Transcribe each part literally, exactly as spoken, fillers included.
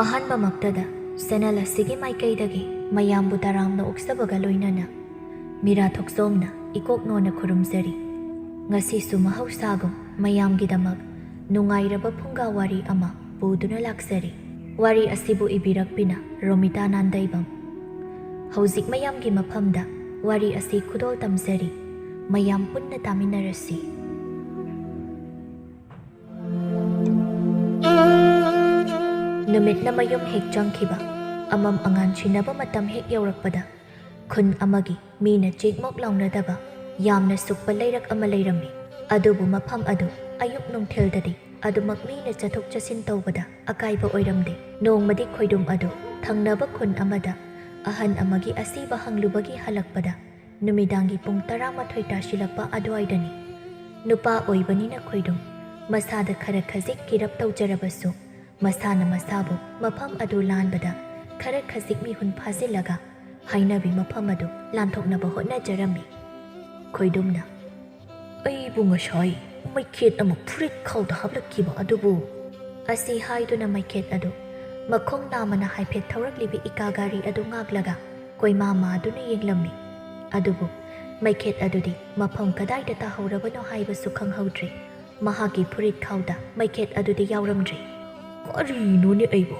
ꯑꯍꯥꯟꯕꯃꯛꯇꯗ channel ꯑꯁꯤꯒꯤ ꯃꯥꯏꯀꯩꯗꯒꯤ ꯃꯌꯥꯝꯕꯨ ꯇꯔꯥꯝꯅ ꯑꯣꯛꯆꯕꯒ ꯂꯣꯏꯅꯅ ꯃꯤꯔꯥ ꯊꯣꯛꯆꯣꯝꯅ ꯏꯀꯣꯛ ꯅꯣꯟꯅ ꯈꯨꯔꯨꯝꯖꯔꯤ꯫ ꯉꯁꯤꯁꯨ ꯃꯍꯧꯁꯥꯒꯨꯝ ꯃꯌꯥꯝꯒꯤꯗꯃꯛ ꯅꯨꯡꯉꯥꯏꯔꯕ ꯐꯨꯡꯒꯥ ꯋꯥꯔꯤ ꯑꯃ ꯄꯨꯗꯨꯅ ꯂꯥꯛꯆꯔꯤ꯫ ꯋꯥꯔꯤ ꯑꯁꯤꯕꯨ ꯏꯕꯤꯔꯛꯄꯤꯅ ꯔꯣꯃꯤꯇꯥ ꯅꯥꯟꯗꯩꯕꯝ꯫ ꯍꯧꯖꯤꯛ ꯃꯌꯥꯝꯒꯤ ꯃꯐꯝꯗ ꯋꯥꯔꯤ ꯑꯁꯤ ꯈꯨꯗꯣꯜ ꯇꯝꯖꯔꯤ꯫ ꯃꯌꯥꯝ ꯄꯨꯟꯅ ꯇꯥꯃꯤꯟꯅꯔꯁꯤ꯫ ꯅꯨꯃꯤꯠꯅ ꯃꯌꯨꯝ ꯍꯦꯛ ꯆꯪꯈꯤꯕ, ꯑꯃꯝ ꯑꯉꯥꯟ ꯁꯤꯟꯅꯕ ꯃꯇꯝ ꯍꯦꯛ ꯌꯧꯔꯛꯄꯗ, ꯈꯨꯟ ꯑꯃꯒꯤ ꯃꯤꯅ ꯆꯦꯛꯃꯣꯛ ꯂꯥꯎꯅꯗꯕ ꯌꯥꯝꯅ ꯁꯨꯛꯄ ꯂꯩꯔꯛ ꯑꯃ ꯂꯩꯔꯝꯃꯤ꯫ ꯑꯗꯨꯕꯨ ꯃꯐꯝ ꯑꯗꯨ ꯑꯌꯨꯛ ꯅꯨꯡꯊꯤꯜꯗꯗꯤ ꯑꯗꯨꯃꯛ ꯃꯤꯅ ꯆꯠꯊꯣꯛ ꯆꯠꯁꯤꯟ ꯇꯧꯕꯗ ꯑꯀꯥꯏꯕ ꯑꯣꯏꯔꯝꯗꯦ꯫ ꯅꯣꯡꯃꯗꯤ ꯈꯣꯏꯗꯨꯝ ꯑꯗꯨ ꯊꯪꯅꯕ ꯈꯨꯟ ꯑꯃꯗ ꯑꯍꯟ ꯑꯃꯒꯤ ꯑꯁꯤꯕ ꯍꯪꯂꯨꯕꯒꯤ ꯍꯜꯂꯛꯄꯗ, ꯅꯨꯃꯤꯗꯥꯡꯒꯤ ꯄꯨꯡ ꯇꯔꯥꯃꯥꯊꯣꯏ ꯇꯥꯁꯤꯜꯂꯛꯄ ꯑꯗꯨꯋꯥꯏꯗꯅꯤ꯫ ꯅꯨꯄꯥ ꯑꯣꯏꯕꯅꯤꯅ ꯈꯣꯏꯗꯨꯝ ꯃꯁꯥꯗ ꯈꯔ ꯈꯖꯤꯛ ꯀꯤꯔꯞ ꯇꯧꯖꯔꯕꯁꯨ, ꯃꯁꯥꯅ ꯃꯁꯥꯕꯨ ꯃꯐꯝ ꯑꯗꯨ ꯂꯥꯟꯕꯗ ꯈꯔ ꯈꯖꯤꯛ ꯃꯤꯍꯨꯟ ꯐꯥꯖꯤꯜꯂꯒ ꯍꯥꯏꯅꯕꯤ ꯃꯐꯝ ꯑꯗꯨ ꯂꯥꯟꯊꯣꯛꯅꯕ ꯍꯣꯠꯅꯖꯔꯝꯃꯤ꯫ ꯈꯣꯏꯗꯨꯝꯅ, "ꯑꯩꯕꯨ ꯉꯁꯥꯏ ꯃꯩꯈꯦꯠ ꯑꯃ ꯐꯨꯔꯤꯠ ꯈꯥꯎꯗ ꯍꯥꯞꯂꯛꯈꯤꯕ ꯑꯗꯨꯕꯨ?" ꯑꯁꯤ ꯍꯥꯏꯗꯨꯅ ꯃꯩꯈꯦꯠ ꯑꯗꯨ ꯃꯈꯣꯡ ꯅꯥꯝꯃꯅ ꯍꯥꯏꯐꯦꯠ ꯊꯧꯔꯛꯂꯤꯕꯤ ꯏꯀꯥ ꯒꯥꯔꯤ ꯑꯗꯨ ꯉꯥꯛꯂꯒ ꯀꯣꯏꯃꯥ ꯃꯥꯗꯨꯅ ꯌꯦꯡꯂꯝꯃꯤ꯫ ꯑꯗꯨꯕꯨ ꯃꯩꯈꯦꯠ ꯑꯗꯨꯗꯤ ꯃꯐꯝ ꯀꯗꯥꯏꯗ ꯇꯥꯍꯧꯔꯕꯅꯣ ꯍꯥꯏꯕꯁꯨ ꯈꯪꯍꯧꯗ꯭ꯔꯦ꯫ ꯃꯍꯥꯛꯀꯤ ꯐꯨꯔꯤꯠ ꯈꯥꯎꯗ ꯃꯩꯈꯦꯠ ꯑꯗꯨꯗꯤ ꯌꯥꯎꯔꯝꯗ꯭ꯔꯦ꯫ "ꯀꯔꯤꯅꯣꯅꯦ ꯑꯩꯕꯣ?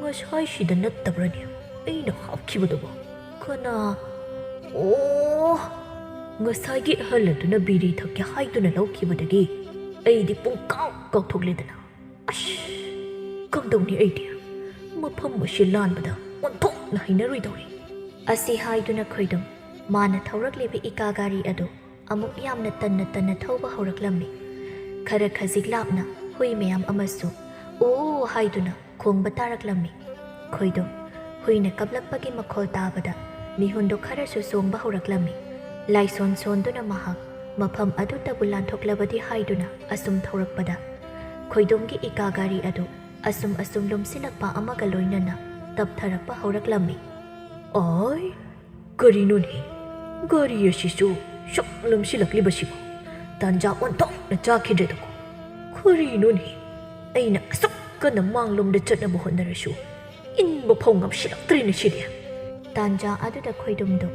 ꯉꯁꯥꯏꯁꯤꯗ ꯅꯠꯇꯕ꯭ꯔꯅꯦ ꯑꯩꯅ ꯍꯥꯞꯈꯤꯕꯗꯨꯕꯣ? ꯀꯅꯥ? ꯑꯣ, ꯉꯁꯥꯏꯒꯤ ꯑꯍꯜ ꯑꯗꯨꯅ ꯕꯤꯔꯤ ꯊꯛꯀꯦ ꯍꯥꯏꯗꯨꯅ ꯂꯧꯈꯤꯕꯗꯒꯤ ꯑꯩꯗꯤ ꯄꯨꯡꯀꯥꯎ ꯀꯥꯎꯊꯣꯛꯂꯦꯗꯅ꯫ ꯑꯁ, ꯀꯝꯗꯧꯅꯤ ꯑꯩꯗꯤ? ꯃꯐꯝ ꯑꯁꯤ ꯂꯥꯟꯕꯗ ꯑꯣꯟꯊꯣꯛꯅ ꯍꯩꯅꯔꯣꯏꯗꯧꯔꯤ꯫" ꯑꯁꯤ ꯍꯥꯏꯗꯨꯅ ꯈꯣꯏꯗꯨꯝ ꯃꯥꯅ ꯊꯧꯔꯛꯂꯤꯕ ꯏꯀꯥ ꯒꯥꯔꯤ ꯑꯗꯨ ꯑꯃꯨꯛ ꯌꯥꯝꯅ ꯇꯟꯅ ꯇꯟꯅ ꯊꯧꯕ ꯍꯧꯔꯛꯂꯝꯃꯤ꯫ ꯈꯔ ꯈꯖꯤꯛ ꯂꯥꯞꯅ ꯍꯨꯏ ꯃꯌꯥꯝ ꯑꯃꯁꯨ "ꯑꯣ" ꯍꯥꯏꯗꯨꯅ ꯈꯣꯡꯕ ꯇꯥꯔꯛꯂꯝꯃꯤ꯫ ꯈꯣꯏꯗꯨꯝ ꯍꯨꯏꯅ ꯀꯞꯂꯛꯄꯒꯤ ꯃꯈꯣꯜ ꯇꯥꯕꯗ ꯃꯤꯍꯨꯟꯗꯨ ꯈꯔꯁꯨ ꯆꯣꯡꯕ ꯍꯧꯔꯛꯂꯝꯃꯤ꯫ ꯂꯥꯏꯁꯣꯟ ꯁꯣꯟꯗꯨꯅ ꯃꯍꯥꯛ ꯃꯐꯝ ꯑꯗꯨꯇꯕꯨ ꯂꯥꯟꯊꯣꯛꯂꯕꯗꯤ ꯍꯥꯏꯗꯨꯅ ꯑꯁꯨꯝ ꯊꯧꯔꯛꯄꯗ, ꯈꯣꯏꯗꯨꯝꯒꯤ ꯏꯀꯥ ꯒꯥꯔꯤ ꯑꯗꯨ ꯑꯁꯨꯝ ꯑꯁꯨꯝ ꯂꯨꯝꯁꯤꯜꯂꯛꯄ ꯑꯃꯒ ꯂꯣꯏꯅꯅ ꯇꯞꯊꯔꯛꯄ ꯍꯧꯔꯛꯂꯝꯃꯤ꯫ "ꯑꯣꯏ, ꯀꯔꯤꯅꯣꯅꯦ? ꯒꯥꯔꯤ ꯑꯁꯤꯁꯨ ꯁꯨꯛ ꯂꯨꯝꯁꯤꯜꯂꯛꯂꯤꯕꯁꯤꯕꯨ? ꯇꯥꯟꯖꯥ ꯑꯣꯟꯊꯣꯛꯅ ꯆꯥꯈꯤꯗ꯭ꯔꯦꯗꯀꯣ꯫ ꯀꯔꯤꯅꯣꯅꯦ? ꯑꯩꯅ ꯑꯁꯨꯛ ꯀꯟꯅ ꯃꯥꯡꯂꯣꯝꯗ ꯆꯠꯅꯕ ꯍꯣꯠꯅꯔꯁꯨ ꯏꯟꯕ ꯐꯥꯎ ꯉꯝꯁꯤꯜꯂꯛꯇ꯭ꯔꯦꯅꯦ ꯁꯤꯗꯤ꯫ ꯇꯥꯟꯖꯥ ꯑꯗꯨꯗ ꯈꯣꯏꯗꯣꯝꯗꯣ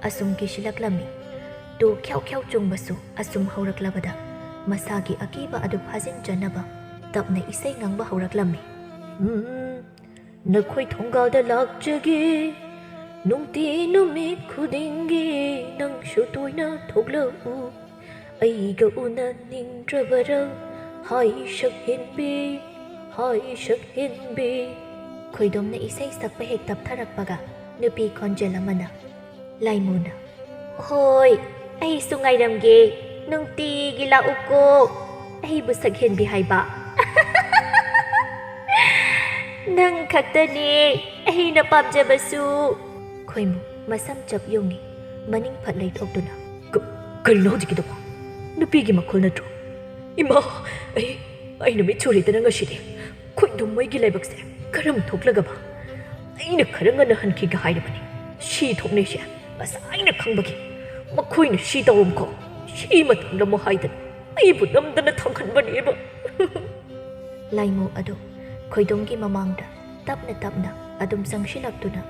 ꯑꯁꯨꯝ ꯀꯤꯁꯤꯜꯂꯛꯂꯝꯃꯤ꯫ ꯇꯨ ꯈ꯭ꯌꯥꯎ ꯈ꯭ꯌꯥꯎ ꯆꯣꯡꯕꯁꯨ ꯑꯁꯨꯝ ꯍꯧꯔꯛꯂꯕꯗ ꯃꯁꯥꯒꯤ ꯑꯀꯤꯕ ꯑꯗꯨ ꯐꯥꯖꯤꯟꯖꯅꯕ ꯇꯞꯅ ꯏꯁꯩ ꯉꯪꯕ ꯍꯧꯔꯛꯂꯝꯃꯤ꯫ ꯎꯝ, ꯅꯈꯣꯏ ꯊꯣꯡꯒꯥꯜꯗ ꯂꯥꯛꯆꯒꯦ, ꯅꯨꯡꯇꯤ ꯅꯨꯃꯤꯠ ꯈꯨꯗꯤꯡꯒꯤ ꯅꯪꯁꯨ ꯇꯣꯏꯅ ꯊꯣꯛꯂꯛꯎ, ꯑꯩꯒ ꯎꯅꯅꯤꯡꯗ꯭ꯔꯕꯔꯥ, ꯍꯥꯏ ꯁꯛꯍꯦꯟꯕꯤ, ꯍꯥꯏ ꯁꯛꯍꯦꯟꯕꯤ꯫ ꯈꯣꯏꯗꯣꯝꯅ ꯏꯁꯩ ꯁꯛꯄ ꯍꯦꯛ ꯇꯞꯊꯔꯛꯄꯒ ꯅꯨꯄꯤ ꯈꯣꯟꯖꯦꯜ ꯑꯃꯅ, ꯂꯥꯏꯃꯨꯅ, ꯍꯣꯏ, ꯑꯩꯁꯨ ꯉꯥꯏꯔꯝꯒꯦ, ꯅꯨꯡꯇꯤꯒꯤ ꯂꯥꯛꯎꯀꯣ, ꯑꯩꯕꯨ ꯁꯛꯍꯦꯟꯕꯤ ꯍꯥꯏꯕ꯫ ꯅꯪ ꯈꯛꯇꯅꯦ ꯑꯩꯅ ꯄꯥꯝꯖꯕꯁꯨ꯫ ꯈꯣꯏꯃꯨ ꯃꯁꯝ ꯆꯞ ꯌꯨꯡꯉꯤ, ꯃꯅꯤꯡ ꯐꯠ ꯂꯩꯊꯣꯛꯇꯨꯅ, ꯀ-, ꯀꯔꯤꯅꯣ ꯍꯧꯖꯤꯛꯀꯤꯗꯨꯕꯣ? ꯅꯨꯄꯤꯒꯤ ꯃꯈꯣꯜ ꯅꯠꯇ꯭ꯔꯣ? ꯏꯃꯥ, ꯑꯩ, ꯑꯩ ꯅꯨꯃꯤꯠ ꯁꯨꯔꯦꯗꯅ ꯉꯁꯤꯗꯤ꯫ ꯈꯣꯏꯗꯣꯝ ꯃꯣꯏꯒꯤ ꯂꯥꯏꯕꯛꯁꯦ ꯀꯔꯝ ꯊꯣꯛꯂꯒꯕ? ꯑꯩꯅ ꯈꯔ ꯉꯟꯅ ꯍꯟꯈꯤꯒ ꯍꯥꯏꯔꯕꯅꯤ꯫ ꯁꯤ ꯊꯣꯛꯅꯩꯁꯦ ꯉꯁꯥꯏꯅ ꯈꯪꯕꯒꯤ꯫ ꯃꯈꯣꯏꯅ ꯁꯤ ꯇꯧꯔꯝꯈꯣ, ꯁꯤ ꯃꯇꯝꯗ ꯑꯃꯨꯛ ꯍꯥꯏꯗꯅ ꯑꯩꯕꯨ ꯅꯝꯗꯅ ꯊꯝꯍꯟꯕꯅꯦꯕ꯫ ꯂꯥꯏꯃꯨ ꯑꯗꯨ ꯈꯣꯏꯗꯣꯝꯒꯤ ꯃꯃꯥꯡꯗ ꯇꯞꯅ ꯇꯞꯅ ꯑꯗꯨꯝ ꯆꯪꯁꯤꯜꯂꯛꯇꯨꯅ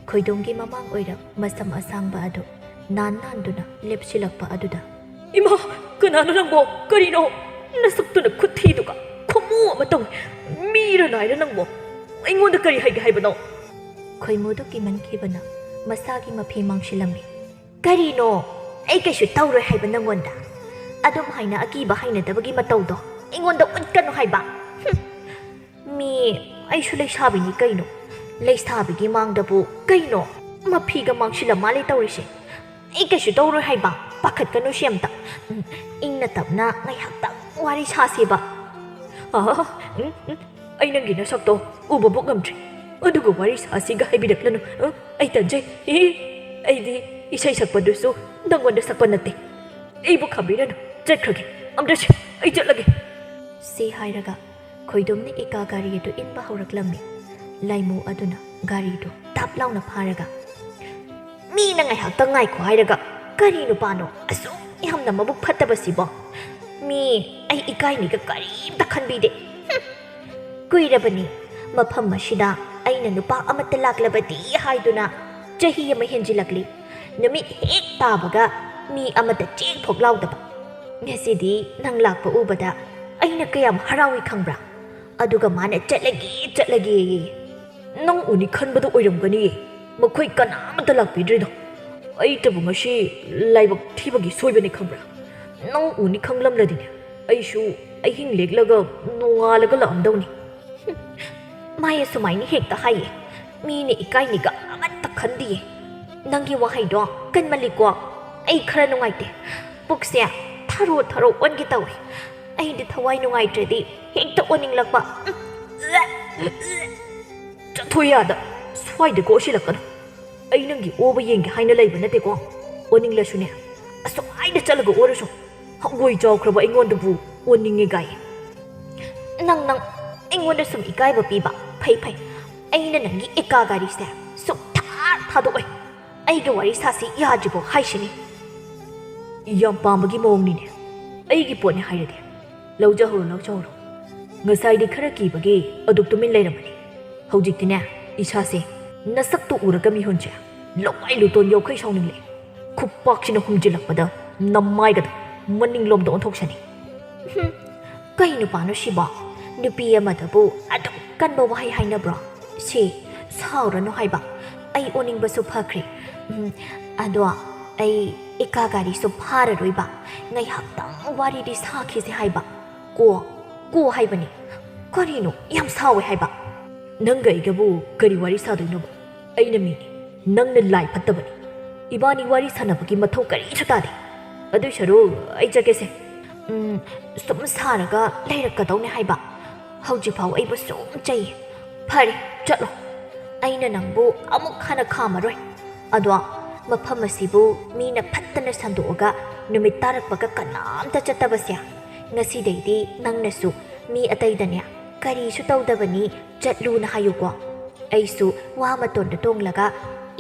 ꯈꯣꯏꯗꯣꯝꯒꯤ ꯃꯃꯥꯡ ꯑꯣꯏꯔꯞ ꯃꯁꯝ ꯑꯁꯥꯡꯕ ꯑꯗꯨ ꯅꯥꯟ ꯅꯥꯟꯗꯨꯅ ꯂꯦꯞꯁꯤꯜꯂꯛꯄ ꯑꯗꯨꯗ, ꯏꯃꯥ, ꯀꯅꯥꯅꯣ ꯅꯪꯕꯣ? ꯀꯔꯤꯅꯣ? ꯅꯁꯛꯇꯨꯅ ꯈꯨꯊꯤꯗꯨꯒ ꯈꯨꯃꯨ ꯑꯃ ꯇꯧꯏ꯫ ꯃꯤꯔ ꯅꯥꯏꯔ ꯅꯪꯕꯣ? ꯑꯩꯉꯣꯟꯗ ꯀꯔꯤ ꯍꯥꯏꯒꯦ ꯍꯥꯏꯕꯅꯣ? ꯈꯣꯏꯃꯨꯗꯨ ꯀꯤꯃꯟꯈꯤꯕꯅ ꯃꯁꯥꯒꯤ ꯃꯐꯤ ꯃꯥꯡꯁꯤꯜꯂꯝꯃꯤ꯫ ꯀꯔꯤꯅꯣ? ꯑꯩ ꯀꯩꯁꯨ ꯇꯧꯔꯣꯏ ꯍꯥꯏꯕ ꯅꯪꯉꯣꯟꯗ? ꯑꯗꯨꯝ ꯍꯥꯏꯅ ꯑꯀꯤꯕ ꯍꯩꯅꯗꯕꯒꯤ ꯃꯇꯧꯗꯣ ꯑꯩꯉꯣꯟꯗ ꯎꯠꯀꯅꯨ ꯍꯥꯏꯕ꯫ ꯍꯨꯝ꯫ ꯃꯤ, ꯑꯩꯁꯨ ꯂꯩꯁꯥꯕꯤꯅꯤ ꯀꯩꯅꯣ? ꯂꯩꯁꯥꯕꯤꯒꯤ ꯃꯥꯡꯗꯕꯨ ꯀꯩꯅꯣ? ꯃꯐꯤꯒ ꯃꯥꯡꯁꯤꯜꯂ ꯃꯥꯜꯂꯦ ꯇꯧꯔꯤꯁꯦ꯫ ꯑꯩ ꯀꯩꯁꯨ ꯇꯧꯔꯣꯏ ꯍꯥꯏꯕ, ꯄꯥꯈꯠꯀꯅꯨ ꯁꯤ ꯑꯝꯇ꯫ ꯎꯝ, ꯏꯪꯅ ꯇꯞꯅ ꯉꯥꯏꯍꯥꯛꯇꯪ ꯋꯥꯔꯤ ꯁꯥꯁꯦꯕ꯫ ꯑꯥ, ꯎꯝ, ꯎꯝ, ꯑꯩ ꯅꯪꯒꯤ ꯅꯁꯛꯇꯣ ꯎꯕꯕꯨ ꯉꯝꯗ꯭ꯔꯤ꯫ ꯑꯗꯨꯒ ꯋꯥꯔꯤ ꯁꯥꯁꯤꯒ ꯍꯥꯏꯕꯤꯔꯛꯂꯅꯨ꯫ ꯑ, ꯑꯩ ꯇꯟꯖꯩ꯫ ꯏ, ꯑꯩꯗꯤ ꯏꯁꯩ ꯁꯛꯄꯗꯨꯁꯨ ꯅꯪꯉꯣꯟꯗ ꯁꯛꯄ ꯅꯠꯇꯦ꯫ ꯑꯩꯕꯨ ꯈꯥꯝꯕꯤꯔꯅꯨ꯫ ꯆꯠꯈ꯭ꯔꯒꯦ꯫ ꯑꯝꯇ ꯁꯦ, ꯑꯩ ꯆꯠꯂꯒꯦ꯫ ꯁꯤ ꯍꯥꯏꯔꯒ ꯈꯣꯏꯗꯣꯝꯅ ꯏꯀꯥ ꯒꯥꯔꯤ ꯑꯗꯨ ꯏꯟꯕ ꯍꯧꯔꯛꯂꯝꯃꯤ꯫ ꯂꯥꯏꯃꯨ ꯑꯗꯨꯅ ꯒꯥꯔꯤꯗꯨ ꯇꯥꯞ ꯂꯥꯎꯅ ꯐꯥꯔꯒ, "ꯃꯤꯅ ꯉꯥꯏꯍꯥꯛꯇꯪ ꯉꯥꯏꯈꯣ ꯍꯥꯏꯔꯒ ꯀꯔꯤ ꯅꯨꯄꯥꯅꯣ ꯑꯁꯨꯛ ꯌꯥꯝꯅ ꯃꯕꯨꯛ ꯐꯠꯇꯕꯁꯤꯕꯣ? ꯃꯤ, ꯑꯩ ꯏꯀꯥꯏꯅꯤꯒ ꯀꯔꯤꯝꯇ ꯈꯟꯕꯤꯗꯦ꯫ ꯍꯨꯝ!" ꯀꯨꯏꯔꯕꯅꯤ ꯃꯐꯝ ꯑꯁꯤꯗ ꯑꯩꯅ ꯅꯨꯄꯥ ꯑꯃꯠꯇ ꯂꯥꯛꯂꯕꯗꯤ ꯍꯥꯏꯗꯨꯅ ꯆꯍꯤ ꯑꯃ ꯍꯦꯟꯖꯤꯜꯂꯛꯂꯤ꯫ ꯅꯨꯃꯤꯠ ꯍꯦꯛ ꯇꯥꯕꯒ ꯃꯤ ꯑꯃꯠꯇ ꯆꯦꯛ ꯐꯣꯛ ꯂꯥꯎꯗꯕ꯫ ꯉꯁꯤꯗꯤ ꯅꯪ ꯂꯥꯛꯄ ꯎꯕꯗ ꯑꯩꯅ ꯀꯌꯥꯝ ꯍꯔꯥꯎꯏ ꯈꯪꯕ꯭ꯔꯥ? ꯑꯗꯨꯒ ꯃꯥꯅ "ꯆꯠꯂꯒꯦ, ꯆꯠꯂꯒꯦ" ꯌꯦ꯫ ꯅꯪ ꯎꯅꯤ ꯈꯟꯕꯗꯨ ꯑꯣꯏꯔꯝꯒꯅꯤꯌꯦ꯫ ꯃꯈꯣꯏ ꯀꯅꯥꯃꯠꯇ ꯂꯥꯛꯄꯤꯗ꯭ꯔꯤꯗꯣ꯫ ꯑꯩꯇꯕꯨ ꯉꯁꯤ ꯂꯥꯏꯕꯛ ꯊꯤꯕꯒꯤ ꯁꯣꯏꯕꯅꯤ ꯈꯪꯕ꯭ꯔꯥ? ꯅꯪ ꯎꯅꯤ ꯈꯪꯂꯝꯂꯗꯤꯅꯦ, ꯑꯩꯁꯨ ꯑꯍꯤꯡ ꯂꯦꯛꯂꯒ ꯅꯣꯡꯉꯥꯜꯂꯒ ꯂꯥꯛꯑꯝꯗꯧꯅꯤ꯫ ꯍꯨꯝ, ꯃꯥꯏ ꯑꯁꯨꯃꯥꯏꯅ ꯍꯦꯛꯇ ꯍꯥꯏꯌꯦ꯫ ꯃꯤꯅ ꯏꯀꯥꯏꯅꯤꯒ ꯑꯃꯠꯇ ꯈꯟꯗꯤꯌꯦ꯫ ꯅꯪꯒꯤ ꯋꯥꯍꯩꯗꯣ ꯀꯟꯃꯜꯂꯤꯀꯣ꯫ ꯑꯩ ꯈꯔ ꯅꯨꯡꯉꯥꯏꯇꯦ꯫ ꯄꯨꯛꯁꯦ ꯊꯔꯣ ꯊꯔꯣ ꯑꯣꯟꯒꯦ ꯇꯧꯏ꯫ ꯑꯩꯗꯤ ꯊꯋꯥꯏ ꯅꯨꯡꯉꯥꯏꯇ꯭ꯔꯗꯤ ꯍꯦꯛꯇ ꯑꯣꯟꯅꯤꯡꯂꯛꯄ꯫ ꯎꯝ, ꯆꯠꯊꯣꯛ ꯌꯥꯗ, ꯁ꯭ꯋꯥꯏꯗ ꯀꯣꯛꯁꯤꯜꯂꯛꯀꯅꯨ꯫ ꯑꯩ ꯅꯪꯒꯤ ꯑꯣꯕ ꯌꯦꯡꯒꯦ ꯍꯥꯏꯅ ꯂꯩꯕ ꯅꯠꯇꯦꯀꯣ꯫ ꯑꯣꯅꯤꯡꯂꯁꯨꯅꯦ, ꯑꯁ꯭ꯋꯥꯏꯗ ꯆꯠꯂꯒ ꯑꯣꯔꯨꯁꯨ꯫ ꯍꯪꯒꯣꯏ ꯆꯥꯎꯈ꯭ꯔꯕ ꯑꯩꯉꯣꯟꯗꯕꯨ ꯑꯣꯅꯤꯡꯉꯦ ꯒꯥꯏ꯫ ꯅꯪ, ꯅꯪ ꯑꯩꯉꯣꯟꯗ ꯁꯨꯝ ꯏꯀꯥꯏꯕ ꯄꯤꯕ꯫ ꯐꯩ, ꯐꯩ꯫ ꯑꯩꯅ ꯅꯪꯒꯤ ꯑꯦꯀꯥ ꯒꯥꯔꯤꯁꯦ ꯁꯨꯛꯊꯥ ꯊꯥꯗꯣꯛꯑꯣꯏ꯫ ꯑꯩꯒ ꯋꯥꯔꯤ ꯁꯥꯁꯤ ꯌꯥꯗ꯭ꯔꯤꯕꯣ ꯍꯥꯏꯁꯤꯅꯤ꯫ ꯌꯥꯝ ꯄꯥꯝꯕꯒꯤ ꯃꯑꯣꯡꯅꯤꯅꯦ꯫ ꯑꯩꯒꯤ ꯄꯣꯠꯅꯦ ꯍꯥꯏꯔꯗꯤ꯫ ꯂꯧꯖꯍꯧꯔꯣ, ꯂꯧꯖꯍꯧꯔꯣ꯫ ꯉꯁꯥꯏꯗꯤ ꯈꯔ ꯀꯤꯕꯒꯤ ꯑꯗꯨꯛ ꯇꯨꯃꯤꯟ ꯂꯩꯔꯝꯕꯅꯤ꯫ ꯍꯧꯖꯤꯛꯇꯤꯅꯦ, ꯏꯁꯥꯁꯦ ꯅꯁꯛꯇꯨ ꯎꯔꯒ ꯃꯤꯍꯨꯟꯁꯦ ꯂꯋꯥꯏ ꯂꯨꯇꯣꯟ ꯌꯥꯎꯈꯩ ꯁꯥꯎꯅꯤꯡꯂꯦ꯫ ꯈꯨꯄꯥꯛꯁꯤꯅ ꯍꯨꯝꯖꯤꯜꯂꯛꯄꯗ ꯅꯃꯥꯏꯒꯗꯣ ꯃꯅꯤꯡꯂꯣꯝꯗ ꯑꯣꯟꯊꯣꯛꯁꯅꯤ꯫ ꯍꯨꯝ, ꯀꯩ ꯅꯨꯄꯥꯅꯣ ꯁꯤꯕꯣ? ꯅꯨꯄꯤ ꯑꯃꯗꯕꯨ ꯑꯗꯨꯛ ꯀꯟꯕ ꯋꯥꯍꯩ ꯍꯥꯏꯅꯕ꯭ꯔꯣ? ꯁꯤ, ꯁꯥꯎꯔꯅꯨ ꯍꯥꯏꯕ꯫ ꯑꯩ ꯑꯣꯅꯤꯡꯕꯁꯨ ꯐꯈ꯭ꯔꯦ꯫ ꯎꯝ, ꯑꯗꯣ ꯑꯩ ꯏꯀꯥ ꯒꯥꯔꯤꯁꯨ ꯐꯥꯔꯔꯣꯏꯕ꯫ ꯉꯥꯏꯍꯥꯛꯇꯪ ꯋꯥꯔꯤꯗꯤ ꯁꯥꯈꯤꯁꯦ ꯍꯥꯏꯕ꯫ ꯀꯣ, ꯀꯣ ꯍꯥꯏꯕꯅꯤ꯫ ꯀꯔꯤꯅꯣ ꯌꯥꯝ ꯁꯥꯎꯋꯦ ꯍꯥꯏꯕ? ꯅꯪꯒ ꯑꯩꯒꯕꯨ ꯀꯔꯤ ꯋꯥꯔꯤ ꯁꯥꯗꯣꯏꯅꯣꯕ? ꯑꯩꯅ ꯃꯤꯅꯤ, ꯅꯪꯅ ꯂꯥꯏ ꯐꯠꯇꯕꯅꯤ꯫ ꯏꯕꯥꯅꯤ ꯋꯥꯔꯤ ꯁꯥꯟꯅꯕꯒꯤ ꯃꯊꯧ ꯀꯔꯤꯁꯨ ꯇꯥꯗꯦ꯫ ꯑꯗꯨꯏ ꯁꯔꯨꯛ ꯑꯩ ꯆꯠꯀꯦꯁꯦ꯫ ꯎꯝ, ꯁꯨꯝ ꯁꯥꯔꯒ ꯂꯩꯔꯛꯀꯗꯧꯅꯦ ꯍꯥꯏꯕ꯫ ꯍꯧꯖꯤꯛꯐꯥꯎ ꯑꯩꯕꯨ ꯁꯨꯝ ꯆꯩꯌꯦ꯫ ꯐꯔꯦ, ꯆꯠꯂꯣ꯫ ꯑꯩꯅ ꯅꯪꯕꯨ ꯑꯃꯨꯛ ꯍꯟꯅ ꯈꯥꯝꯃꯔꯣꯏ꯫ ꯑꯗꯣ ꯃꯐꯝ ꯑꯁꯤꯕꯨ ꯃꯤꯅ ꯐꯠꯇꯅ ꯁꯟꯗꯣꯛꯑꯒ ꯅꯨꯃꯤꯠ ꯇꯥꯔꯛꯄꯒ ꯀꯅꯥꯝꯇ ꯆꯠꯇꯕꯁꯦ, ꯉꯁꯤꯗꯩꯗꯤ ꯅꯪꯅꯁꯨ ꯃꯤ ꯑꯇꯩꯗꯅꯦ "ꯀꯔꯤꯁꯨ ꯇꯧꯗꯕꯅꯤ, ꯆꯠꯂꯨꯅ" ꯍꯥꯏꯌꯨꯀꯣ꯫ ꯑꯩꯁꯨ ꯋꯥ ꯃꯇꯣꯟꯗ ꯇꯣꯡꯂꯒ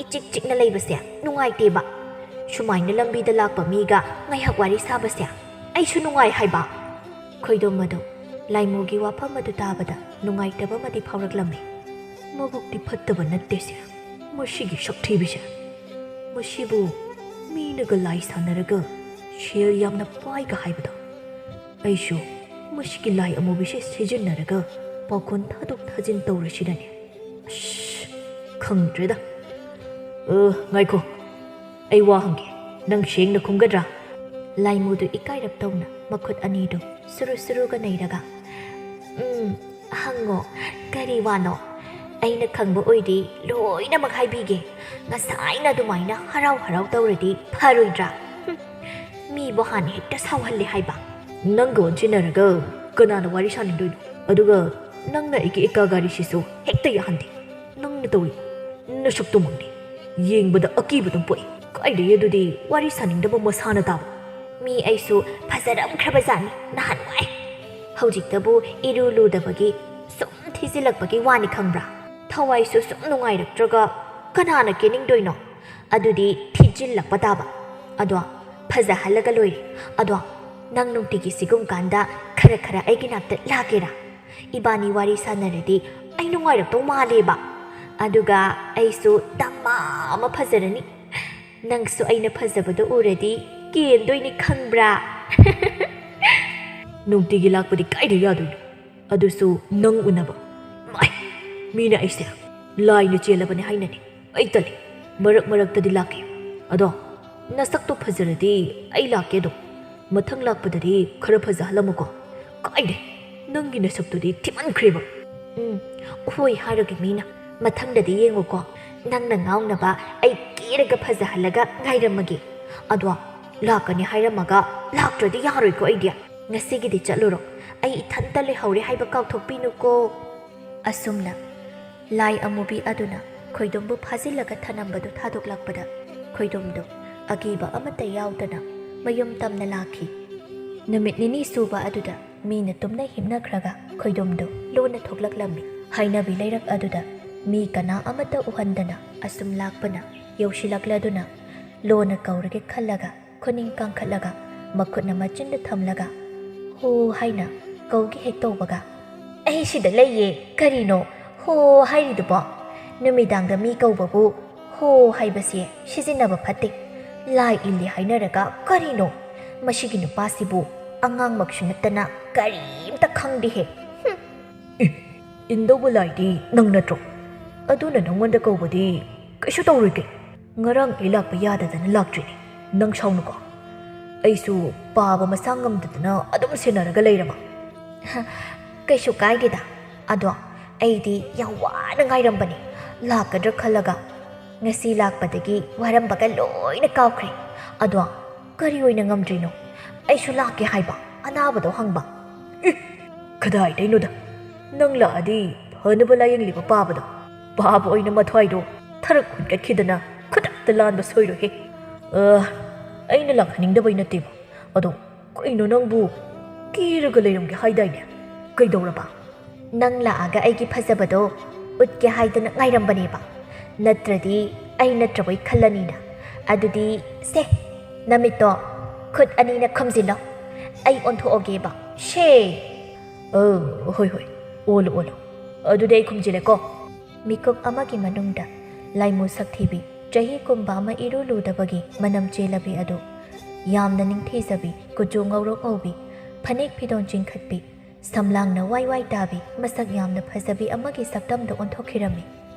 ꯏꯆꯤꯛ ꯆꯤꯛꯅ ꯂꯩꯕꯁꯦ ꯅꯨꯡꯉꯥꯏꯇꯦꯕ꯫ ꯁꯨꯃꯥꯏꯅ ꯂꯝꯕꯤꯗ ꯂꯥꯛꯄ ꯃꯤꯒ ꯉꯥꯏꯍꯥꯛ ꯋꯥꯔꯤ ꯁꯥꯕꯁꯦ ꯑꯩꯁꯨ ꯅꯨꯡꯉꯥꯏ ꯍꯥꯏꯕ꯫ ꯈꯣꯏꯗꯣꯝ ꯑꯗꯣ, ꯂꯥꯏꯃꯨꯒꯤ ꯋꯥꯐꯝ ꯑꯗꯨ ꯇꯥꯕꯗ ꯅꯨꯡꯉꯥꯏꯇꯕ ꯑꯃꯗꯤ ꯐꯥꯎꯔꯛꯂꯝꯃꯤ꯫ ꯃꯕꯨꯛꯇꯤ ꯐꯠꯇꯕ ꯅꯠꯇꯦꯁꯦ, ꯃꯁꯤꯒꯤ ꯁꯛꯊꯤꯕꯤꯁꯦ꯫ ꯃꯁꯤꯕꯨ ꯃꯤꯅꯒ ꯂꯥꯏ ꯁꯥꯟꯅꯔꯒ ꯁꯦꯜ ꯌꯥꯝꯅ ꯄꯥꯏꯒ ꯍꯥꯏꯕꯗꯣ꯫ ꯑꯩꯁꯨ ꯃꯁꯤꯒꯤ ꯂꯥꯏ ꯑꯃꯨꯕꯤꯁꯦ ꯁꯤꯖꯤꯟꯅꯔꯒ ꯄꯥꯎꯈꯣꯟ ꯊꯥꯗꯣꯛ ꯊꯥꯖꯤꯟ ꯇꯧꯔꯁꯤꯔꯅꯦ꯫ ꯑꯁ, ꯈꯪꯗ꯭ꯔꯦꯗ꯫ ꯑ, ꯉꯥꯏꯈꯣ, ꯑꯩ ꯋꯥ ꯍꯪꯒꯦ, ꯅꯪ ꯁꯦꯡꯅ ꯈꯨꯝꯒꯗ꯭ꯔꯥ? ꯂꯥꯏꯃꯨꯗꯨ ꯏꯀꯥꯏꯔꯞ ꯇꯧꯅ ꯃꯈꯨꯠ ꯑꯅꯤꯗꯨ ꯁꯨꯔꯨ ꯁꯨꯔꯨꯒ ꯅꯩꯔꯒ, "ꯎꯝ, ꯍꯪꯉꯣ, ꯀꯔꯤ ꯋꯥꯅꯣ? ꯑꯩꯅ ꯈꯪꯕ ꯑꯣꯏꯗꯤ ꯂꯣꯏꯅꯃꯛ ꯍꯥꯏꯕꯤꯒꯦ꯫ ꯉꯁꯥꯏꯅ ꯑꯗꯨꯃꯥꯏꯅ ꯍꯔꯥꯎ ꯍꯔꯥꯎ ꯇꯧꯔꯗꯤ ꯐꯔꯣꯏꯗ꯭ꯔꯥ? ꯍꯨꯝ, ꯃꯤꯕꯨ ꯍꯥꯟꯅ ꯍꯦꯛꯇ ꯁꯥꯎꯍꯜꯂꯦ ꯍꯥꯏꯕ꯫" "ꯅꯪꯒ ꯑꯣꯟꯁꯤꯟꯅꯔꯒ ꯀꯅꯥꯅ ꯋꯥꯔꯤ ꯁꯥꯅꯤꯡꯗꯣꯏꯅꯣ? ꯑꯗꯨꯒ ꯅꯪꯅ ꯑꯩꯒꯤ ꯑꯦꯀꯥ ꯒꯥꯔꯤꯁꯤꯁꯨ ꯍꯦꯛꯇ ꯌꯥꯍꯟꯗꯦ꯫ ꯅꯪꯅ ꯇꯧꯔꯤ ꯅꯁꯛꯇꯨꯃꯛꯅꯤ ꯌꯦꯡꯕꯗ ꯑꯀꯤꯕ ꯑꯗꯨꯝ ꯄꯣꯛꯏ꯫ ꯀꯥꯏꯗꯩ ꯑꯗꯨꯗꯤ ꯋꯥꯔꯤ ꯁꯥꯅꯤꯡꯗꯕ ꯃꯁꯥꯅ ꯇꯥꯕ꯫" "ꯃꯤ ꯑꯩꯁꯨ ꯐꯖꯔꯝꯈ꯭ꯔꯕꯖꯥꯠꯅꯤ ꯅꯍꯥꯟꯋꯥꯏ꯫ ꯍꯧꯖꯤꯛꯇꯕꯨ ꯏꯔꯨ ꯂꯨꯗꯕꯒꯤ ꯁꯨꯝ ꯊꯤꯖꯤꯜꯂꯛꯄꯒꯤ ꯋꯥꯅꯤ ꯈꯪꯕ꯭ꯔꯥ? ꯊꯋꯥꯏꯁꯨ ꯁꯨꯝ ꯅꯨꯡꯉꯥꯏꯔꯛꯇ꯭ꯔꯒ ꯀꯅꯥꯅ ꯀꯦꯅꯤꯡꯗꯣꯏꯅꯣ? ꯑꯗꯨꯗꯤ ꯊꯤꯖꯤꯜꯂꯛꯄ ꯇꯥꯕ꯫ ꯑꯗꯣ ꯐꯖꯍꯜꯂꯒ ꯂꯣꯏꯔꯦ꯫ ꯑꯗꯣ ꯅꯪ ꯅꯨꯡꯇꯤꯒꯤ ꯁꯤꯒꯨꯝ ꯀꯥꯟꯗ ꯈꯔ ꯈꯔ ꯑꯩꯒꯤ ꯅꯥꯛꯇ ꯂꯥꯛꯀꯦꯔꯥ? ꯏꯕꯥꯅꯤ ꯋꯥꯔꯤ ꯁꯥꯟꯅꯔꯗꯤ ꯑꯩ ꯅꯨꯡꯉꯥꯏꯔꯛꯇꯧ ꯃꯥꯜꯂꯦꯕ꯫ ꯑꯗꯨꯒ ꯑꯩꯁꯨ ꯗꯃꯥ ꯑꯃ ꯐꯖꯔꯅꯤ꯫ ꯅꯪꯁꯨ ꯑꯩꯅ ꯐꯖꯕꯗꯣ ꯎꯔꯗꯤ ꯀꯦꯟꯗꯣꯏꯅꯤ ꯈꯪꯕ꯭ꯔꯥ?" "ꯅꯨꯡꯇꯤꯒꯤ ꯂꯥꯛꯄꯗꯤ ꯀꯥꯏꯗ ꯌꯥꯗꯣꯏꯅꯣ? ꯑꯗꯨꯁꯨ ꯅꯪ ꯎꯅꯕ꯫ ꯃꯥꯏ, ꯃꯤꯅ ꯑꯩꯁꯦ ꯂꯥꯏꯅ ꯆꯦꯜꯂꯕꯅꯦ ꯍꯥꯏꯅꯅꯦ꯫ ꯑꯩ ꯇꯜꯂꯤ꯫ ꯃꯔꯛ ꯃꯔꯛꯇꯗꯤ ꯂꯥꯛꯀꯦ꯫ ꯑꯗꯣ ꯅꯁꯛꯇꯣ ꯐꯖꯔꯗꯤ ꯑꯩ ꯂꯥꯛꯀꯦ ꯑꯗꯨꯝ꯫ ꯃꯊꯪ ꯂꯥꯛꯄꯗꯗꯤ ꯈꯔ ꯐꯖꯍꯜꯂꯝꯃꯨꯀꯣ꯫ ꯀꯥꯏꯗꯦ, ꯅꯪꯒꯤ ꯅꯁꯛꯇꯨꯗꯤ ꯊꯤꯃꯟꯈ꯭ꯔꯦꯕ꯫" "ꯎꯝ, ꯍꯣꯏ ꯍꯥꯏꯔꯒꯦ ꯃꯤꯅ꯫ ꯃꯊꯪꯗꯗꯤ ꯌꯦꯡꯉꯨꯀꯣ, ꯅꯪꯅ ꯉꯥꯎꯅꯕ ꯑꯩ ꯀꯦꯔꯒ ꯐꯖꯍꯜꯂꯒ ꯉꯥꯏꯔꯝꯃꯒꯦ꯫ ꯑꯗꯣ ꯂꯥꯛꯀꯅꯤ ꯍꯥꯏꯔꯝꯃꯒ ꯂꯥꯛꯇ꯭ꯔꯗꯤ ꯌꯥꯔꯣꯏꯀꯣ ꯑꯩꯗꯤ꯫ ꯉꯁꯤꯒꯤꯗꯤ ꯆꯠꯂꯨꯔꯣ, ꯑꯩ ꯏꯊꯟꯇ ꯂꯩꯍꯧꯔꯦ ꯍꯥꯏꯕ ꯀꯥꯎꯊꯣꯛꯄꯤꯅꯨꯀꯣ꯫" ꯑꯁꯨꯝꯅ ꯂꯥꯏ ꯑꯃꯨꯕꯤ ꯑꯗꯨꯅ ꯈꯣꯏꯗꯨꯝꯕꯨ ꯐꯥꯖꯤꯜꯂꯒ ꯊꯅꯝꯕꯗꯨ ꯊꯥꯗꯣꯛꯂꯛꯄꯗ ꯈꯣꯏꯗꯨꯝꯗꯨ ꯑꯀꯤꯕ ꯑꯃꯠꯇ ꯌꯥꯎꯗꯅ ꯃꯌꯨꯝ ꯇꯝꯅ ꯂꯥꯛꯈꯤ꯫ ꯅꯨꯃꯤꯠ ꯅꯤꯅꯤ ꯁꯨꯕ ꯑꯗꯨꯗ ꯃꯤꯅ ꯇꯨꯝꯅ ꯍꯤꯞꯅꯈ꯭ꯔꯒ ꯈꯣꯏꯗꯨꯝꯗꯨ ꯂꯣꯟꯅ ꯊꯣꯛꯂꯛꯂꯝꯃꯤ꯫ ꯍꯥꯏꯅꯕꯤ ꯂꯩꯔꯛ ꯑꯗꯨꯗ ꯃꯤ ꯀꯅꯥ ꯑꯃꯠꯇ ꯎꯍꯟꯗꯅ ꯑꯁꯨꯝ ꯂꯥꯛꯄꯅ ꯌꯧꯁꯤꯜꯂꯛꯂꯗꯨꯅ ꯂꯣꯟꯅ ꯀꯧꯔꯒꯦ ꯈꯜꯂꯒ ꯈꯨꯅꯤꯡ ꯀꯥꯡꯈꯠꯂꯒ ꯃꯈꯨꯠꯅ ꯃꯆꯤꯟꯗ ꯊꯝꯂꯒ "ꯍꯣ" ꯍꯥꯏꯅ ꯀꯧꯒꯦ ꯍꯦꯛ ꯇꯧꯕꯒ, "ꯑꯩ ꯁꯤꯗ ꯂꯩꯌꯦ, ꯀꯔꯤꯅꯣ ꯍꯣ ꯍꯥꯏꯔꯤꯗꯨꯕꯣ? ꯅꯨꯃꯤꯗꯥꯡꯗ ꯃꯤ ꯀꯧꯕꯕꯨ ꯍꯣ ꯍꯥꯏꯕꯁꯦ ꯁꯤꯖꯤꯟꯅꯕ ꯐꯠꯇꯦ꯫ ꯂꯥꯏ ꯏꯜꯂꯤ ꯍꯥꯏꯅꯔꯒ ꯀꯔꯤꯅꯣ? ꯃꯁꯤꯒꯤ ꯅꯨꯄꯥꯁꯤꯕꯨ ꯑꯉꯥꯡꯃꯛꯁꯨ ꯅꯠꯇꯅ ꯀꯔꯤꯝꯇ ꯈꯪꯗꯦꯍꯦ꯫ ꯍꯨꯝ!" "ꯑꯦ, ꯏꯟꯗꯧꯕ ꯂꯥꯏꯗꯤ ꯅꯪ ꯅꯠꯇ꯭ꯔꯣ? ꯑꯗꯨꯅ ꯅꯪꯉꯣꯟꯗ ꯀꯧꯕꯗꯤ ꯀꯩꯁꯨ ꯇꯧꯔꯣꯏ ꯀꯩ꯫ ꯉꯔꯥꯡ ꯑꯩ ꯂꯥꯛꯄ ꯌꯥꯗꯗꯅ ꯂꯥꯛꯇ꯭ꯔꯤꯅꯦ꯫ ꯅꯪ ꯁꯥꯎꯅꯨꯀꯣ꯫ ꯑꯩꯁꯨ ꯄꯥꯕ ꯃꯁꯥ ꯉꯝꯗꯗꯅ ꯑꯗꯨꯝ ꯁꯦꯟꯅꯔꯒ ꯂꯩꯔꯕ꯫" "ꯍ, ꯀꯩꯁꯨ ꯀꯥꯏꯗꯦꯗ꯫ ꯑꯗꯣ ꯑꯩꯗꯤ ꯌꯥꯝ ꯋꯥꯅ ꯉꯥꯏꯔꯝꯕꯅꯦ, ꯂꯥꯛꯀꯗ꯭ꯔꯥ ꯈꯜꯂꯒ꯫ ꯉꯁꯤ ꯂꯥꯛꯄꯗꯒꯤ ꯋꯥꯔꯝꯕꯒ ꯂꯣꯏꯅ ꯀꯥꯎꯈ꯭ꯔꯦ꯫ ꯑꯗꯣ ꯀꯔꯤ ꯑꯣꯏꯅ ꯉꯝꯗ꯭ꯔꯤꯅꯣ? ꯑꯩꯁꯨ ꯂꯥꯛꯀꯦ ꯍꯥꯏꯕ, ꯑꯅꯥꯕꯗꯣ ꯍꯪꯕ꯫" "ꯑꯦ, ꯀꯗꯥꯏꯗꯩꯅꯣꯗ? ꯅꯪ ꯂꯥꯛꯑꯗꯤ ꯐꯅꯕ ꯂꯥꯌꯦꯡꯂꯤꯕ ꯄꯥꯕꯗꯣ, ꯄꯥꯕ ꯑꯣꯏꯅ ꯃꯊ꯭ꯋꯥꯏꯗꯣ ꯊꯔꯛ ꯍꯨꯠꯀꯠꯈꯤꯗꯅ ꯈꯨꯗꯛꯇ ꯂꯥꯟꯕ ꯁꯣꯏꯔꯣꯏꯍꯦ꯫ ꯑ, ꯑꯩꯅ ꯂꯥꯛꯍꯟꯅꯤꯡꯗꯕꯩ ꯅꯠꯇꯦꯕ꯫ ꯑꯗꯣ ꯀꯩꯅꯣ ꯅꯪꯕꯨ ꯀꯤꯔꯒ ꯂꯩꯔꯝꯒꯦ ꯍꯥꯏꯗꯥꯏꯅꯦ? ꯀꯩꯗꯧꯔꯕ?" "ꯅꯪ ꯂꯥꯛꯑꯒ ꯑꯩꯒꯤ ꯐꯖꯕꯗꯣ ꯎꯠꯀꯦ ꯍꯥꯏꯗꯅ ꯉꯥꯏꯔꯝꯕꯅꯦꯕ꯫ ꯅꯠꯇ꯭ꯔꯗꯤ ꯑꯩ ꯅꯠꯇ꯭ꯔꯕꯣꯏ ꯈꯜꯂꯅꯤꯅ꯫ ꯑꯗꯨꯗꯤ ꯁꯦ, ꯅꯃꯤꯠꯇꯣ ꯈꯨꯠ ꯑꯅꯤꯅ ꯈꯨꯝꯖꯤꯜꯂꯣ꯫ ꯑꯩ ꯑꯣꯟꯊꯣꯛꯑꯒꯦꯕ꯫ ꯁꯦ!" "ꯑ, ꯍꯣꯏ, ꯍꯣꯏ, ꯑꯣꯜꯂꯨ, ꯑꯣꯜꯂꯨ꯫ ꯑꯗꯨꯗꯤ ꯑꯩ ꯈꯨꯝꯖꯤꯜꯂꯦꯀꯣ꯫" ꯃꯤꯀꯨꯞ ꯑꯃꯒꯤ ꯃꯅꯨꯡꯗ ꯂꯥꯏꯃꯨ ꯁꯛꯊꯤꯕꯤ, ꯆꯍꯤ ꯀꯨꯝꯕ ꯑꯃ ꯏꯔꯨ ꯂꯨꯗꯕꯒꯤ ꯃꯅꯝ ꯆꯦꯜꯂꯕꯤ ꯑꯗꯨ, ꯌꯥꯝꯅ ꯅꯤꯡꯊꯤꯖꯕꯤ, ꯀꯨꯆꯨ ꯉꯧꯔꯣꯛ ꯉꯧꯕꯤ, ꯐꯅꯦꯛ ꯐꯤꯗꯣꯟ ꯆꯤꯡꯈꯠꯄꯤ, ꯁꯝꯂꯥꯡꯅ ꯋꯥꯏ ꯋꯥꯏ ꯇꯥꯕꯤ, ꯃꯁꯛ ꯌꯥꯝꯅ ꯐꯖꯕꯤ ꯑꯃꯒꯤ ꯁꯛꯇꯝꯗ ꯑꯣꯟꯊꯣꯛꯈꯤꯔꯝꯃꯤ꯫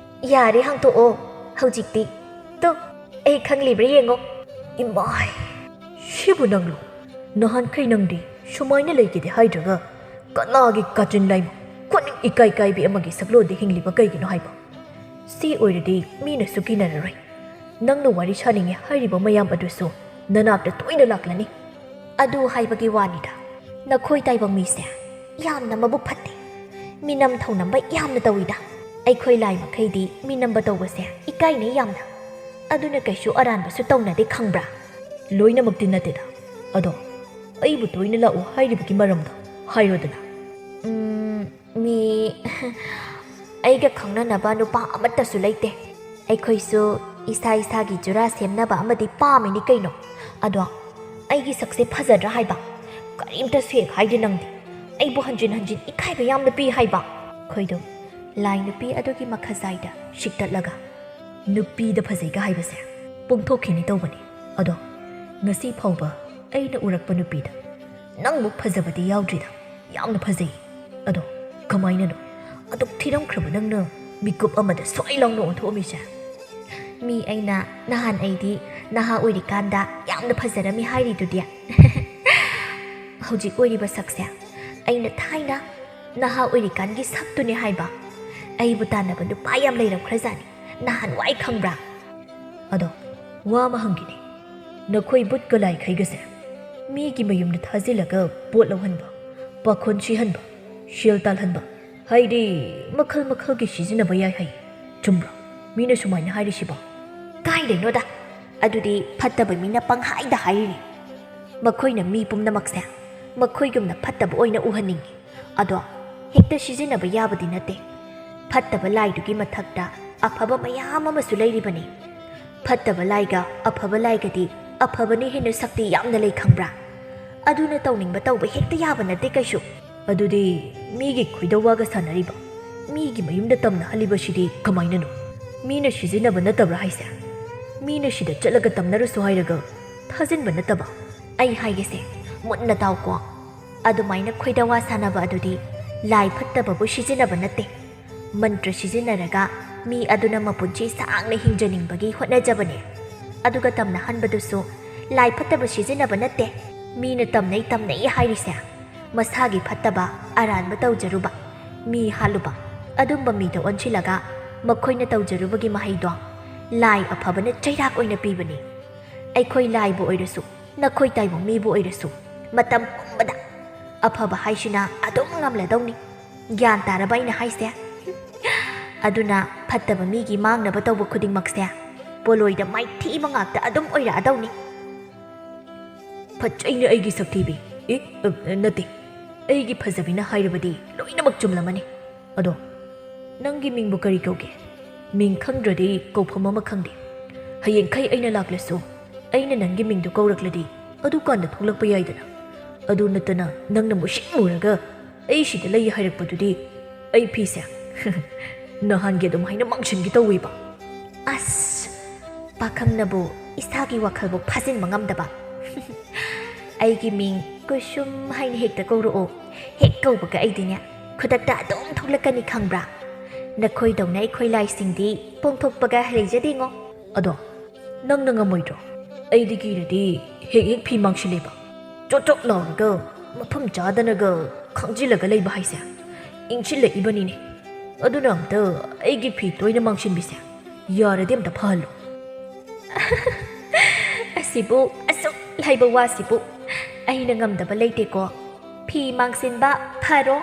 "ꯌꯥꯔꯦ, ꯍꯥꯡꯇꯣꯛꯑꯣ ꯍꯧꯖꯤꯛꯇꯤ꯫ ꯇꯨ, ꯑꯩ ꯈꯪꯂꯤꯕ꯭ꯔꯥ ꯌꯦꯡꯉꯣ꯫" "ꯏꯃꯥꯏ, ꯁꯤꯕꯨ ꯅꯪꯂꯣ? ꯅꯍꯥꯟꯈꯩ ꯅꯪꯗꯤ ꯁꯨꯃꯥꯏꯅ ꯂꯩꯒꯦꯗꯤ ꯍꯥꯏꯗ꯭ꯔꯒ ꯀꯅꯥꯒꯤ ꯀꯥꯆꯤꯟ ꯂꯥꯏꯃ ꯈꯨꯅꯤꯡ ꯏꯀꯥꯏ ꯀꯥꯏꯕꯤ ꯑꯃꯒꯤ ꯁꯛꯂꯣꯟꯗ ꯍꯤꯡꯂꯤꯕ ꯀꯩꯒꯤꯅꯣ ꯍꯥꯏꯕ? ꯁꯤ ꯑꯣꯏꯔꯗꯤ ꯃꯤꯅꯁꯨ ꯀꯤꯅꯔꯔꯣꯏ꯫ ꯅꯪꯅ ꯋꯥꯔꯤ ꯁꯥꯅꯤꯡꯉꯦ ꯍꯥꯏꯔꯤꯕ ꯃꯌꯥꯝ ꯑꯗꯨꯁꯨ ꯅꯅꯥꯛꯇ ꯇꯣꯏꯅ ꯂꯥꯛꯂꯅꯤ꯫" "ꯑꯗꯨ ꯍꯥꯏꯕꯒꯤ ꯋꯥꯅꯤꯗ, ꯅꯈꯣꯏ ꯇꯥꯏꯕꯪ ꯃꯤꯁꯦ ꯌꯥꯝꯅ ꯃꯕꯨꯛ ꯐꯠꯇꯦ꯫ ꯃꯤꯅꯝ ꯊꯧꯅꯝꯕ ꯌꯥꯝꯅ ꯇꯧꯏꯗ꯫ ꯑꯩꯈꯣꯏ ꯂꯥꯏ ꯃꯈꯩꯗꯤ ꯃꯤꯅꯝꯕ ꯇꯧꯕꯁꯦ ꯏꯀꯥꯏꯅꯩ ꯌꯥꯝꯅ꯫ ꯑꯗꯨꯅ ꯀꯩꯁꯨ ꯑꯔꯥꯟꯕꯁꯨ ꯇꯧꯅꯗꯦ ꯈꯪꯕ꯭ꯔꯥ? ꯂꯣꯏꯅꯃꯛꯇꯤ ꯅꯠꯇꯦꯗ꯫ ꯑꯗꯣ ꯑꯩꯕꯨ ꯇꯣꯏꯅ ꯂꯥꯛꯎ ꯍꯥꯏꯔꯤꯕꯒꯤ ꯃꯔꯝꯗꯣ ꯍꯥꯏꯔꯣꯗꯅ꯫" "ꯎꯝ, ꯃꯤ ꯑꯩꯒ ꯈꯪꯅꯅꯕ ꯅꯨꯄꯥ ꯑꯃꯠꯇꯁꯨ ꯂꯩꯇꯦ꯫ ꯑꯩꯈꯣꯏꯁꯨ ꯏꯁꯥ ꯏꯁꯥꯒꯤ ꯖꯨꯔꯥ ꯁꯦꯝꯅꯕ ꯑꯃꯗꯤ ꯄꯥꯝꯃꯤꯅꯤ ꯀꯩꯅꯣ꯫ ꯑꯗꯣ ꯑꯩꯒꯤ ꯁꯛꯁꯦ ꯐꯖꯗ꯭ꯔꯥ ꯍꯥꯏꯕ? ꯀꯔꯤꯝꯇꯁꯨ ꯍꯦꯛ ꯍꯥꯏꯗꯦ ꯅꯪꯗꯤ꯫ ꯑꯩꯕꯨ ꯍꯟꯖꯤꯟ ꯍꯟꯖꯤꯟ ꯏꯀꯥꯏꯕ ꯌꯥꯝꯅ ꯄꯤ ꯍꯥꯏꯕ꯫ ꯈꯣꯏꯗꯣ ꯂꯥꯏ ꯅꯨꯄꯤ ꯑꯗꯨꯒꯤ ꯃꯈꯖꯥꯏꯗ ꯁꯤꯛꯇꯠꯂꯒ, "ꯅꯨꯄꯤꯗ ꯐꯖꯩꯒ ꯍꯥꯏꯕꯁꯦ ꯄꯣꯡꯊꯣꯛꯈꯤꯅꯤ ꯇꯧꯕꯅꯤ꯫ ꯑꯗꯣ ꯉꯁꯤ ꯐꯥꯎꯕ ꯑꯩꯅ ꯎꯔꯛꯄ ꯅꯨꯄꯤꯗ ꯅꯪꯃꯨꯛ ꯐꯖꯕꯗꯤ ꯌꯥꯎꯗ꯭ꯔꯤꯗ꯫ ꯌꯥꯝꯅ ꯐꯖꯩ꯫ ꯑꯗꯣ ꯀꯃꯥꯏꯅꯅꯣ ꯑꯗꯨꯛ ꯊꯤꯔꯝꯈ꯭ꯔꯕ ꯅꯪꯅ ꯃꯤꯀꯨꯞ ꯑꯃꯗ ꯁ꯭ꯋꯥꯏ ꯂꯥꯎꯅ ꯑꯣꯟꯊꯣꯛꯑꯝꯃꯤꯁꯦ?" "ꯃꯤ ꯑꯩꯅ ꯅꯍꯥꯟ ꯑꯩꯗꯤ ꯅꯍꯥ ꯑꯣꯏꯔꯤꯀꯥꯟꯗ ꯌꯥꯝꯅ ꯐꯖꯔꯝꯃꯤ ꯍꯥꯏꯔꯤꯗꯨꯗꯤ?" "ꯍꯧꯖꯤꯛ ꯑꯣꯏꯔꯤꯕ ꯁꯛꯁꯦ ꯑꯩꯅ ꯊꯥꯏꯅ ꯅꯍꯥ ꯑꯣꯏꯔꯤꯀꯥꯟꯒꯤ ꯁꯛꯇꯨꯅꯦ ꯍꯥꯏꯕ꯫ ꯑꯩꯕꯨ ꯇꯥꯟꯅꯕ ꯅꯨꯄꯥ ꯌꯥꯝ ꯂꯩꯔꯝꯈ꯭ꯔꯖꯥꯠꯅꯤ ꯅꯍꯥꯟꯋꯥꯏ, ꯈꯪꯕ꯭ꯔꯥ?" "ꯑꯗꯣ ꯋꯥ ꯑꯃ ꯍꯪꯒꯦꯅꯦ, ꯅꯈꯣꯏ ꯕꯨꯠꯀ ꯂꯥꯏꯈꯩꯒꯁꯦ ꯃꯤꯒꯤ ꯃꯌꯨꯝꯗ ꯊꯥꯖꯤꯜꯂꯒ ꯄꯣꯠ ꯂꯧꯍꯟꯕ, ꯄꯥꯈꯣꯟ ꯁꯤꯍꯟꯕ, ꯁꯦꯜ ꯇꯥꯜꯍꯟꯕ, ꯍꯥꯏꯗꯤ ꯃꯈꯜ ꯃꯈꯜꯒꯤ ꯁꯤꯖꯤꯟꯅꯕ ꯌꯥꯏ ꯍꯥꯏ, ꯆꯨꯝꯕ꯭ꯔꯣ? ꯃꯤꯅ ꯁꯨꯃꯥꯏꯅ ꯍꯥꯏꯔꯤꯁꯤꯕꯣ?" "ꯀꯥꯏꯗꯩꯅꯣꯗ, ꯑꯗꯨꯗꯤ ꯐꯠꯇꯕ ꯃꯤꯅ ꯄꯪꯍꯥꯏꯗ ꯍꯥꯏꯔꯤꯅꯤ꯫ ꯃꯈꯣꯏꯅ ꯃꯤ ꯄꯨꯝꯅꯃꯛꯁꯦ ꯃꯈꯣꯏꯒꯨꯝꯅ ꯐꯠꯇꯕ ꯑꯣꯏꯅ ꯎꯍꯟꯅꯤꯡꯉꯤ꯫ ꯑꯗꯣ ꯍꯦꯛꯇ ꯁꯤꯖꯤꯟꯅꯕ ꯌꯥꯕꯗꯤ ꯅꯠꯇꯦ꯫ ꯐꯠꯇꯕ ꯂꯥꯏꯗꯨꯒꯤ ꯃꯊꯛꯇ ꯑꯐꯕ ꯃꯌꯥꯝ ꯑꯃꯁꯨ ꯂꯩꯔꯤꯕꯅꯤ꯫ ꯐꯠꯇꯕ ꯂꯥꯏꯒ ꯑꯐꯕ ꯂꯥꯏꯒꯗꯤ ꯑꯐꯕꯅ ꯍꯦꯟꯅ ꯁꯛꯇꯤ ꯌꯥꯝꯅ ꯂꯩ, ꯈꯪꯕ꯭ꯔꯥ? ꯑꯗꯨꯅ ꯇꯧꯅꯤꯡꯕ ꯇꯧꯕ ꯍꯦꯛꯇ ꯌꯥꯕ ꯅꯠꯇꯦ ꯀꯩꯁꯨ꯫" "ꯑꯗꯨꯗꯤ ꯃꯤꯒꯤ ꯈꯣꯏꯗꯧ ꯋꯥꯒ ꯁꯥꯟꯅꯔꯤꯕ, ꯃꯤꯒꯤ ꯃꯌꯨꯝꯗ ꯇꯝꯅꯍꯜꯂꯤꯕꯁꯤꯗꯤ ꯀꯃꯥꯏꯅꯅꯣ? ꯃꯤꯅ ꯁꯤꯖꯤꯟꯅꯕ ꯅꯠꯇꯕ꯭ꯔꯥ ꯍꯥꯏꯁꯦ? ꯃꯤꯅ ꯁꯤꯗ ꯆꯠꯂꯒ ꯇꯝꯅꯔꯨꯁꯨ ꯍꯥꯏꯔꯒ ꯊꯥꯖꯤꯟꯕ ꯅꯠꯇꯕ?" "ꯑꯩ ꯍꯥꯏꯒꯦꯁꯦ, ꯃꯨꯟꯅ ꯇꯥꯎꯀꯣ꯫ ꯑꯗꯨꯃꯥꯏꯅ ꯈꯣꯏꯗꯧ ꯋꯥ ꯁꯥꯟꯅꯕ ꯑꯗꯨꯗꯤ ꯂꯥꯏ ꯐꯠꯇꯕꯕꯨ ꯁꯤꯖꯤꯟꯅꯕ ꯅꯠꯇꯦ꯫ ꯃꯟꯇ꯭ꯔ ꯁꯤꯖꯤꯟꯅꯔꯒ ꯃꯤ ꯑꯗꯨꯅ ꯃꯄꯨꯟꯁꯤ ꯁꯥꯡꯅ ꯍꯤꯡꯖꯅꯤꯡꯕꯒꯤ ꯍꯣꯠꯅꯖꯕꯅꯦ꯫ ꯑꯗꯨꯒ ꯇꯝꯅꯍꯟꯕꯗꯨꯁꯨ ꯂꯥꯏ ꯐꯠꯇꯕ ꯁꯤꯖꯤꯟꯅꯕ ꯅꯠꯇꯦ꯫ ꯃꯤꯅ ꯇꯝꯅꯩ ꯇꯝꯅꯩ ꯍꯥꯏꯔꯤꯁꯦ ꯃꯁꯥꯒꯤ ꯐꯠꯇꯕ ꯑꯔꯥꯟꯕ ꯇꯧꯖꯔꯨꯕ, ꯃꯤ ꯍꯥꯠꯂꯨꯕ, ꯑꯗꯨꯝꯕ ꯃꯤꯗ ꯑꯣꯟꯁꯤꯜꯂꯒ ꯃꯈꯣꯏꯅ ꯇꯧꯖꯔꯨꯕꯒꯤ ꯃꯍꯩꯗꯣ ꯂꯥꯏ ꯑꯐꯕꯅ ꯆꯩꯔꯥꯛ ꯑꯣꯏꯅ ꯄꯤꯕꯅꯤ꯫ ꯑꯩꯈꯣꯏ ꯂꯥꯏꯕꯨ ꯑꯣꯏꯔꯁꯨ, ꯅꯈꯣꯏ ꯇꯥꯏꯕꯪ ꯃꯤꯕꯨ ꯑꯣꯏꯔꯁꯨ, ꯃꯇꯝ ꯄꯨꯝꯕꯗ ꯑꯐꯕ ꯍꯥꯏꯁꯤꯅ ꯑꯗꯨꯝ ꯉꯝꯂꯗꯧꯅꯤ꯫ ꯒ꯭ꯌꯥꯟ ꯇꯥꯔꯕ ꯑꯩꯅ ꯍꯥꯏꯁꯦ?" "ꯑꯗꯨꯅ ꯐꯠꯇꯕ ꯃꯤꯒꯤ ꯃꯥꯡꯅꯕ ꯇꯧꯕ ꯈꯨꯗꯤꯡꯃꯛꯁꯦ ꯄꯣꯂꯣꯏꯗ ꯃꯥꯏꯊꯤꯕ ꯉꯥꯛꯇ ꯑꯗꯨꯝ ꯑꯣꯏꯔꯛꯑꯗꯧꯅꯤ꯫" "ꯐꯠꯖꯩꯅꯦ ꯑꯩꯒꯤ ꯁꯛꯊꯤꯕꯤ꯫ ꯑꯦ, ꯑ, ꯅꯠꯇꯦ, ꯑꯩꯒꯤ ꯐꯖꯕꯤꯅ ꯍꯥꯏꯔꯕꯗꯤ ꯂꯣꯏꯅꯃꯛ ꯆꯨꯝꯂꯝꯃꯅꯤ꯫ ꯑꯗꯣ ꯅꯪꯒꯤ ꯃꯤꯡꯕꯨ ꯀꯔꯤ ꯀꯧꯒꯦ? ꯃꯤꯡ ꯈꯪꯗ꯭ꯔꯗꯤ ꯀꯧꯐꯝ ꯑꯃ ꯈꯪꯗꯦ꯫ ꯍꯌꯦꯡꯈꯩ ꯑꯩꯅ ꯂꯥꯛꯂꯁꯨ ꯑꯩꯅ ꯅꯪꯒꯤ ꯃꯤꯡꯗꯨ ꯀꯧꯔꯛꯂꯗꯤ ꯑꯗꯨꯀꯥꯟꯗ ꯊꯣꯛꯂꯛꯄ ꯌꯥꯏꯗꯅ꯫ ꯑꯗꯨ ꯅꯠꯇꯅ ꯅꯪꯅ ꯃꯨꯁꯤꯟ ꯃꯨꯔꯒ ꯑꯩ ꯁꯤꯗ ꯂꯩ ꯍꯥꯏꯔꯛꯄꯗꯨꯗꯤ ꯑꯩ ꯐꯤꯁꯦ ꯅꯍꯥꯟꯒꯤ ꯑꯗꯨꯃꯥꯏꯅ ꯃꯥꯡꯁꯤꯟꯒꯦ ꯇꯧꯋꯦꯕ꯫ ꯑꯁ, ꯄꯥꯈꯪꯅꯕꯨ ꯏꯁꯥꯒꯤ ꯋꯥꯈꯜꯕꯨ ꯐꯥꯖꯤꯟꯕ ꯉꯝꯗꯕ꯫ ꯑꯩꯒꯤ ꯃꯤꯡ ꯀꯨꯁꯨꯝ ꯍꯥꯏꯅ ꯍꯦꯛꯇ ꯀꯧꯔꯛꯑꯣ꯫ ꯍꯦꯛ ꯀꯧꯕꯒ ꯑꯩꯗꯤꯅꯦ, ꯈꯨꯗꯛꯇ ꯑꯗꯨꯝ ꯊꯣꯛꯂꯛꯀꯅꯤ ꯈꯪꯕ꯭ꯔꯥ? ꯅꯈꯣꯏꯗꯧꯅ ꯑꯩꯈꯣꯏ ꯂꯥꯏꯁꯤꯡꯗꯤ ꯄꯣꯡꯊꯣꯛꯄꯒ ꯂꯩꯖꯗꯦꯉꯣ꯫ ꯑꯗꯣ ꯅꯪꯅ ꯉꯝꯃꯣꯏꯗ꯭ꯔꯣ? ꯑꯩꯗꯤ ꯀꯤꯔꯗꯤ ꯍꯦꯛ ꯍꯦꯛ ꯐꯤ ꯃꯥꯡꯁꯤꯜꯂꯦꯕ꯫ ꯆꯣꯠ ꯆꯣꯠ ꯂꯥꯎꯔꯒ ꯃꯐꯝ ꯆꯥꯗꯅꯒ ꯈꯥꯡꯖꯤꯜꯂꯒ ꯂꯩꯕ ꯍꯥꯏꯁꯦ ꯏꯪꯁꯤꯜꯂꯛꯏꯕꯅꯤꯅꯦ꯫ ꯑꯗꯨꯅ ꯑꯝꯇ ꯑꯩꯒꯤ ꯐꯤ ꯇꯣꯏꯅ ꯃꯥꯡꯁꯤꯟꯕꯤꯁꯦ ꯌꯥꯔꯗꯤ ꯑꯝꯇ ꯐꯍꯜꯂꯣ꯫ ꯑꯁꯤꯕꯨ, ꯑꯁꯨꯛ ꯂꯥꯏꯕ ꯋꯥꯁꯤꯕꯨ ꯑꯩꯅ ꯉꯝꯗꯕ ꯂꯩꯇꯦꯀꯣ꯫ ꯐꯤ ꯃꯥꯡꯁꯤꯟꯕ ꯐꯔꯣ꯫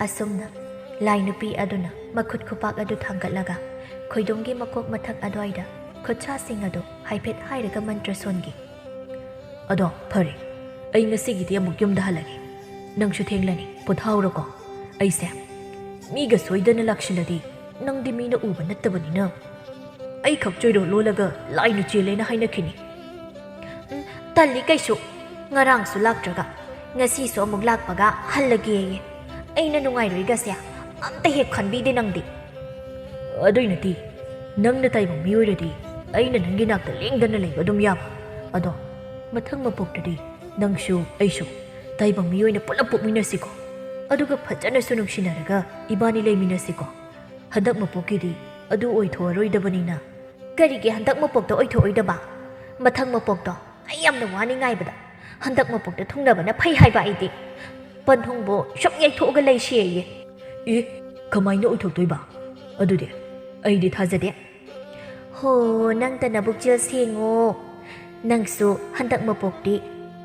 ꯑꯁꯨꯝꯅ ꯂꯥꯏ ꯅꯨꯄꯤ ꯑꯗꯨꯅ ꯃꯈꯨꯠ ꯈꯨꯄꯥꯛ ꯑꯗꯨ ꯊꯥꯡꯒꯠꯂꯒ ꯈꯣꯏꯗꯣꯝꯒꯤ ꯃꯀꯣꯛ ꯃꯊꯛ ꯑꯗꯨꯋꯥꯏꯗ ꯈꯨꯠꯁꯥꯁꯤꯡ ꯑꯗꯨ ꯍꯥꯏꯐꯦꯠ ꯍꯥꯏꯔꯒ ꯃꯟꯇ꯭ꯔ ꯁꯣꯟꯈꯤ꯫ "ꯑꯗꯣ ꯐꯔꯦ, ꯑꯩ ꯉꯁꯤꯒꯤꯗꯤ ꯑꯃꯨꯛ ꯌꯨꯝꯗ ꯍꯜꯂꯒꯦ꯫ ꯅꯪꯁꯨ ꯊꯦꯡꯂꯅꯤ, ꯄꯣꯊꯥꯍꯧꯔꯣꯀꯣ꯫ ꯑꯩꯁꯦ ꯃꯤꯒ ꯁꯣꯏꯗꯅ ꯂꯥꯛꯁꯤꯜꯂꯗꯤ ꯅꯪꯗꯤ ꯃꯤꯅ ꯎꯕ ꯅꯠꯇꯕꯅꯤꯅ ꯑꯩꯈꯛ ꯆꯣꯏꯔꯣ ꯂꯣꯜꯂꯒ ꯂꯥꯏꯅ ꯆꯦꯜꯂꯦꯅ ꯍꯥꯏꯅꯈꯤꯅꯤ꯫" "ꯎꯝ, ꯇꯜꯂꯤ ꯀꯩꯁꯨ꯫ ꯉꯔꯥꯡꯁꯨ ꯂꯥꯛꯇ꯭ꯔꯒ ꯉꯁꯤꯁꯨ ꯑꯃꯨꯛ ꯂꯥꯛꯄꯒ ꯍꯜꯂꯒꯦꯌꯦ꯫ ꯑꯩꯅ ꯅꯨꯡꯉꯥꯏꯔꯣꯏꯒꯁꯦ ꯑꯝꯇ ꯍꯦꯛ ꯈꯟꯕꯤꯗꯦ ꯅꯪꯗꯤ꯫" "ꯑꯗꯨꯏ ꯅꯠꯇꯦ, ꯅꯪꯅ ꯇꯥꯏꯕꯪ ꯃꯤ ꯑꯣꯏꯔꯗꯤ ꯑꯩꯅ ꯅꯪꯒꯤ ꯅꯥꯛꯇ ꯂꯦꯡꯗꯅ ꯂꯩꯕ ꯑꯗꯨꯝ ꯌꯥꯕ꯫ ꯑꯗꯣ ꯃꯊꯪ ꯃꯄꯣꯛꯇꯗꯤ ꯅꯪꯁꯨ ꯑꯩꯁꯨ ꯇꯥꯏꯕꯪ ꯃꯤ ꯑꯣꯏꯅ ꯄꯨꯂꯞ ꯄꯣꯛꯃꯤꯟꯅꯁꯤꯀꯣ꯫ ꯑꯗꯨꯒ ꯐꯖꯅꯁꯨ ꯅꯨꯡꯁꯤꯅꯔꯒ ꯏꯕꯥꯅꯤ ꯂꯩꯃꯤꯟꯅꯁꯤꯀꯣ꯫ ꯍꯟꯗꯛ ꯃꯄꯣꯛꯀꯤꯗꯤ ꯑꯗꯨ ꯑꯣꯏꯊꯣꯛꯑꯔꯣꯏꯗꯕꯅꯤꯅ꯫" "ꯀꯔꯤꯒꯤ ꯍꯟꯗꯛ ꯃꯄꯣꯛꯇ ꯑꯣꯏꯊꯣꯛꯑꯣꯏꯗꯕ? ꯃꯊꯪ ꯃꯄꯣꯛꯇꯣ ꯑꯩ ꯌꯥꯝꯅ ꯋꯥꯅꯤ ꯉꯥꯏꯕꯗ꯫ ꯍꯟꯗꯛ ꯃꯄꯣꯛꯇ ꯊꯨꯡꯅꯕꯅ ꯐꯩ ꯍꯥꯏꯕ ꯑꯩꯗꯤ꯫ ꯄꯟꯊꯨꯡꯕꯨ ꯁꯨꯝ ꯌꯩꯊꯣꯛꯑꯒ ꯂꯩꯁꯦꯌꯦ꯫" "ꯑꯦ, ꯀꯃꯥꯏꯅ ꯑꯣꯏꯊꯣꯛꯇꯣꯏꯕ? ꯑꯗꯨꯗꯤ ꯑꯩꯗꯤ ꯊꯥꯖꯗꯦ꯫" "ꯍꯣ, ꯅꯪꯇ ꯅꯕꯨꯛꯆꯦꯜ ꯁꯦꯡꯉꯣ꯫ ꯅꯪꯁꯨ ꯍꯟꯗꯛ ꯃꯄꯣꯛꯇꯤ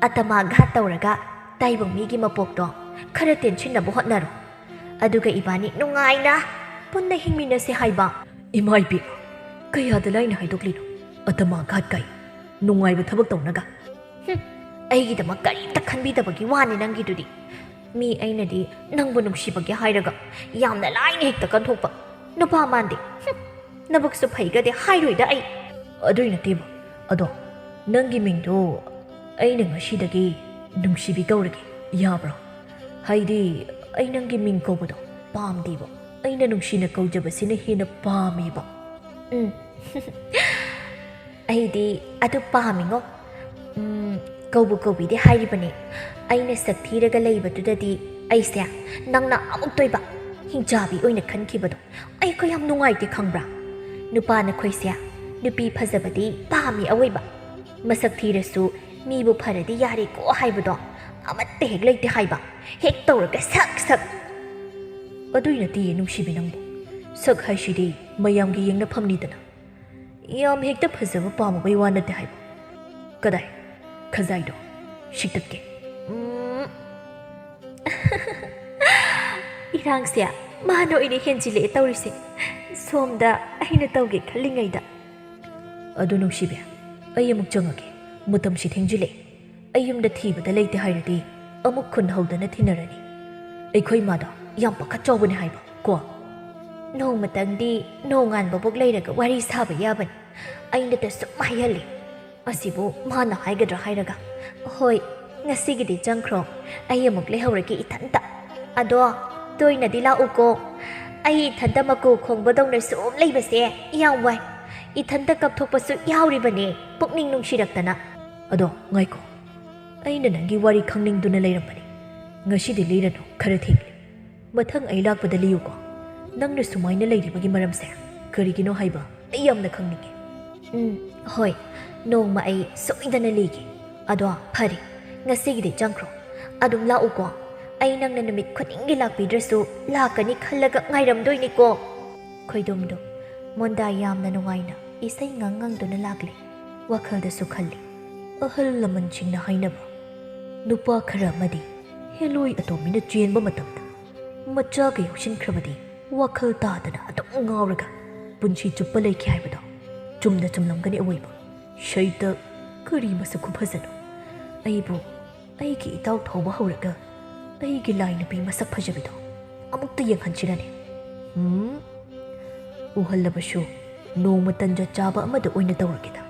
ꯑꯇꯃꯥ ꯘꯥꯠ ꯇꯧꯔꯒ ꯇꯥꯏꯕꯪ ꯃꯤꯒꯤ ꯃꯄꯣꯛꯇꯣ ꯈꯔ ꯇꯦꯟꯁꯤꯟꯅꯕ ꯍꯣꯠꯅꯔꯣ꯫ ꯑꯗꯨꯒ ꯏꯕꯥꯅꯤ ꯅꯨꯡꯉꯥꯏꯅ ꯄꯨꯟꯅ ꯍꯤꯡꯃꯤꯟꯅꯁꯦ ꯍꯥꯏꯕ꯫" "ꯏꯃꯥ ꯏꯕꯦꯝꯃ, ꯀꯌꯥꯗ ꯂꯥꯏꯅ ꯍꯥꯏꯗꯣꯛꯂꯤꯅꯣ? ꯑꯇꯃꯥ ꯘꯥꯠ ꯀꯥꯏ, ꯅꯨꯡꯉꯥꯏꯕ ꯊꯕꯛ ꯇꯧꯅꯒ꯫" "ꯍꯨꯝ, ꯑꯩꯒꯤꯗꯃꯛ ꯀꯔꯤꯝꯇ ꯈꯟꯕꯤꯗꯕꯒꯤ ꯋꯥꯅꯤ ꯅꯪꯒꯤꯗꯨꯗꯤ꯫ ꯃꯤ ꯑꯩꯅꯗꯤ ꯅꯪꯕꯨ ꯅꯨꯡꯁꯤꯕꯒꯤ ꯍꯥꯏꯔꯒ ꯌꯥꯝꯅ ꯂꯥꯏꯅ ꯍꯦꯛꯇ ꯀꯟꯊꯣꯛꯄ꯫ ꯅꯨꯄꯥ ꯃꯥꯟꯗꯦ꯫ ꯍꯨꯝ, ꯅꯕꯨꯛꯁꯨ ꯐꯩꯒꯗꯦ ꯍꯥꯏꯔꯣꯏꯗ ꯑꯩ꯫" "ꯑꯗꯨꯏ ꯅꯠꯇꯦꯕ꯫ ꯑꯗꯣ ꯅꯪꯒꯤ ꯃꯤꯡꯗꯣ ꯑꯩꯅ ꯉꯁꯤꯗꯒꯤ "ꯅꯨꯡꯁꯤꯕꯤ ꯀꯧꯔꯒꯦ, ꯌꯥꯕ꯭ꯔꯣ? ꯍꯥꯏꯗꯤ, ꯑꯩ ꯅꯪꯒꯤ ꯃꯤꯡ ꯀꯧꯕꯗꯣ ꯄꯥꯝꯗꯦꯕ꯫ ꯑꯩꯅ ꯅꯨꯡꯁꯤꯅ ꯀꯧꯖꯕꯁꯤꯅ ꯍꯦꯟꯅ ꯄꯥꯝꯃꯦꯕ꯫" "ꯎꯝ, ꯑꯩꯗꯤ ꯑꯗꯨ ꯄꯥꯝꯃꯤꯉꯣ꯫ ꯎꯝ, ꯀꯧꯕꯨ ꯀꯧꯕꯤꯗꯦ ꯍꯥꯏꯔꯤꯕꯅꯦ꯫ ꯑꯩꯅ ꯁꯛ ꯊꯤꯔꯒ ꯂꯩꯕꯗꯨꯗꯗꯤ ꯑꯩꯁꯦ ꯅꯪꯅ ꯑꯃꯨꯛꯇꯣꯏꯕ ꯍꯤꯡꯆꯥꯕꯤ ꯑꯣꯏꯅ ꯈꯟꯈꯤꯕꯗꯣ ꯑꯩ ꯀꯌꯥꯝ ꯅꯨꯡꯉꯥꯏꯇꯦ ꯈꯪꯕ꯭ꯔꯥ? ꯅꯨꯄꯥ ꯅꯈꯣꯏꯁꯦ ꯅꯨꯄꯤ ꯐꯖꯕꯗꯤ ꯄꯥꯝꯃꯤ ꯑꯑꯣꯏꯕ, ꯃꯁꯛ ꯊꯤꯔꯁꯨ ꯃꯤꯕꯨ ꯐꯔꯗꯤ ꯌꯥꯔꯦꯀꯣ ꯍꯥꯏꯕꯗꯣ ꯑꯃꯠꯇ ꯍꯦꯛ ꯂꯩꯇꯦ ꯍꯥꯏꯕ, ꯍꯦꯛ ꯇꯧꯔꯒ ꯁꯛ ꯁꯛ꯫" "ꯑꯗꯨꯏ ꯅꯠꯇꯤꯌꯦ ꯅꯨꯡꯁꯤꯕꯤ ꯅꯪꯕꯨ, ꯁꯛ ꯍꯥꯏꯁꯤꯗꯤ ꯃꯌꯥꯝꯒꯤ ꯌꯦꯡꯅꯐꯝꯅꯤꯗꯅ꯫ ꯌꯥꯝ ꯍꯦꯛꯇ ꯐꯖꯕ ꯄꯥꯝꯃꯨꯕꯩ ꯋꯥ ꯅꯠꯇꯦ ꯍꯥꯏꯕ꯫" "ꯀꯗꯥꯏ? ꯈꯖꯥꯏꯗꯣ ꯁꯤꯛꯇꯠꯀꯦ꯫" ꯎꯝ꯫ ꯏꯔꯥꯡꯁꯦ ꯃꯥꯅ ꯑꯣꯏꯅ ꯍꯦꯟꯖꯤꯜꯂꯛꯑꯦ ꯇꯧꯔꯤꯁꯦ, ꯁꯣꯝꯗ ꯑꯩꯅ ꯇꯧꯒꯦ ꯈꯜꯂꯤꯉꯩꯗ꯫ "ꯑꯗꯨ ꯅꯨꯡꯁꯤꯕꯤ, ꯑꯩ ꯑꯃꯨꯛ ꯆꯪꯉꯒꯦ꯫ ꯃꯇꯝꯁꯤ ꯊꯦꯡꯖꯤꯜꯂꯛꯑꯦ꯫ ꯑꯩ ꯌꯨꯝꯗ ꯊꯤꯕꯗ ꯂꯩꯇꯦ ꯍꯥꯏꯔꯗꯤ ꯑꯃꯨꯛ ꯈꯨꯟ ꯍꯧꯗꯅ ꯊꯤꯅꯔꯅꯤ꯫ ꯑꯩꯈꯣꯏ ꯏꯃꯥꯗꯣ ꯌꯥꯝ ꯄꯥꯈꯠ ꯆꯥꯎꯕꯅꯦ ꯍꯥꯏꯕ ꯀꯣ꯫" "ꯅꯣꯡꯃꯇꯪꯗꯤ ꯅꯣꯡꯉꯥꯟꯕꯕꯨꯛ ꯂꯩꯔꯒ ꯋꯥꯔꯤ ꯁꯥꯕ ꯌꯥꯕꯅꯤ꯫ ꯑꯩꯅꯗ ꯁꯨꯝ ꯍꯥꯏꯍꯜꯂꯤ꯫ ꯑꯁꯤꯕꯨ ꯃꯥꯅ ꯍꯥꯏꯒꯗ꯭ꯔꯥ ꯍꯥꯏꯔꯒ꯫ ꯍꯣꯏ, ꯉꯁꯤꯒꯤꯗꯤ ꯆꯪꯈ꯭ꯔꯣ꯫ ꯑꯩ ꯑꯃꯨꯛ ꯂꯩꯍꯧꯔꯒꯦ ꯏꯊꯟꯇ꯫ ꯑꯗꯣ ꯇꯣꯏꯅꯗꯤ ꯂꯥꯛꯎꯀꯣ꯫ ꯑꯩ ꯏꯊꯟꯇ ꯃꯀꯨ ꯈꯣꯡꯕꯗꯧꯅ ꯁꯨꯝ ꯂꯩꯕꯁꯦ ꯌꯥꯝ ꯋꯥꯏ꯫ ꯏꯊꯟꯇ ꯀꯞꯊꯣꯛꯄꯁꯨ ꯌꯥꯎꯔꯤꯕꯅꯦ, ꯄꯨꯛꯅꯤꯡ ꯅꯨꯡꯁꯤꯔꯛꯇꯅ꯫" "ꯑꯗꯣ ꯉꯥꯏꯈꯣ, ꯑꯩꯅ ꯅꯪꯒꯤ ꯋꯥꯔꯤ ꯈꯪꯅꯤꯡꯗꯨꯅ ꯂꯩꯔꯝꯕꯅꯤ꯫ ꯉꯁꯤꯗꯤ ꯂꯤꯔꯅꯨ, ꯈꯔ ꯊꯦꯡꯂꯦ꯫ ꯃꯊꯪ ꯑꯩ ꯂꯥꯛꯄꯗ ꯂꯤꯌꯨꯀꯣ꯫ ꯅꯪꯅ ꯁꯨꯃꯥꯏꯅ ꯂꯩꯔꯤꯕꯒꯤ ꯃꯔꯝꯁꯦ ꯀꯔꯤꯒꯤꯅꯣ ꯍꯥꯏꯕ ꯑꯩ ꯌꯥꯝꯅ ꯈꯪꯅꯤꯡꯉꯤ꯫" "ꯎꯝ, ꯍꯣꯏ, ꯅꯣꯡꯃ ꯑꯩ ꯁꯣꯏꯗꯅ ꯂꯤꯒꯦ꯫ ꯑꯗꯣ ꯐꯔꯦ, ꯉꯁꯤꯒꯤꯗꯤ ꯆꯪꯈ꯭ꯔꯣ꯫ ꯑꯗꯨꯝ ꯂꯥꯛꯎꯀꯣ꯫ ꯑꯩ ꯅꯪꯅ ꯅꯨꯃꯤꯠ ꯈꯨꯗꯤꯡꯒꯤ ꯂꯥꯛꯄꯤꯗ꯭ꯔꯁꯨ ꯂꯥꯛꯀꯅꯤ ꯈꯜꯂꯒ ꯉꯥꯏꯔꯝꯗꯣꯏꯅꯤꯀꯣ꯫" ꯈꯣꯏꯗꯣꯝꯗꯣ ꯃꯣꯟꯗꯥ ꯌꯥꯝꯅ ꯅꯨꯡꯉꯥꯏꯅ ꯏꯁꯩ ꯉꯪ ꯉꯪꯗꯨꯅ ꯂꯥꯛꯂꯤ꯫ ꯋꯥꯈꯜꯗꯁꯨ ꯈꯜꯂꯤ, ꯑꯍꯜ ꯂꯃꯟꯁꯤꯡꯅ ꯍꯥꯏꯅꯕ, ꯅꯨꯄꯥ ꯈꯔ ꯑꯃꯗꯤ ꯍꯦꯂꯣꯏ ꯑꯇꯣꯝꯕꯤꯅ ꯆꯦꯟꯕ ꯃꯇꯝꯗ ꯃꯆꯥꯒ ꯌꯥꯎꯁꯤꯟꯈ꯭ꯔꯕꯗꯤ ꯋꯥꯈꯜ ꯇꯥꯗꯅ ꯑꯗꯨꯝ ꯉꯥꯎꯔꯒ ꯄꯨꯟꯁꯤ ꯆꯨꯞꯄ ꯂꯩꯈꯤ ꯍꯥꯏꯕꯗꯣ ꯆꯨꯝꯗ ꯆꯨꯝꯂꯝꯒꯅꯤ ꯑꯑꯣꯏꯕ꯫ ꯁꯩꯇ, ꯀꯔꯤ ꯃꯁꯛ ꯈꯨꯐꯖꯅꯣ! ꯑꯩꯕꯨ ꯑꯩꯒꯤ ꯏꯇꯥꯎ ꯊꯧꯕ ꯍꯧꯔꯒ ꯑꯩꯒꯤ ꯂꯥꯏ ꯅꯨꯄꯤ ꯃꯁꯛ ꯐꯖꯕꯤꯗꯣ ꯑꯃꯨꯛꯇ ꯌꯦꯡꯍꯟꯁꯤꯔꯅꯦ? ꯎꯝ? ꯎꯍꯜꯂꯕꯁꯨ ꯅꯣꯡꯃ ꯇꯟꯖꯥ ꯆꯥꯕ ꯑꯃꯗ ꯑꯣꯏꯅ ꯇꯧꯔꯒꯦꯗ꯫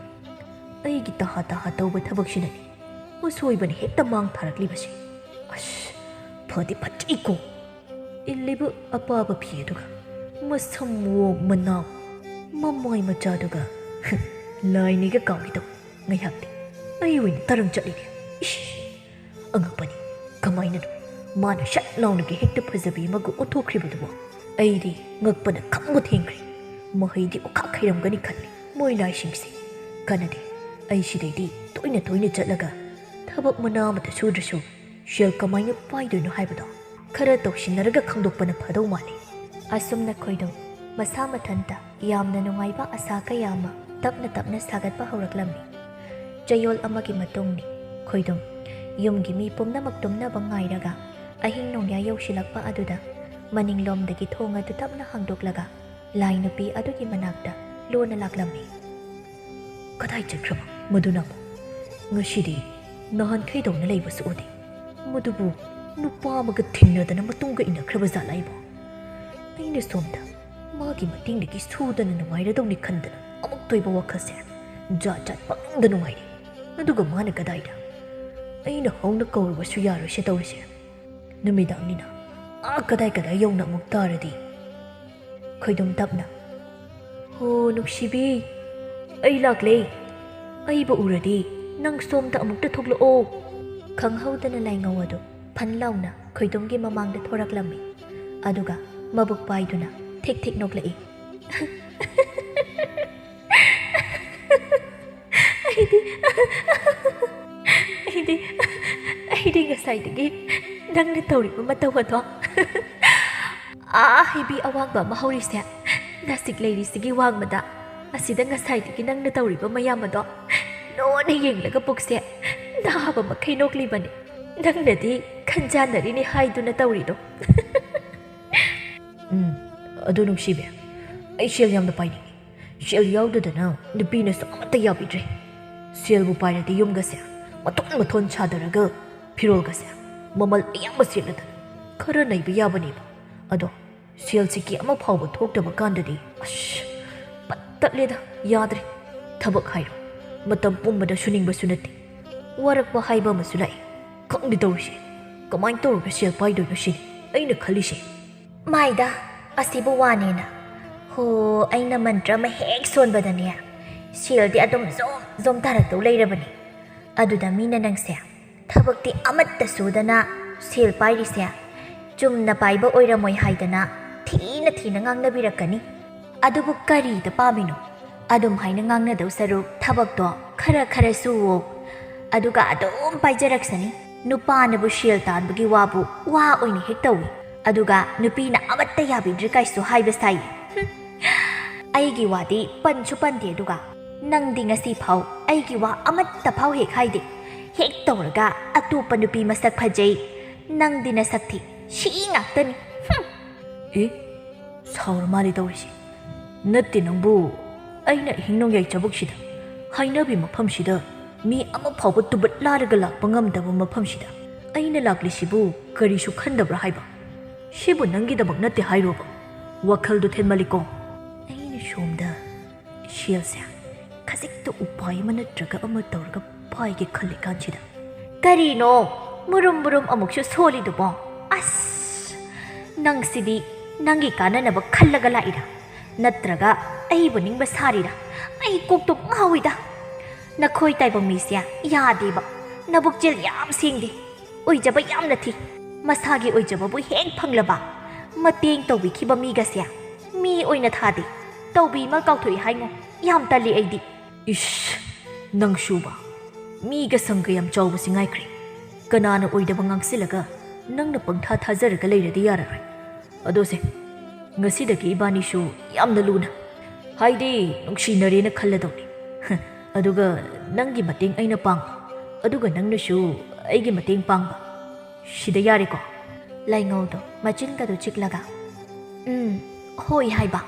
ꯑꯩꯒꯤ ꯇꯍꯥ ꯇꯍꯥ ꯇꯧꯕ ꯊꯕꯛꯁꯤꯅꯅꯦ ꯃꯁꯣꯏꯕꯅ ꯍꯦꯛꯇ ꯃꯥꯡ ꯊꯥꯔꯛꯂꯤꯕꯁꯦ꯫ ꯑꯁ, ꯐꯗꯤ ꯐꯠꯇ꯭ꯔꯤꯀꯣ꯫ ꯏꯜꯂꯤꯕ ꯑꯄꯥꯕ ꯐꯤ ꯑꯗꯨꯒ ꯃꯁꯝꯋꯣ ꯃꯅꯥꯎ, ꯃꯃꯥꯏ ꯃꯆꯥꯗꯨꯒ ꯂꯥꯏꯅꯤꯒ ꯀꯥꯎꯒꯦ ꯇꯧꯏ꯫ ꯉꯥꯏꯍꯥꯛꯇꯤ ꯑꯩ ꯑꯣꯏꯅ ꯇꯔꯪ ꯆꯠꯂꯤꯅꯦ꯫ ꯏꯁ! ꯑꯉꯛꯄꯅꯤ, ꯀꯃꯥꯏꯅꯅꯣ ꯃꯥꯅ ꯁꯠ ꯂꯥꯎꯅꯒ ꯍꯦꯛꯇ ꯐꯖꯕꯤ ꯑꯃꯒ ꯑꯣꯟꯊꯣꯛꯈ꯭ꯔꯤꯕꯗꯨꯕꯣ? ꯑꯩꯗꯤ ꯉꯛꯄꯅ ꯈꯝꯕ ꯊꯦꯡꯈ꯭ꯔꯦ꯫ ꯃꯍꯩꯗꯤ ꯑꯣꯈꯥꯛ ꯍꯩꯔꯝꯒꯅꯤ ꯈꯜꯂꯤ ꯃꯣꯏ ꯂꯥꯏꯁꯤꯡꯁꯦ꯫ ꯀꯥꯟꯅꯗꯦ, ꯑꯩ ꯁꯤꯗꯩꯗꯤ ꯇꯣꯏꯅ ꯇꯣꯏꯅ ꯆꯠꯂꯒ ꯊꯕꯛ ꯃꯅꯥ ꯑꯃꯇ ꯁꯨꯗ꯭ꯔꯁꯨ ꯁꯦꯜ ꯀꯃꯥꯏꯅ ꯄꯥꯏꯗꯣꯏꯅꯣ ꯍꯥꯏꯕꯗꯣ ꯈꯔ ꯇꯧꯁꯤꯟꯅꯔꯒ ꯈꯪꯗꯣꯛꯄꯅ ꯐꯗꯧ ꯃꯥꯜꯂꯤ꯫ ꯑꯁꯨꯝꯅ ꯈꯣꯏꯗꯣꯝ ꯃꯁꯥ ꯃꯊꯟꯇ ꯌꯥꯝꯅ ꯅꯨꯡꯉꯥꯏꯕ ꯑꯁꯥ ꯀꯌꯥ ꯑꯃ ꯇꯞꯅ ꯇꯞꯅ ꯁꯥꯒꯠꯄ ꯍꯧꯔꯛꯂꯝꯃꯤ꯫ ꯆꯌꯣꯜ ꯑꯃꯒꯤ ꯃꯇꯨꯡꯅꯤ꯫ ꯈꯣꯏꯗꯣꯝ ꯌꯨꯝꯒꯤ ꯃꯤ ꯄꯨꯝꯅꯃꯛ ꯇꯨꯝꯅꯕ ꯉꯥꯏꯔꯒ ꯑꯍꯤꯡ ꯅꯣꯡꯌꯥꯏ ꯌꯧꯁꯤꯜꯂꯛꯄ ꯑꯗꯨꯗ ꯃꯅꯤꯡꯂꯣꯝꯗꯒꯤ ꯊꯣꯡ ꯑꯗꯨ ꯇꯞꯅ ꯍꯥꯡꯗꯣꯛꯂꯒ ꯂꯥꯏ ꯅꯨꯄꯤ ꯑꯗꯨꯒꯤ ꯃꯅꯥꯛꯇ ꯂꯣꯟꯅ ꯂꯥꯛꯂꯝꯃꯤ꯫ ꯀꯗꯥꯏ ꯆꯠꯈ꯭ꯔꯕ ꯃꯗꯨꯅ ꯑꯃꯨꯛ? ꯉꯁꯤꯗꯤ ꯅꯍꯥꯟꯈꯩꯗꯧꯅ ꯂꯩꯕꯁꯨ ꯎꯗꯦ꯫ ꯃꯗꯨꯕꯨ ꯅꯨꯄꯥ ꯑꯃꯒ ꯊꯦꯡꯅꯗꯅ ꯃꯇꯨꯡꯒ ꯏꯟꯅꯈ꯭ꯔꯕ ꯖꯥꯠꯂꯥ ꯑꯩꯕꯨ? ꯑꯩꯅ ꯁꯣꯝꯗ ꯃꯥꯒꯤ ꯃꯇꯦꯡꯗꯒꯤ ꯁꯨꯗꯅ ꯅꯨꯡꯉꯥꯏꯔꯗꯧꯅꯤ ꯈꯟꯗꯅ ꯑꯃꯨꯛꯇꯣꯏꯕ ꯋꯥꯈꯜꯁꯦ ꯖꯥꯠ ꯖꯥꯠ ꯄꯪꯅꯨꯡꯗ ꯅꯨꯡꯉꯥꯏꯔꯦ꯫ ꯑꯗꯨꯒ ꯃꯥꯅ ꯀꯗꯥꯏꯗ? ꯑꯩꯅ ꯍꯧꯅ ꯀꯧꯔꯨꯕꯁꯨ ꯌꯥꯔꯣꯏꯁꯦ ꯇꯧꯔꯤꯁꯦ꯫ ꯅꯨꯃꯤꯗꯥꯡꯅꯤꯅ ꯑꯥ ꯀꯗꯥꯏ ꯀꯗꯥꯏ ꯌꯧꯅ ꯑꯃꯨꯛ ꯇꯥꯔꯗꯤ? ꯈꯣꯏꯗꯣꯝ ꯇꯞꯅ, "ꯍꯣ ꯅꯨꯡꯁꯤꯕꯤ, ꯑꯩ ꯂꯥꯛꯂꯦ꯫ ꯑꯩꯕꯨ ꯎꯔꯗꯤ ꯅꯪ ꯁꯣꯝꯗ ꯑꯃꯨꯛꯇ ꯊꯣꯛꯂꯛꯑꯣ꯫" ꯈꯪꯍꯧꯗꯅ ꯂꯥꯏꯉꯧ ꯑꯗꯨ ꯐꯟ ꯂꯥꯎꯅ ꯈꯣꯏꯗꯣꯝꯒꯤ ꯃꯃꯥꯡꯗ ꯊꯣꯔꯛꯂꯝꯃꯤ꯫ ꯑꯗꯨꯒ ꯃꯕꯨꯛ ꯄꯥꯏꯗꯨꯅ ꯊꯤꯛ ꯊꯤꯛ ꯅꯣꯛꯂꯛꯏ꯫ ꯑꯩꯗꯤ, ꯑꯩꯗꯤ, ꯑꯩꯗꯤ ꯉꯁꯥꯏꯗꯒꯤ ꯅꯪꯅ ꯇꯧꯔꯤꯕ ꯃꯇꯧ ꯑꯗꯣ, ꯑꯥ ꯍꯩꯕꯤ ꯑꯋꯥꯡꯕ ꯑꯃ ꯍꯧꯔꯤꯁꯦ, ꯅꯥꯁꯤꯛ ꯂꯩꯔꯤꯁꯤꯒꯤ ꯋꯥꯡꯃꯗ, ꯑꯁꯤꯗ ꯉꯁꯥꯏꯗꯒꯤ ꯅꯪꯅ ꯇꯧꯔꯤꯕ ꯃꯌꯥꯝ ꯑꯗꯣ ꯂꯣꯏꯅ ꯌꯦꯡꯂꯒ ꯄꯨꯛꯁꯦ ꯅꯥꯕ ꯃꯈꯩ ꯅꯣꯛꯂꯤꯕꯅꯤ꯫ ꯅꯪꯅꯗꯤ ꯈꯟꯖꯥꯟꯅꯔꯤꯅꯤ ꯍꯥꯏꯗꯨꯅ ꯇꯧꯔꯤꯗꯣ꯫ ꯎꯝ, ꯑꯗꯨ ꯅꯨꯡꯁꯤꯕꯤ, ꯑꯩ ꯁꯦꯜ ꯌꯥꯝꯅ ꯄꯥꯏꯅꯤꯡꯉꯤ꯫ ꯁꯦꯜ ꯌꯥꯎꯗꯗꯅ ꯅꯨꯄꯤꯅꯁꯨ ꯑꯃꯠꯇ ꯌꯥꯕꯤꯗ꯭ꯔꯦ꯫ ꯁꯦꯜꯕꯨ ꯄꯥꯏꯔꯗꯤ ꯌꯨꯝꯒꯁꯦ ꯃꯊꯣꯟ ꯃꯊꯣꯟ ꯁꯥꯗꯔꯒ ꯐꯤꯔꯣꯜꯒꯁꯦ ꯃꯃꯜ ꯑꯌꯥꯝꯕ ꯁꯦꯠꯂꯗꯅ ꯈꯔ ꯅꯩꯕ ꯌꯥꯕꯅꯦꯕ꯫ ꯑꯗꯣ ꯁꯦꯜ ꯁꯤꯀꯤ ꯑꯃ ꯐꯥꯎꯕ ꯊꯣꯛꯇꯕ ꯀꯥꯟꯗꯗꯤ ꯑꯁ, ꯄꯠ ꯇꯠꯂꯦꯗ, ꯌꯥꯗ꯭ꯔꯦ꯫ ꯊꯕꯛ ꯍꯥꯏꯔꯣ, ꯃꯇꯝ ꯄꯨꯝꯕꯗ ꯁꯨꯅꯤꯡꯕꯁꯨ ꯅꯠꯇꯦ꯫ ꯋꯥꯔꯛꯄ ꯍꯥꯏꯕ ꯑꯃꯁꯨ ꯂꯥꯛꯏ꯫ ꯈꯪꯗꯦ ꯇꯧꯔꯤꯁꯦ, ꯀꯃꯥꯏꯅ ꯇꯧꯔꯒ ꯁꯦꯜ ꯄꯥꯏꯗꯣꯏꯅꯣ ꯁꯤꯅꯤ ꯑꯩꯅ ꯈꯜꯂꯤꯁꯦ꯫ ꯃꯥꯏꯗ, ꯑꯁꯤꯕꯨ ꯋꯥꯅꯦꯅ꯫ ꯍꯣ, ꯑꯩꯅ ꯃꯟꯇ꯭ꯔ ꯑꯃ ꯍꯦꯛ ꯁꯣꯟꯕꯗꯅꯦ, ꯁꯦꯜꯗꯤ ꯑꯗꯨꯝ ꯖꯣꯝ ꯖꯣꯝ ꯇꯥꯔꯛꯇꯧ ꯂꯩꯔꯕꯅꯤ꯫ ꯑꯗꯨꯗ ꯃꯤꯅ ꯅꯪꯁꯦ ꯊꯕꯛꯇꯤ ꯑꯃꯠꯇ ꯁꯨꯗꯅ ꯁꯦꯜ ꯄꯥꯏꯔꯤꯁꯦ ꯆꯨꯝꯅ ꯄꯥꯏꯕ ꯑꯣꯏꯔꯝꯃꯣꯏ ꯍꯥꯏꯗꯅ ꯊꯤꯅ ꯊꯤꯅ ꯉꯥꯡꯅꯕꯤꯔꯛꯀꯅꯤ꯫ ꯑꯗꯨꯕꯨ ꯀꯔꯤꯗ ꯄꯥꯝꯃꯤꯅꯣ? ꯑꯗꯨꯝ ꯍꯥꯏꯅ ꯉꯥꯡꯅꯗꯧ ꯁꯔꯨꯛ ꯊꯕꯛꯇꯣ ꯈꯔ ꯈꯔ ꯁꯨꯋꯣ꯫ ꯑꯗꯨꯒ ꯑꯗꯨꯝ ꯄꯥꯏꯖꯔꯛꯁꯅꯤ꯫ ꯅꯨꯄꯥꯅꯕꯨ ꯁꯦꯜ ꯇꯥꯟꯕꯒꯤ ꯋꯥꯕꯨ ꯋꯥ ꯑꯣꯏꯅ ꯍꯦꯛ ꯇꯧꯏ꯫ ꯑꯗꯨꯒ ꯅꯨꯄꯤꯅ ꯑꯃꯠꯇ ꯌꯥꯕꯤꯗ꯭ꯔꯦ ꯀꯥꯏꯁꯨ ꯍꯥꯏꯕ ꯁꯥꯏ꯫ ꯍꯨꯝ꯫ ꯑꯩꯒꯤ ꯋꯥꯗꯤ ꯄꯟꯁꯨ ꯄꯟꯗꯦ, ꯑꯗꯨꯒ ꯅꯪꯗꯤ ꯉꯁꯤ ꯐꯥꯎ ꯑꯩꯒꯤ ꯋꯥ ꯑꯃꯠꯇ ꯐꯥꯎ ꯍꯦꯛ ꯍꯥꯏꯗꯦ꯫ ꯍꯦꯛ ꯇꯧꯔꯒ ꯑꯇꯣꯞꯄ ꯅꯨꯄꯤ ꯃꯁꯛ ꯐꯖꯩ, ꯅꯪꯗꯤ ꯅꯁꯛ ꯊꯤ, ꯁꯤ ꯉꯥꯛꯇꯅꯤ꯫ ꯍꯨꯝ꯫ ꯑꯦ, ꯁꯥꯎꯔ ꯃꯥꯜꯂꯦ ꯇꯧꯔꯤꯁꯦ꯫ ꯅꯠꯇꯦ ꯅꯪꯕꯨ, ꯑꯩꯅ ꯑꯍꯤꯡ ꯅꯣꯡꯌꯥꯏ ꯆꯕꯨꯛꯁꯤꯗ, ꯍꯥꯏꯅꯕꯤ ꯃꯐꯝꯁꯤꯗ ꯃꯤ ꯑꯃ ꯐꯥꯎꯕ ꯇꯨꯕꯠ ꯂꯥꯔꯒ ꯂꯥꯛꯄ ꯉꯝꯗꯕ ꯃꯐꯝꯁꯤꯗ ꯑꯩꯅ ꯂꯥꯛꯂꯤꯁꯤꯕꯨ ꯀꯔꯤꯁꯨ ꯈꯟꯗꯕ꯭ꯔꯥ ꯍꯥꯏꯕ? ꯁꯤꯕꯨ ꯅꯪꯒꯤꯗꯃꯛ ꯅꯠꯇꯦ ꯍꯥꯏꯔꯣꯕ? ꯋꯥꯈꯜꯗꯣ ꯊꯦꯟꯃꯜꯂꯤꯀꯣ꯫ ꯑꯩꯅ ꯁꯣꯝꯗ ꯁꯦꯜꯁꯦ ꯈꯖꯤꯛꯇ ꯎꯄꯥꯏ ꯑꯃ ꯅꯠꯇ꯭ꯔꯒ ꯑꯃ ꯇꯧꯔꯒ ꯄꯥꯏꯒꯦ ꯈꯜꯂꯤꯀꯥꯟꯁꯤꯗ꯫ ꯀꯔꯤꯅꯣ ꯃꯨꯔꯨꯝ ꯃꯨꯔꯨꯝ ꯑꯃꯨꯛꯁꯨ ꯁꯣꯜꯂꯤꯗꯨꯕꯣ? ꯑꯁ, ꯅꯪꯁꯤꯗꯤ ꯅꯪꯒꯤ ꯀꯥꯟꯅꯅꯕ ꯈꯜꯂꯒ ꯂꯥꯛꯏꯔꯥ? ꯅꯠꯇ꯭ꯔꯒ ꯑꯩꯕꯨ ꯅꯤꯡꯕ ꯁꯥꯔꯤꯔꯥ? ꯑꯩ ꯀꯣꯛꯇꯣ ꯉꯥꯎꯏꯗ꯫ ꯅꯈꯣꯏ ꯇꯥꯏꯕꯪ ꯃꯤꯁꯦ ꯌꯥꯗꯦꯕ꯫ ꯅꯕꯨꯛꯆꯦꯜ ꯌꯥꯝ ꯁꯦꯡꯗꯦ꯫ ꯑꯣꯏꯖꯕ ꯌꯥꯝꯅ ꯊꯤ꯫ ꯃꯁꯥꯒꯤ ꯑꯣꯏꯖꯕꯕꯨ ꯍꯦꯛ ꯐꯪꯂꯕ, ꯃꯇꯦꯡ ꯇꯧꯕꯤꯈꯤꯕ ꯃꯤꯒꯁꯦ ꯃꯤ ꯑꯣꯏꯅ ꯊꯥꯗꯦ꯫ ꯇꯧꯕꯤꯃꯜ ꯀꯥꯎꯊꯣꯛꯏ ꯍꯥꯏꯉꯣ꯫ ꯌꯥꯝ ꯇꯜꯂꯤ ꯑꯩꯗꯤ꯫ ꯏꯁ, ꯅꯪꯁꯨꯕ꯫ ꯃꯤꯒ ꯁꯪꯒ ꯌꯥꯝ ꯆꯥꯎꯕꯁꯤ ꯉꯥꯏꯈ꯭ꯔꯦ꯫ ꯀꯅꯥꯅ ꯑꯣꯏꯗꯕ ꯉꯥꯡꯁꯤꯜꯂꯒ ꯅꯪꯅ ꯄꯪꯊꯥ ꯊꯥꯖꯔꯒ ꯂꯩꯔꯗꯤ ꯌꯥꯔꯔꯣꯏ꯫ ꯑꯗꯣꯁꯦ, ꯉꯁꯤꯗꯒꯤ ꯏꯕꯥꯅꯤꯁꯨ ꯌꯥꯝꯅ ꯂꯨꯅ, ꯍꯥꯏꯗꯤ ꯅꯨꯡꯁꯤꯅꯔꯦꯅ ꯈꯜꯂꯗꯧꯅꯤ꯫ ꯑꯗꯨꯒ ꯅꯪꯒꯤ ꯃꯇꯦꯡ ꯑꯩꯅ ꯄꯥꯡꯕ, ꯑꯗꯨꯒ ꯅꯪꯅꯁꯨ ꯑꯩꯒꯤ ꯃꯇꯦꯡ ꯄꯥꯡꯕ꯫ ꯁꯤꯗ ꯌꯥꯔꯦꯀꯣ? ꯂꯥꯏꯉꯧꯗꯣ ꯃꯆꯤꯟꯒꯗꯣ ꯆꯤꯛꯂꯒ, "ꯎꯝ, ꯍꯣꯏ" ꯍꯥꯏꯕ꯫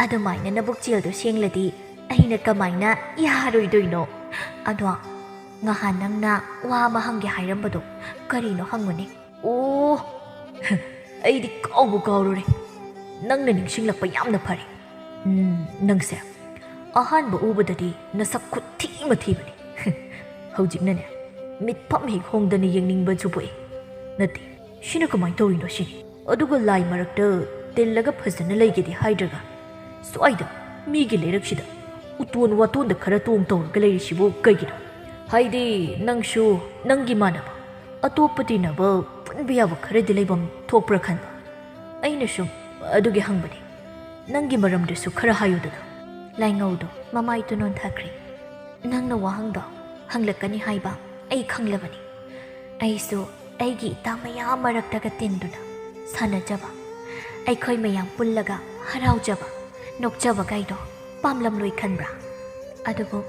ꯑꯗꯨꯃꯥꯏꯅ ꯅꯕꯨꯛꯆꯦꯜꯗꯣ ꯁꯦꯡꯂꯗꯤ ꯑꯩꯅ ꯀꯃꯥꯏꯅ ꯌꯥꯔꯣꯏꯗꯣꯏꯅꯣ? ꯑꯗꯣ ꯉꯍꯥꯟ ꯅꯪꯅ ꯋꯥ ꯑꯃ ꯍꯪꯒꯦ ꯍꯥꯏꯔꯝꯕꯗꯣ ꯀꯔꯤꯅꯣ ꯍꯪꯉꯨꯅꯦ? ꯑꯣ, ꯑꯩꯗꯤ ꯀꯥꯎꯕꯨ ꯀꯥꯎꯔꯨꯔꯦ꯫ ꯅꯪꯅ ꯅꯤꯡꯁꯤꯡꯂꯛꯄ ꯌꯥꯝꯅ ꯐꯔꯦ꯫ ꯎꯝ, ꯅꯪꯁꯦ ꯑꯍꯥꯟꯕ ꯎꯕꯗꯗꯤ ꯅꯁꯛ ꯈꯨꯊꯤ ꯑꯃ ꯊꯤꯕꯅꯤ꯫ ꯍꯧꯖꯤꯛꯅꯅꯦ, ꯃꯤꯠꯐꯝ ꯍꯦꯛ ꯍꯣꯡꯗꯅ ꯌꯦꯡꯅꯤꯡꯕꯁꯨ ꯄꯣꯛꯏ꯫ ꯅꯠꯇꯦ, ꯁꯤꯅ ꯀꯃꯥꯏꯅ ꯇꯧꯔꯤꯅꯣ ꯁꯤꯅꯤ? ꯑꯗꯨꯒ ꯂꯥꯏ ꯃꯔꯛꯇ ꯇꯤꯜꯂꯒ ꯐꯖꯅ ꯂꯩꯒꯦꯗꯤ ꯍꯥꯏꯗ꯭ꯔꯒ, ꯁ꯭ꯋꯥꯏꯗ ꯃꯤꯒꯤ ꯂꯩꯔꯛꯁꯤꯗ ꯎꯇꯣꯟ ꯋꯥꯇꯣꯟꯗ ꯈꯔ ꯇꯣꯡ ꯇꯧꯔꯒ ꯂꯩꯔꯤꯁꯤꯕꯨ ꯀꯩꯒꯤꯅꯣ? ꯍꯥꯏꯗꯤ, ꯅꯪꯁꯨ ꯅꯪꯒꯤ ꯃꯥꯟꯅꯕ, ꯑꯇꯣꯞꯄ ꯇꯤꯟꯅꯕ ꯄꯨꯟꯕ ꯌꯥꯕ ꯈꯔꯗꯤ ꯂꯩꯐꯝ ꯊꯣꯛꯄ꯭ꯔꯥ ꯈꯟꯕ꯫ ꯑꯩꯅ ꯁꯨꯝ ꯑꯗꯨꯒꯤ ꯍꯪꯕꯅꯤ꯫ ꯅꯪꯒꯤ ꯃꯔꯝꯗꯁꯨ ꯈꯔ ꯍꯥꯏꯌꯨꯗꯅ꯫ ꯂꯥꯏꯉꯧꯗꯣ ꯃꯃꯥꯏꯗꯨ ꯅꯣꯟꯊꯈ꯭ꯔꯦ꯫ ꯅꯪꯅ ꯋꯥꯍꯪꯗꯣ ꯍꯪꯂꯛꯀꯅꯤ ꯍꯥꯏꯕ ꯑꯩ ꯈꯪꯂꯕꯅꯤ꯫ ꯑꯩꯁꯨ ꯑꯩꯒꯤ ꯏꯇꯥ ꯃꯌꯥꯝ ꯃꯔꯛꯇꯒ ꯇꯤꯟꯗꯨꯅ ꯁꯥꯟꯅꯖꯕ, ꯑꯩꯈꯣꯏ ꯃꯌꯥꯝ ꯄꯨꯜꯂꯒ ꯍꯔꯥꯎꯖꯕ, ꯅꯣꯛꯆꯕꯒꯥꯏꯗꯣ ꯄꯥꯝꯂꯝꯂꯣꯏ ꯈꯟꯕ꯭ꯔꯥ? ꯑꯗꯨꯕꯨ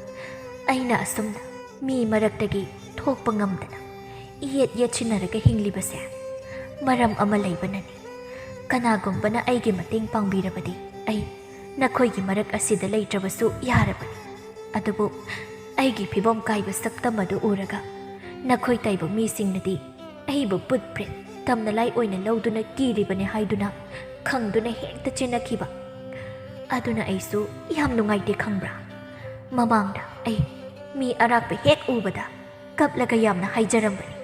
ꯑꯩꯅ ꯑꯁꯨꯝꯅ ꯃꯤ ꯃꯔꯛꯇꯒꯤ ꯊꯣꯛꯄ ꯉꯝꯗꯅ ꯏꯌꯦꯠ ꯌꯦꯠꯁꯤꯟꯅꯔꯒ ꯍꯤꯡꯂꯤꯕꯁꯦ ꯃꯔꯝ ꯑꯃ ꯂꯩꯕꯅꯅꯤ꯫ ꯀꯅꯥꯒꯨꯝꯕꯅ ꯑꯩꯒꯤ ꯃꯇꯦꯡ ꯄꯥꯡꯕꯤꯔꯕꯗꯤ ꯑꯩ ꯅꯈꯣꯏꯒꯤ ꯃꯔꯛ ꯑꯁꯤꯗ ꯂꯩꯇ꯭ꯔꯕꯁꯨ ꯌꯥꯔꯕꯅꯤ꯫ ꯑꯗꯨꯕꯨ ꯑꯩꯒꯤ ꯐꯤꯕꯝ ꯀꯥꯏꯕ ꯁꯛꯇꯝ ꯑꯗꯨ ꯎꯔꯒ ꯅꯈꯣꯏ ꯇꯥꯏꯕꯪ ꯃꯤꯁꯤꯡꯅꯗꯤ ꯑꯩꯕꯨ ꯄꯨꯠ ꯄ꯭ꯔꯦꯠ ꯇꯝꯅ ꯂꯥꯏ ꯑꯣꯏꯅ ꯂꯧꯗꯨꯅ ꯀꯤꯔꯤꯕꯅꯤ ꯍꯥꯏꯗꯨꯅ ꯈꯪꯗꯨꯅ ꯍꯦꯛꯇ ꯆꯦꯟꯅꯈꯤꯕ꯫ ꯑꯗꯨꯅ ꯑꯩꯁꯨ ꯌꯥꯝ ꯅꯨꯡꯉꯥꯏꯇꯦ ꯈꯪꯕ꯭ꯔꯥ? ꯃꯃꯥꯡꯗ ꯑꯩ ꯃꯤ ꯑꯔꯥꯛꯄ ꯍꯦꯛ ꯎꯕꯗ ꯀꯞꯂꯒ ꯌꯥꯝꯅ ꯍꯥꯏꯖꯔꯝꯕꯅꯤ꯫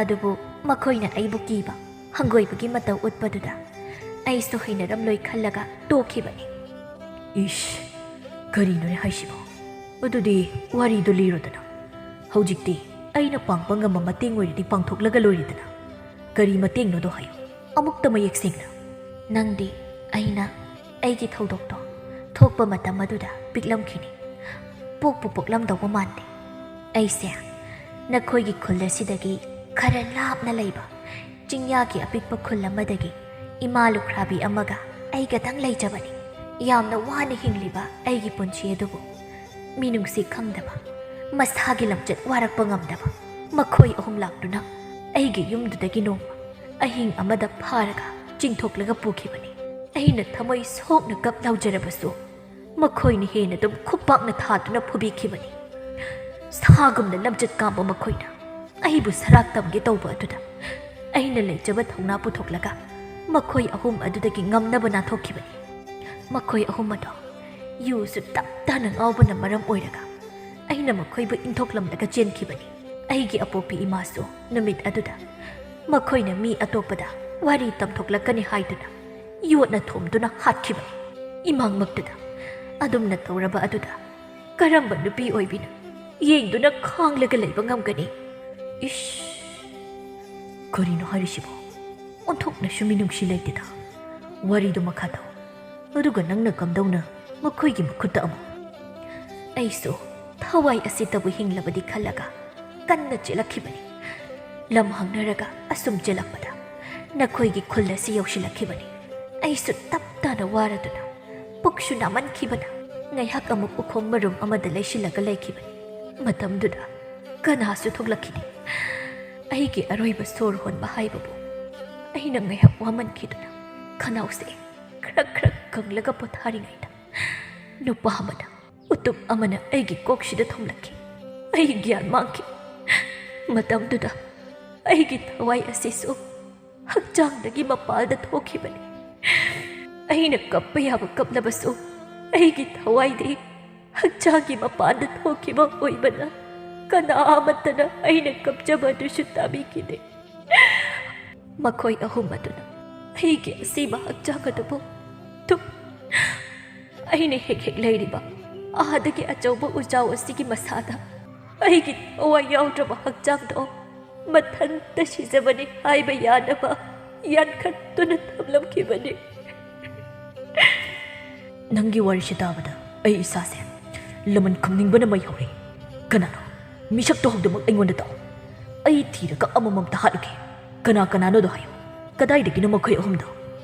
ꯑꯗꯨꯕꯨ ꯃꯈꯣꯏꯅ ꯑꯩꯕꯨ ꯀꯤꯕ, ꯍꯪꯒꯣꯏꯕꯒꯤ ꯃꯇꯧ ꯎꯠꯄꯗꯨꯗ ꯑꯩꯁꯨ ꯍꯩꯅꯔꯝꯂꯣꯏ ꯈꯜꯂꯒ ꯇꯣꯛꯈꯤꯕꯅꯤ꯫ ꯏꯁ, ꯀꯔꯤꯅꯣꯅꯦ ꯍꯥꯏꯁꯤꯕꯣ? ꯑꯗꯨꯗꯤ ꯋꯥꯔꯤꯗꯣ ꯂꯤꯔꯣꯗꯅ꯫ ꯍꯧꯖꯤꯛꯇꯤ ꯑꯩꯅ ꯄꯥꯡꯕ ꯉꯝꯕ ꯃꯇꯦꯡ ꯑꯣꯏꯔꯗꯤ ꯄꯥꯡꯊꯣꯛꯂꯒ ꯂꯣꯏꯔꯦꯗꯅ꯫ ꯀꯔꯤ ꯃꯇꯦꯡꯅꯣꯗꯣ ꯍꯥꯏꯌꯨ, ꯑꯃꯨꯛꯇ ꯃꯌꯦꯛ ꯁꯦꯡꯅ꯫ ꯅꯪꯗꯤ ꯑꯩꯅ ꯑꯩꯒꯤ ꯊꯧꯗꯣꯛꯇꯣ ꯊꯣꯛꯄ ꯃꯇꯝ ꯑꯗꯨꯗ ꯄꯤꯛꯂꯝꯈꯤꯅꯤ꯫ ꯄꯣꯛꯄꯨ ꯄꯣꯛꯂꯝꯗꯧꯕ ꯃꯥꯟꯗꯦ꯫ ꯑꯩꯁꯦ ꯅꯈꯣꯏꯒꯤ ꯈꯨꯜ ꯑꯁꯤꯗꯒꯤ ꯈꯔ ꯂꯥꯞꯅ ꯂꯩꯕ ꯆꯤꯡꯌꯥꯒꯤ ꯑꯄꯤꯛꯄ ꯈꯨꯜ ꯑꯃꯗꯒꯤ ꯏꯃꯥ ꯂꯨꯈ꯭ꯔꯥꯕꯤ ꯑꯃꯒ ꯑꯩꯒꯗꯪ ꯂꯩꯖꯕꯅꯤ꯫ ꯌꯥꯝꯅ ꯋꯥꯅ ꯍꯤꯡꯂꯤꯕ ꯑꯩꯒꯤ ꯄꯨꯟꯁꯤ ꯑꯗꯨꯕꯨ ꯃꯤꯅꯨꯡꯁꯤ ꯈꯪꯗꯕ, ꯃꯁꯥꯒꯤ ꯂꯝꯆꯠ ꯋꯥꯔꯛꯄ ꯉꯝꯗꯕ ꯃꯈꯣꯏ ꯑꯍꯨꯝ ꯂꯥꯛꯇꯨꯅ ꯑꯩꯒꯤ ꯌꯨꯝꯗꯨꯗꯒꯤ ꯅꯣꯡꯃ ꯑꯍꯤꯡ ꯑꯃꯗ ꯐꯥꯔꯒ ꯆꯤꯡꯊꯣꯛꯂꯒ ꯄꯨꯈꯤꯕꯅꯤ꯫ ꯑꯩꯅ ꯊꯃꯣꯏ ꯁꯣꯛꯅ ꯀꯞ ꯂꯥꯎꯖꯔꯕꯁꯨ ꯃꯈꯣꯏꯅ ꯍꯦꯟꯅ ꯑꯗꯨꯝ ꯈꯨꯄꯥꯛꯅ ꯊꯥꯗꯨꯅ ꯐꯨꯕꯤꯈꯤꯕꯅꯤ꯫ ꯁꯥꯒꯨꯝꯅ ꯂꯝꯆꯠ ꯀꯥꯝꯕ ꯃꯈꯣꯏꯅ ꯑꯩꯕꯨ ꯁꯔꯥꯛ ꯇꯝꯒꯦ ꯇꯧꯕ ꯑꯗꯨꯗ ꯑꯩꯅ ꯂꯩꯖꯕ ꯊꯧꯅꯥ ꯄꯨꯊꯣꯛꯂꯒ ꯃꯈꯣꯏ ꯑꯍꯨꯝ ꯑꯗꯨꯗꯒꯤ ꯉꯝꯅꯕ ꯅꯥꯟꯊꯣꯛꯈꯤꯕꯅꯤ꯫ ꯃꯈꯣꯏ ꯑꯍꯨꯝ ꯑꯗꯣ ꯌꯨꯁꯨ ꯇꯞ ꯇꯥꯅ ꯉꯥꯎꯕꯅ ꯃꯔꯝ ꯑꯣꯏꯔꯒ ꯑꯩꯅ ꯃꯈꯣꯏꯕꯨ ꯏꯟꯊꯣꯛꯂꯝꯂꯒ ꯆꯦꯟꯈꯤꯕꯅꯤ꯫ ꯑꯩꯒꯤ ꯑꯄꯣꯛꯄꯤ ꯏꯃꯥꯁꯨ ꯅꯨꯃꯤꯠ ꯑꯗꯨꯗ ꯃꯈꯣꯏꯅ ꯃꯤ ꯑꯇꯣꯞꯄꯗ ꯋꯥꯔꯤ ꯇꯝꯊꯣꯛꯂꯛꯀꯅꯤ ꯍꯥꯏꯗꯨꯅ ꯌꯣꯠꯅ ꯊꯣꯝꯗꯨꯅ ꯍꯥꯠꯈꯤꯕꯅꯤ꯫ ꯏꯃꯥꯡꯃꯛꯇꯨꯗ ꯑꯗꯨꯝꯅ ꯇꯧꯔꯕ ꯑꯗꯨꯗ ꯀꯔꯝꯕ ꯅꯨꯄꯤ ꯑꯣꯏꯕꯤꯅ ꯌꯦꯡꯗꯨꯅ ꯈꯥꯡꯂꯒ ꯂꯩꯕ ꯉꯝꯒꯅꯤ? ꯏꯁ! ꯀꯔꯤꯅꯣ ꯍꯥꯏꯔꯤꯁꯤꯕꯣ? ꯑꯣꯟꯊꯣꯛꯅꯁꯨ ꯃꯤꯅꯨꯡꯁꯤ ꯂꯩꯇꯦꯗ꯫ ꯋꯥꯔꯤꯗꯨ ꯃꯈꯥ ꯇꯧ꯫ ꯑꯗꯨꯒ ꯅꯪꯅ ꯀꯝꯗꯧꯅ ꯃꯈꯣꯏꯒꯤ ꯃꯈꯨꯠꯇ ꯑꯃꯨꯛ? ꯑꯩꯁꯨ ꯊꯋꯥꯏ ꯑꯁꯤꯇꯕꯨ ꯍꯤꯡꯂꯕꯗꯤ ꯈꯜꯂꯒ ꯀꯟꯅ ꯆꯦꯜꯂꯛꯈꯤꯕꯅꯤ꯫ ꯂꯝ ꯍꯪꯅꯔꯒ ꯑꯁꯨꯝ ꯆꯦꯜꯂꯛꯄꯗ ꯅꯈꯣꯏꯒꯤ ꯈꯨꯜ ꯑꯁꯤ ꯌꯧꯁꯤꯜꯂꯛꯈꯤꯕꯅꯤ꯫ ꯑꯩꯁꯨ ꯇꯞ ꯇꯥꯅ ꯋꯥꯔꯗꯨꯅ ꯄꯨꯛꯁꯨ ꯅꯥꯃꯟꯈꯤꯕꯅ ꯉꯥꯏꯍꯥꯛ ꯑꯃꯨꯛ ꯎꯈꯣꯡ ꯃꯔꯨꯝ ꯑꯃꯗ ꯂꯩꯁꯤꯜꯂꯒ ꯂꯩꯈꯤꯕꯅꯤ꯫ ꯃꯇꯝꯗꯨꯗ ꯀꯅꯥꯁꯨ ꯊꯣꯛꯂꯛꯈꯤꯗꯦ꯫ ꯑꯩꯒꯤ ꯑꯔꯣꯏꯕ ꯁꯣꯔ ꯍꯣꯟꯕ ꯍꯥꯏꯕꯕꯨ ꯑꯩꯅ ꯉꯥꯏꯍꯥꯛ ꯋꯥꯃꯟꯈꯤꯗꯨꯅ ꯈꯅꯥꯎꯁꯦ ꯈ꯭ꯔꯛ ꯈ꯭ꯔꯛ ꯀꯪꯂꯒ ꯄꯣꯊꯥꯔꯤꯉꯩꯗ ꯅꯨꯄꯥ ꯑꯃꯅ ꯎꯇꯨꯞ ꯑꯃꯅ ꯑꯩꯒꯤ ꯀꯣꯛꯁꯤꯗ ꯊꯣꯝꯂꯛꯈꯤ꯫ ꯑꯩ ꯒ꯭ꯌꯥꯟ ꯃꯥꯡꯈꯤ꯫ ꯃꯇꯝꯗꯨꯗ ꯑꯩꯒꯤ ꯊꯋꯥꯏ ꯑꯁꯤꯁꯨ ꯍꯛꯆꯥꯡꯗꯒꯤ ꯃꯄꯥꯜꯗ ꯊꯣꯛꯈꯤꯕꯅꯤ꯫ ꯑꯩꯅ ꯀꯞꯄ ꯌꯥꯕ ꯀꯞꯂꯕꯁꯨ ꯑꯩꯒꯤ ꯊꯋꯥꯏꯗꯤ ꯍꯛꯆꯥꯡꯒꯤ ꯃꯄꯥꯟꯗ ꯊꯣꯛꯈꯤꯕ ꯑꯣꯏꯕꯅ ꯀꯅꯥ ꯑꯃꯠꯇꯅ ꯑꯩꯅ ꯀꯞꯆꯕ ꯑꯗꯨꯁꯨ ꯇꯥꯕꯤꯈꯤꯗꯦ꯫ ꯃꯈꯣꯏ ꯑꯍꯨꯝ ꯑꯗꯨꯅ ꯑꯩꯒꯤ ꯑꯁꯤꯕ ꯍꯛꯆꯥꯡ ꯑꯗꯨꯕꯨ ꯊꯨꯞ ꯑꯩꯅ ꯍꯦꯛ ꯍꯦꯛ ꯂꯩꯔꯤꯕ ꯑꯥꯗꯒꯤ ꯑꯆꯧꯕ ꯎꯖꯥꯎ ꯑꯁꯤꯒꯤ ꯃꯁꯥꯗ ꯑꯩꯒꯤ ꯊꯋꯥꯏ ꯌꯥꯎꯗ꯭ꯔꯕ ꯍꯛꯆꯥꯡꯗꯣ ꯃꯊꯟꯇ ꯁꯤꯖꯕꯅꯤ ꯍꯥꯏꯕ ꯌꯥꯅꯕ ꯌꯥꯟꯈꯠꯇꯨꯅ ꯊꯝꯂꯝꯈꯤꯕꯅꯤ꯫ ꯅꯪꯒꯤ ꯋꯥꯔꯤꯁꯤ ꯇꯥꯕꯗ ꯑꯩ ꯏꯁꯥꯁꯦ ꯂꯃꯟ ꯈꯨꯝꯅꯤꯡꯕꯅ ꯃꯩ ꯍꯧꯔꯦ꯫ ꯀꯅꯥꯅꯣ? ꯃꯤꯁꯛꯇꯣ ꯍꯧꯗꯃꯛ ꯑꯩꯉꯣꯟꯗ ꯇꯥꯛꯑꯣ꯫ ꯑꯩ ꯊꯤꯔꯒ ꯑꯃꯃꯝꯇ ꯍꯥꯠꯂꯨꯒꯦ꯫ ꯀꯅꯥ ꯀꯅꯥꯅꯣꯗꯣ ꯍꯥꯏꯌꯨ꯫ ꯀꯗꯥꯏꯗꯒꯤꯅꯣ ꯃꯈꯣꯏ ꯑꯍꯨꯝꯗꯣ?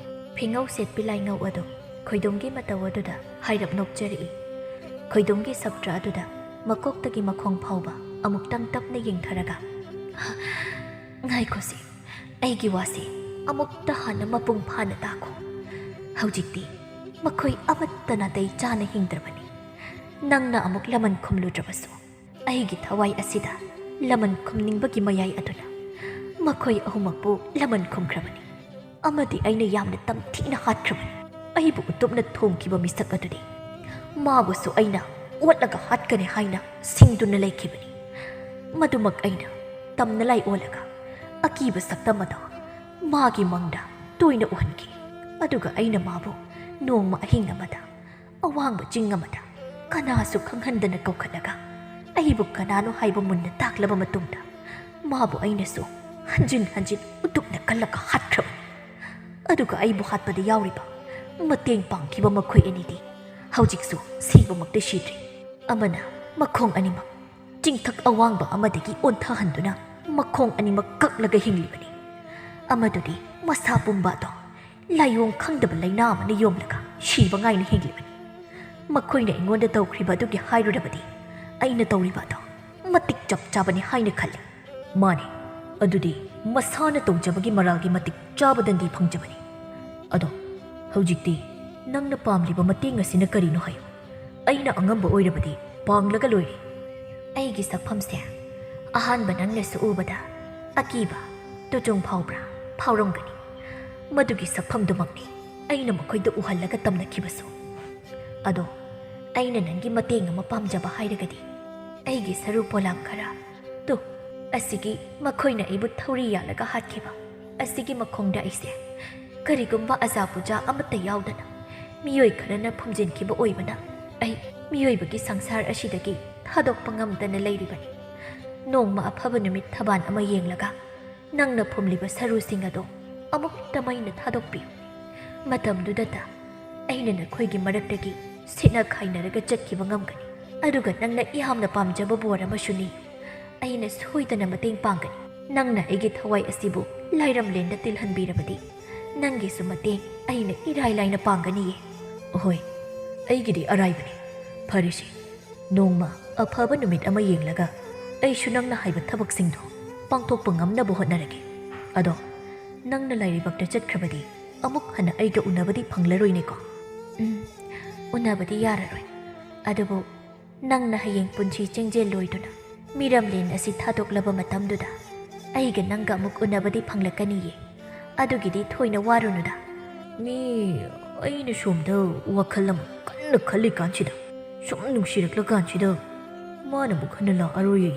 ꯐꯤꯉꯧ ꯁꯦꯠꯄꯤ ꯂꯥꯏꯉꯧ ꯑꯗꯨ ꯈꯣꯏꯗꯣꯝꯒꯤ ꯃꯇꯧ ꯑꯗꯨꯗ ꯍꯥꯏꯔꯞ ꯅꯣꯛꯆꯔꯛꯏ꯫ ꯈꯣꯏꯗꯣꯝꯒꯤ ꯁꯞꯇ꯭ꯔ ꯑꯗꯨꯗ ꯃꯀꯣꯛꯇꯒꯤ ꯃꯈꯣꯡ ꯐꯥꯎꯕ ꯑꯃꯨꯛꯇꯪ ꯇꯞꯅ ꯌꯦꯡꯊꯔꯒ, "ꯉꯥꯏꯈꯣꯁꯦ, ꯑꯩꯒꯤ ꯋꯥꯁꯦ ꯑꯃꯨꯛꯇ ꯍꯥꯟꯅ ꯃꯄꯨꯡ ꯐꯥꯅ ꯇꯥꯈꯣ꯫ ꯍꯧꯖꯤꯛꯇꯤ ꯃꯈꯣꯏ ꯑꯃꯠꯇ ꯅꯥꯇꯩ ꯆꯥꯅ ꯍꯤꯡꯗ꯭ꯔꯕꯅꯤ꯫ ꯅꯪꯅ ꯑꯃꯨꯛ ꯂꯃꯟ ꯈꯨꯝꯂꯨꯗ꯭ꯔꯕꯁꯨ, ꯑꯩꯒꯤ ꯊꯋꯥꯏ ꯑꯁꯤꯗ ꯂꯃꯟ ꯈꯨꯝꯅꯤꯡꯕꯒꯤ ꯃꯌꯥꯏ ꯑꯗꯨꯅ ꯃꯈꯣꯏ ꯑꯍꯨꯝꯃꯛꯄꯨ ꯂꯃꯟ ꯈꯨꯝꯈ꯭ꯔꯕꯅꯤ꯫ ꯑꯃꯗꯤ ꯑꯩꯅ ꯌꯥꯝꯅ ꯇꯝꯊꯤꯅ ꯍꯥꯠꯈ꯭ꯔꯕꯅꯤ꯫ ꯑꯩꯕꯨ ꯎꯇꯨꯞꯅ ꯊꯣꯝꯈꯤꯕ ꯃꯤꯁꯛ ꯑꯗꯨꯗꯤ ꯃꯥꯕꯨꯁꯨ ꯑꯩꯅ ꯑꯣꯠꯂꯒ ꯍꯥꯠꯀꯅꯤ ꯍꯥꯏꯅ ꯁꯤꯡꯗꯨꯅ ꯂꯩꯈꯤꯕꯅꯤ꯫ ꯃꯗꯨꯃꯛ ꯑꯩꯅ ꯇꯝꯅ ꯂꯥꯏ ꯑꯣꯜꯂꯒ ꯑꯀꯤꯕ ꯁꯛꯇꯝ ꯑꯗꯣ ꯃꯥꯒꯤ ꯃꯪꯗ ꯇꯣꯏꯅ ꯎꯍꯟꯈꯤ꯫ ꯑꯗꯨꯒ ꯑꯩꯅ ꯃꯥꯕꯨ ꯅꯣꯡꯃ ꯑꯍꯤꯡ ꯑꯃꯗ ꯑꯋꯥꯡꯕ ꯆꯤꯡ ꯑꯃꯗ ꯀꯅꯥꯁꯨ ꯈꯪꯍꯟꯗꯅ ꯀꯧꯈꯠꯂꯒ ꯑꯩꯕꯨ ꯀꯅꯥꯅꯣ ꯍꯥꯏꯕ ꯃꯨꯟꯅ ꯇꯥꯛꯂꯕ ꯃꯇꯨꯡꯗ ꯃꯥꯕꯨ ꯑꯩꯅꯁꯨ ꯍꯟꯖꯤꯟ ꯍꯟꯖꯤꯟ ꯎꯇꯨꯞꯅ ꯀꯜꯂꯒ ꯍꯥꯠꯈ꯭ꯔꯕꯅꯤ꯫ ꯑꯗꯨꯒ ꯑꯩꯕꯨ ꯍꯥꯠꯄꯗ ꯌꯥꯎꯔꯤꯕ ꯃꯇꯦꯡ ꯄꯥꯡꯈꯤꯕ ꯃꯈꯣꯏ ꯑꯅꯤꯗꯤ ꯍꯧꯖꯤꯛꯁꯨ ꯁꯤꯕꯃꯛꯇꯤ ꯁꯤꯗ꯭ꯔꯤ꯫ ꯑꯃꯅ ꯃꯈꯣꯡ ꯑꯅꯤꯃꯛ ꯆꯤꯡꯊꯛ ꯑꯋꯥꯡꯕ ꯑꯃꯗꯒꯤ ꯑꯣꯟꯊꯍꯟꯗꯨꯅ ꯃꯈꯣꯡ ꯑꯅꯤꯃꯛ ꯀꯛꯂꯒ ꯍꯤꯡꯂꯤꯕꯅꯤ꯫ ꯑꯃꯗꯨꯗꯤ ꯃꯁꯥ ꯄꯨꯝꯕ ꯑꯗꯣ ꯂꯥꯏꯑꯣꯡ ꯈꯪꯗꯕ ꯂꯥꯏꯅꯥ ꯑꯃꯅ ꯌꯣꯝꯂꯒ ꯁꯤꯕ ꯉꯥꯏꯅ ꯍꯤꯡꯂꯤꯕꯅꯤ꯫ ꯃꯈꯣꯏꯅ ꯑꯩꯉꯣꯟꯗ ꯇꯧꯈ꯭ꯔꯤꯕ ꯑꯗꯨꯒꯤ ꯍꯥꯏꯔꯨꯔꯕꯗꯤ ꯑꯩꯅ ꯇꯧꯔꯤꯕ ꯑꯗꯣ ꯃꯇꯤꯛ ꯆꯞ ꯆꯥꯕꯅꯤ ꯍꯥꯏꯅ ꯈꯜꯂꯤ꯫ ꯃꯥꯅꯤ, ꯑꯗꯨꯗꯤ ꯃꯁꯥꯅ ꯇꯧꯖꯕꯒꯤ ꯃꯔꯥꯜꯒꯤ ꯃꯇꯤꯛ ꯆꯥꯕ ꯗꯟꯗꯤ ꯐꯪꯖꯕꯅꯤ꯫ ꯑꯗꯣ ꯍꯧꯖꯤꯛꯇꯤ ꯅꯪꯅ ꯄꯥꯝꯂꯤꯕ ꯃꯇꯦꯡ ꯑꯁꯤꯅ ꯀꯔꯤꯅꯣ ꯍꯥꯏꯌꯨ꯫ ꯑꯩꯅ ꯑꯉꯝꯕ ꯑꯣꯏꯔꯕꯗꯤ ꯄꯥꯡꯂꯒ ꯂꯣꯏꯔꯦ꯫ ꯑꯩꯒꯤ ꯁꯛꯐꯝꯁꯦ ꯑꯍꯥꯟꯕ ꯅꯪꯅꯁꯨ ꯎꯕꯗ ꯑꯀꯤꯕ, ꯇꯨꯖꯨꯡ ꯐꯥꯎꯕ꯭ꯔꯥ? ꯐꯥꯎꯔꯝꯒꯅꯤ꯫ ꯃꯗꯨꯒꯤ ꯁꯛꯐꯝꯗꯨꯃꯛꯅꯤ ꯑꯩꯅ ꯃꯈꯣꯏꯗ ꯎꯍꯜꯂꯒ ꯇꯝꯅꯈꯤꯕꯁꯨ꯫ ꯑꯗꯣ ꯑꯩꯅ ꯅꯪꯒꯤ ꯃꯇꯦꯡ ꯑꯃ ꯄꯥꯝꯖꯕ ꯍꯥꯏꯔꯒꯗꯤ ꯑꯩꯒꯤ ꯁꯔꯨ ꯄꯣꯂꯥꯡ ꯈꯔ, ꯇꯨ, ꯑꯁꯤꯒꯤ ꯃꯈꯣꯏꯅ ꯑꯩꯕꯨ ꯊꯧꯔꯤ ꯌꯥꯜꯂꯒ ꯍꯥꯠꯈꯤꯕ ꯑꯁꯤꯒꯤ ꯃꯈꯣꯡꯗ ꯑꯩꯁꯦ ꯀꯔꯤꯒꯨꯝꯕ ꯑꯖꯥ ꯄꯨꯖꯥ ꯑꯃꯠꯇ ꯌꯥꯎꯗꯅ ꯃꯤꯑꯣꯏ ꯈꯔꯅ ꯐꯨꯝꯖꯤꯟꯈꯤꯕ ꯑꯣꯏꯕꯅ ꯑꯩ ꯃꯤꯑꯣꯏꯕꯒꯤ ꯁꯪꯁꯥꯔ ꯑꯁꯤꯗꯒꯤ ꯊꯥꯗꯣꯛꯄ ꯉꯝꯗꯅ ꯂꯩꯔꯤꯕꯅꯤ꯫ ꯅꯣꯡꯃ ꯑꯐꯕ ꯅꯨꯃꯤꯠ ꯊꯕꯥꯟ ꯑꯃ ꯌꯦꯡꯂꯒ ꯅꯪꯅ ꯐꯨꯝꯂꯤꯕ ꯁꯔꯨꯁꯤꯡ ꯑꯗꯣ ꯑꯃꯨꯛꯇ ꯃꯩꯅ ꯊꯥꯗꯣꯛꯄꯤꯌꯨ꯫ ꯃꯇꯝꯗꯨꯗꯇ ꯑꯩꯅ ꯅꯈꯣꯏꯒꯤ ꯃꯔꯛꯇꯒꯤ ꯁꯤꯠꯅ ꯈꯥꯏꯅꯔꯒ ꯆꯠꯈꯤꯕ ꯉꯝꯒꯅꯤ꯫ ꯑꯗꯨꯒ ꯅꯪꯅ ꯌꯥꯝꯅ ꯄꯥꯝꯖꯕ ꯕꯣꯔ ꯑꯃꯁꯨ ꯅꯤꯌꯨ꯫ ꯑꯩꯅ ꯁꯣꯏꯗꯅ ꯃꯇꯦꯡ ꯄꯥꯡꯒꯅꯤ꯫ ꯅꯪꯅ ꯑꯩꯒꯤ ꯊꯋꯥꯏ ꯑꯁꯤꯕꯨ ꯂꯥꯏꯔꯝꯂꯦꯟꯗ ꯇꯤꯜꯍꯟꯕꯤꯔꯕꯗꯤ ꯅꯪꯒꯤꯁꯨ ꯃꯇꯦꯡ ꯑꯩꯅ ꯏꯔꯥꯏ ꯂꯥꯏꯅ ꯄꯥꯡꯒꯅꯤꯌꯦ꯫ ꯑꯍꯣꯏ, ꯑꯩꯒꯤꯗꯤ ꯑꯔꯥꯏꯕꯅꯤ꯫ ꯐꯔꯦꯁꯦ, ꯅꯣꯡꯃ ꯑꯐꯕ ꯅꯨꯃꯤꯠ ꯑꯃ ꯌꯦꯡꯂꯒ ꯑꯩꯁꯨ ꯅꯪꯅ ꯍꯥꯏꯕ ꯊꯕꯛꯁꯤꯡꯗꯣ ꯄꯥꯡꯊꯣꯛꯄ ꯉꯝꯅꯕ ꯍꯣꯠꯅꯔꯒꯦ꯫ ꯑꯗꯣ ꯅꯪꯅ ꯂꯥꯏꯔꯩꯕꯥꯛꯇ ꯆꯠꯈ꯭ꯔꯕꯗꯤ ꯑꯃꯨꯛ ꯍꯟꯅ ꯑꯩꯒ ꯎꯅꯕꯗꯤ ꯐꯪꯂꯔꯣꯏꯅꯦꯀꯣ? ꯎꯝ, ꯎꯅꯕꯗꯤ ꯌꯥꯔꯔꯣꯏ꯫ ꯑꯗꯨꯕꯨ ꯅꯪꯅ ꯍꯌꯦꯡ ꯄꯨꯟꯁꯤ ꯆꯤꯡꯖꯦꯜ ꯂꯣꯏꯗꯨꯅ ꯃꯤꯔꯝꯂꯦꯟ ꯑꯁꯤ ꯊꯥꯗꯣꯛꯂꯕ ꯃꯇꯝꯗꯨꯗ ꯑꯩꯒ ꯅꯪꯒ ꯑꯃꯨꯛ ꯎꯅꯕꯗꯤ ꯐꯪꯂꯛꯀꯅꯤꯌꯦ꯫ ꯑꯗꯨꯒꯤꯗꯤ ꯊꯣꯏꯅ ꯋꯥꯔꯨꯅꯨꯗ꯫ ꯃꯤ, ꯑꯩꯅ ꯁꯣꯝꯗ ꯋꯥꯈꯜ ꯑꯃ ꯀꯟꯅ ꯈꯜꯂꯤꯀꯥꯟꯁꯤꯗ, ꯁꯨꯝ ꯅꯨꯡꯁꯤꯔꯛꯂꯀꯥꯟꯁꯤꯗ ꯃꯥꯅ ꯑꯃꯨꯛ ꯍꯟꯅ ꯂꯥꯛꯑꯔꯣꯏꯌꯦ꯫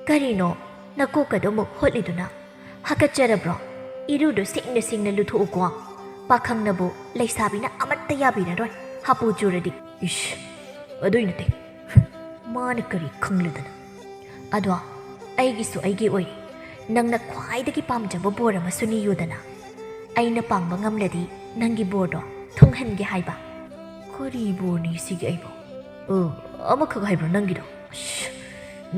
"ꯀꯔꯤꯅꯣ ꯅꯀꯣꯛꯀꯗꯣ ꯑꯃꯨꯛ ꯍꯣꯠꯂꯤꯗꯨꯅ? ꯍꯥꯀꯠꯆꯔꯕ꯭ꯔꯣ? ꯏꯔꯨꯗꯣ ꯁꯦꯡꯅ ꯁꯦꯡꯅ ꯂꯨꯊꯣꯛꯎꯀꯣ꯫ ꯄꯥꯈꯪꯅꯕꯨ ꯂꯩꯁꯥꯕꯤꯅ ꯑꯃꯠꯇ ꯌꯥꯕꯤꯔꯔꯣꯏ, ꯍꯥꯄꯨ ꯆꯨꯔꯗꯤ꯫" "ꯏꯁ, ꯑꯗꯨꯏ ꯅꯠꯇꯦ꯫ ꯃꯥꯅ ꯀꯔꯤ ꯈꯪꯂꯗꯅ? ꯑꯗꯣ ꯑꯩꯒꯤꯁꯨ ꯑꯩꯒꯤ ꯑꯣꯏꯔꯦ꯫ ꯅꯪꯅ ꯈ꯭ꯋꯥꯏꯗꯒꯤ ꯄꯥꯝꯖꯕ ꯕꯣꯔ ꯑꯃꯁꯨ ꯅꯤꯌꯨꯗꯅ꯫ ꯑꯩꯅ ꯄꯥꯡꯕ ꯉꯝꯂꯗꯤ ꯅꯪꯒꯤ ꯕꯣꯔꯗꯣ ꯊꯨꯡꯍꯟꯒꯦ ꯍꯥꯏꯕ꯫" "ꯀꯔꯤ ꯕꯣꯔꯅꯤ ꯁꯤꯒꯤ ꯑꯩꯕꯣ? ꯑ, ꯑꯃꯈꯛ ꯍꯥꯏꯕ꯭ꯔꯣ ꯅꯪꯒꯤꯗꯣ? ꯑꯁ,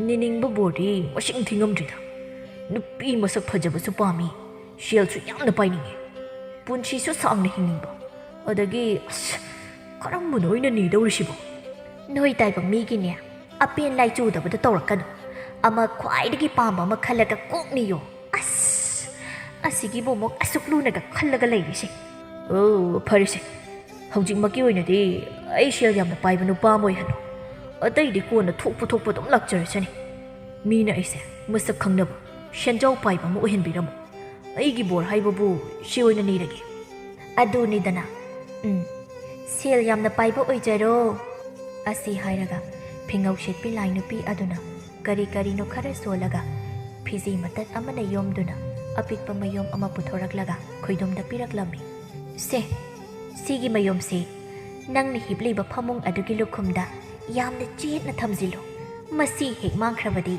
ꯅꯤꯅꯤꯡꯕ ꯕꯣꯔꯗꯤ ꯃꯁꯤꯡ ꯊꯤꯉꯝꯗ꯭ꯔꯤꯗ꯫ ꯅꯨꯄꯤ ꯃꯁꯛ ꯐꯖꯕꯁꯨ ꯄꯥꯝꯃꯤ, ꯁꯦꯜꯁꯨ ꯌꯥꯝꯅ ꯄꯥꯏꯅꯤꯡꯉꯤ, ꯄꯨꯟꯁꯤꯁꯨ ꯁꯥꯡꯅ ꯍꯤꯡꯅꯤꯡꯕ, ꯑꯗꯒꯤ, ꯑꯁ, ꯀꯔꯝꯕꯅꯣ ꯑꯩꯅ ꯅꯤꯗꯧꯔꯤꯁꯤꯕꯣ?" "ꯅꯣꯏ ꯇꯥꯏꯕꯪ ꯃꯤꯒꯤꯅꯦ, ꯑꯄꯦꯟ ꯂꯥꯏꯆꯨꯗꯕꯗꯣ ꯇꯧꯔꯛꯀꯅꯨ꯫ ꯑꯃ ꯈ꯭ꯋꯥꯏꯗꯒꯤ ꯄꯥꯝꯕ ꯑꯃ ꯈꯜꯂꯒ ꯀꯣꯛ ꯅꯤꯌꯣ꯫" "ꯑꯁ, ꯑꯁꯤꯒꯤꯕꯨ ꯑꯃꯨꯛ ꯑꯁꯨꯛ ꯂꯨꯅꯒ ꯈꯜꯂꯒ ꯂꯩꯔꯤꯁꯦ?" "ꯑꯣ, ꯐꯔꯦꯁꯦ꯫ ꯍꯧꯖꯤꯛꯃꯛꯀꯤ ꯑꯣꯏꯅꯗꯤ ꯑꯩ ꯁꯦꯜ ꯌꯥꯝꯅ ꯄꯥꯏꯕ ꯅꯨꯄꯥ ꯑꯃ ꯑꯣꯏꯍꯜꯂꯣ꯫ ꯑꯇꯩꯗꯤ ꯀꯣꯟꯅ ꯊꯣꯛꯄ ꯊꯣꯛꯄ ꯑꯗꯨꯝ ꯂꯥꯛꯆꯔꯁꯅꯤ꯫ ꯃꯤꯅ ꯑꯩꯁꯦ ꯃꯁꯛ ꯈꯪꯅꯕ, ꯁꯦꯟꯖꯥꯎ ꯄꯥꯏꯕ ꯑꯃ ꯑꯣꯏꯍꯟꯕꯤꯔꯝꯃꯣ꯫ ꯑꯩꯒꯤ ꯕꯣꯔ ꯍꯥꯏꯕꯕꯨ ꯁꯤ ꯑꯣꯏꯅ ꯅꯤꯔꯒꯦ꯫" "ꯑꯗꯨꯅꯤꯗꯅ꯫ ꯎꯝ, ꯁꯦꯜ ꯌꯥꯝꯅ ꯄꯥꯏꯕ ꯑꯣꯏꯖꯔꯣ꯫" ꯑꯁꯤ ꯍꯥꯏꯔꯒ ꯐꯤꯉꯧ ꯁꯦꯠꯄꯤ ꯂꯥꯏ ꯅꯨꯄꯤ ꯑꯗꯨꯅ ꯀꯔꯤ ꯀꯔꯤꯅꯣ ꯈꯔ ꯁꯣꯜꯂꯒ ꯐꯤꯖꯤ ꯃꯇꯠ ꯑꯃꯅ ꯌꯣꯝꯗꯨꯅ ꯑꯄꯤꯛꯄ ꯃꯌꯣꯝ ꯑꯃ ꯄꯨꯊꯣꯔꯛꯂꯒ ꯈꯣꯏꯗꯣꯝꯗ ꯄꯤꯔꯛꯂꯝꯃꯤ꯫ "ꯁꯦ, ꯁꯤꯒꯤ ꯃꯌꯣꯝꯁꯤ ꯅꯪꯅ ꯍꯤꯞꯂꯤꯕ ꯐꯃꯨꯡ ꯑꯗꯨꯒꯤ ꯂꯨꯈꯨꯝꯗ ꯌꯥꯝꯅ ꯆꯦꯠꯅ ꯊꯝꯖꯤꯜꯂꯨ꯫ ꯃꯁꯤ ꯍꯦꯛ ꯃꯥꯡꯈ꯭ꯔꯕꯗꯤ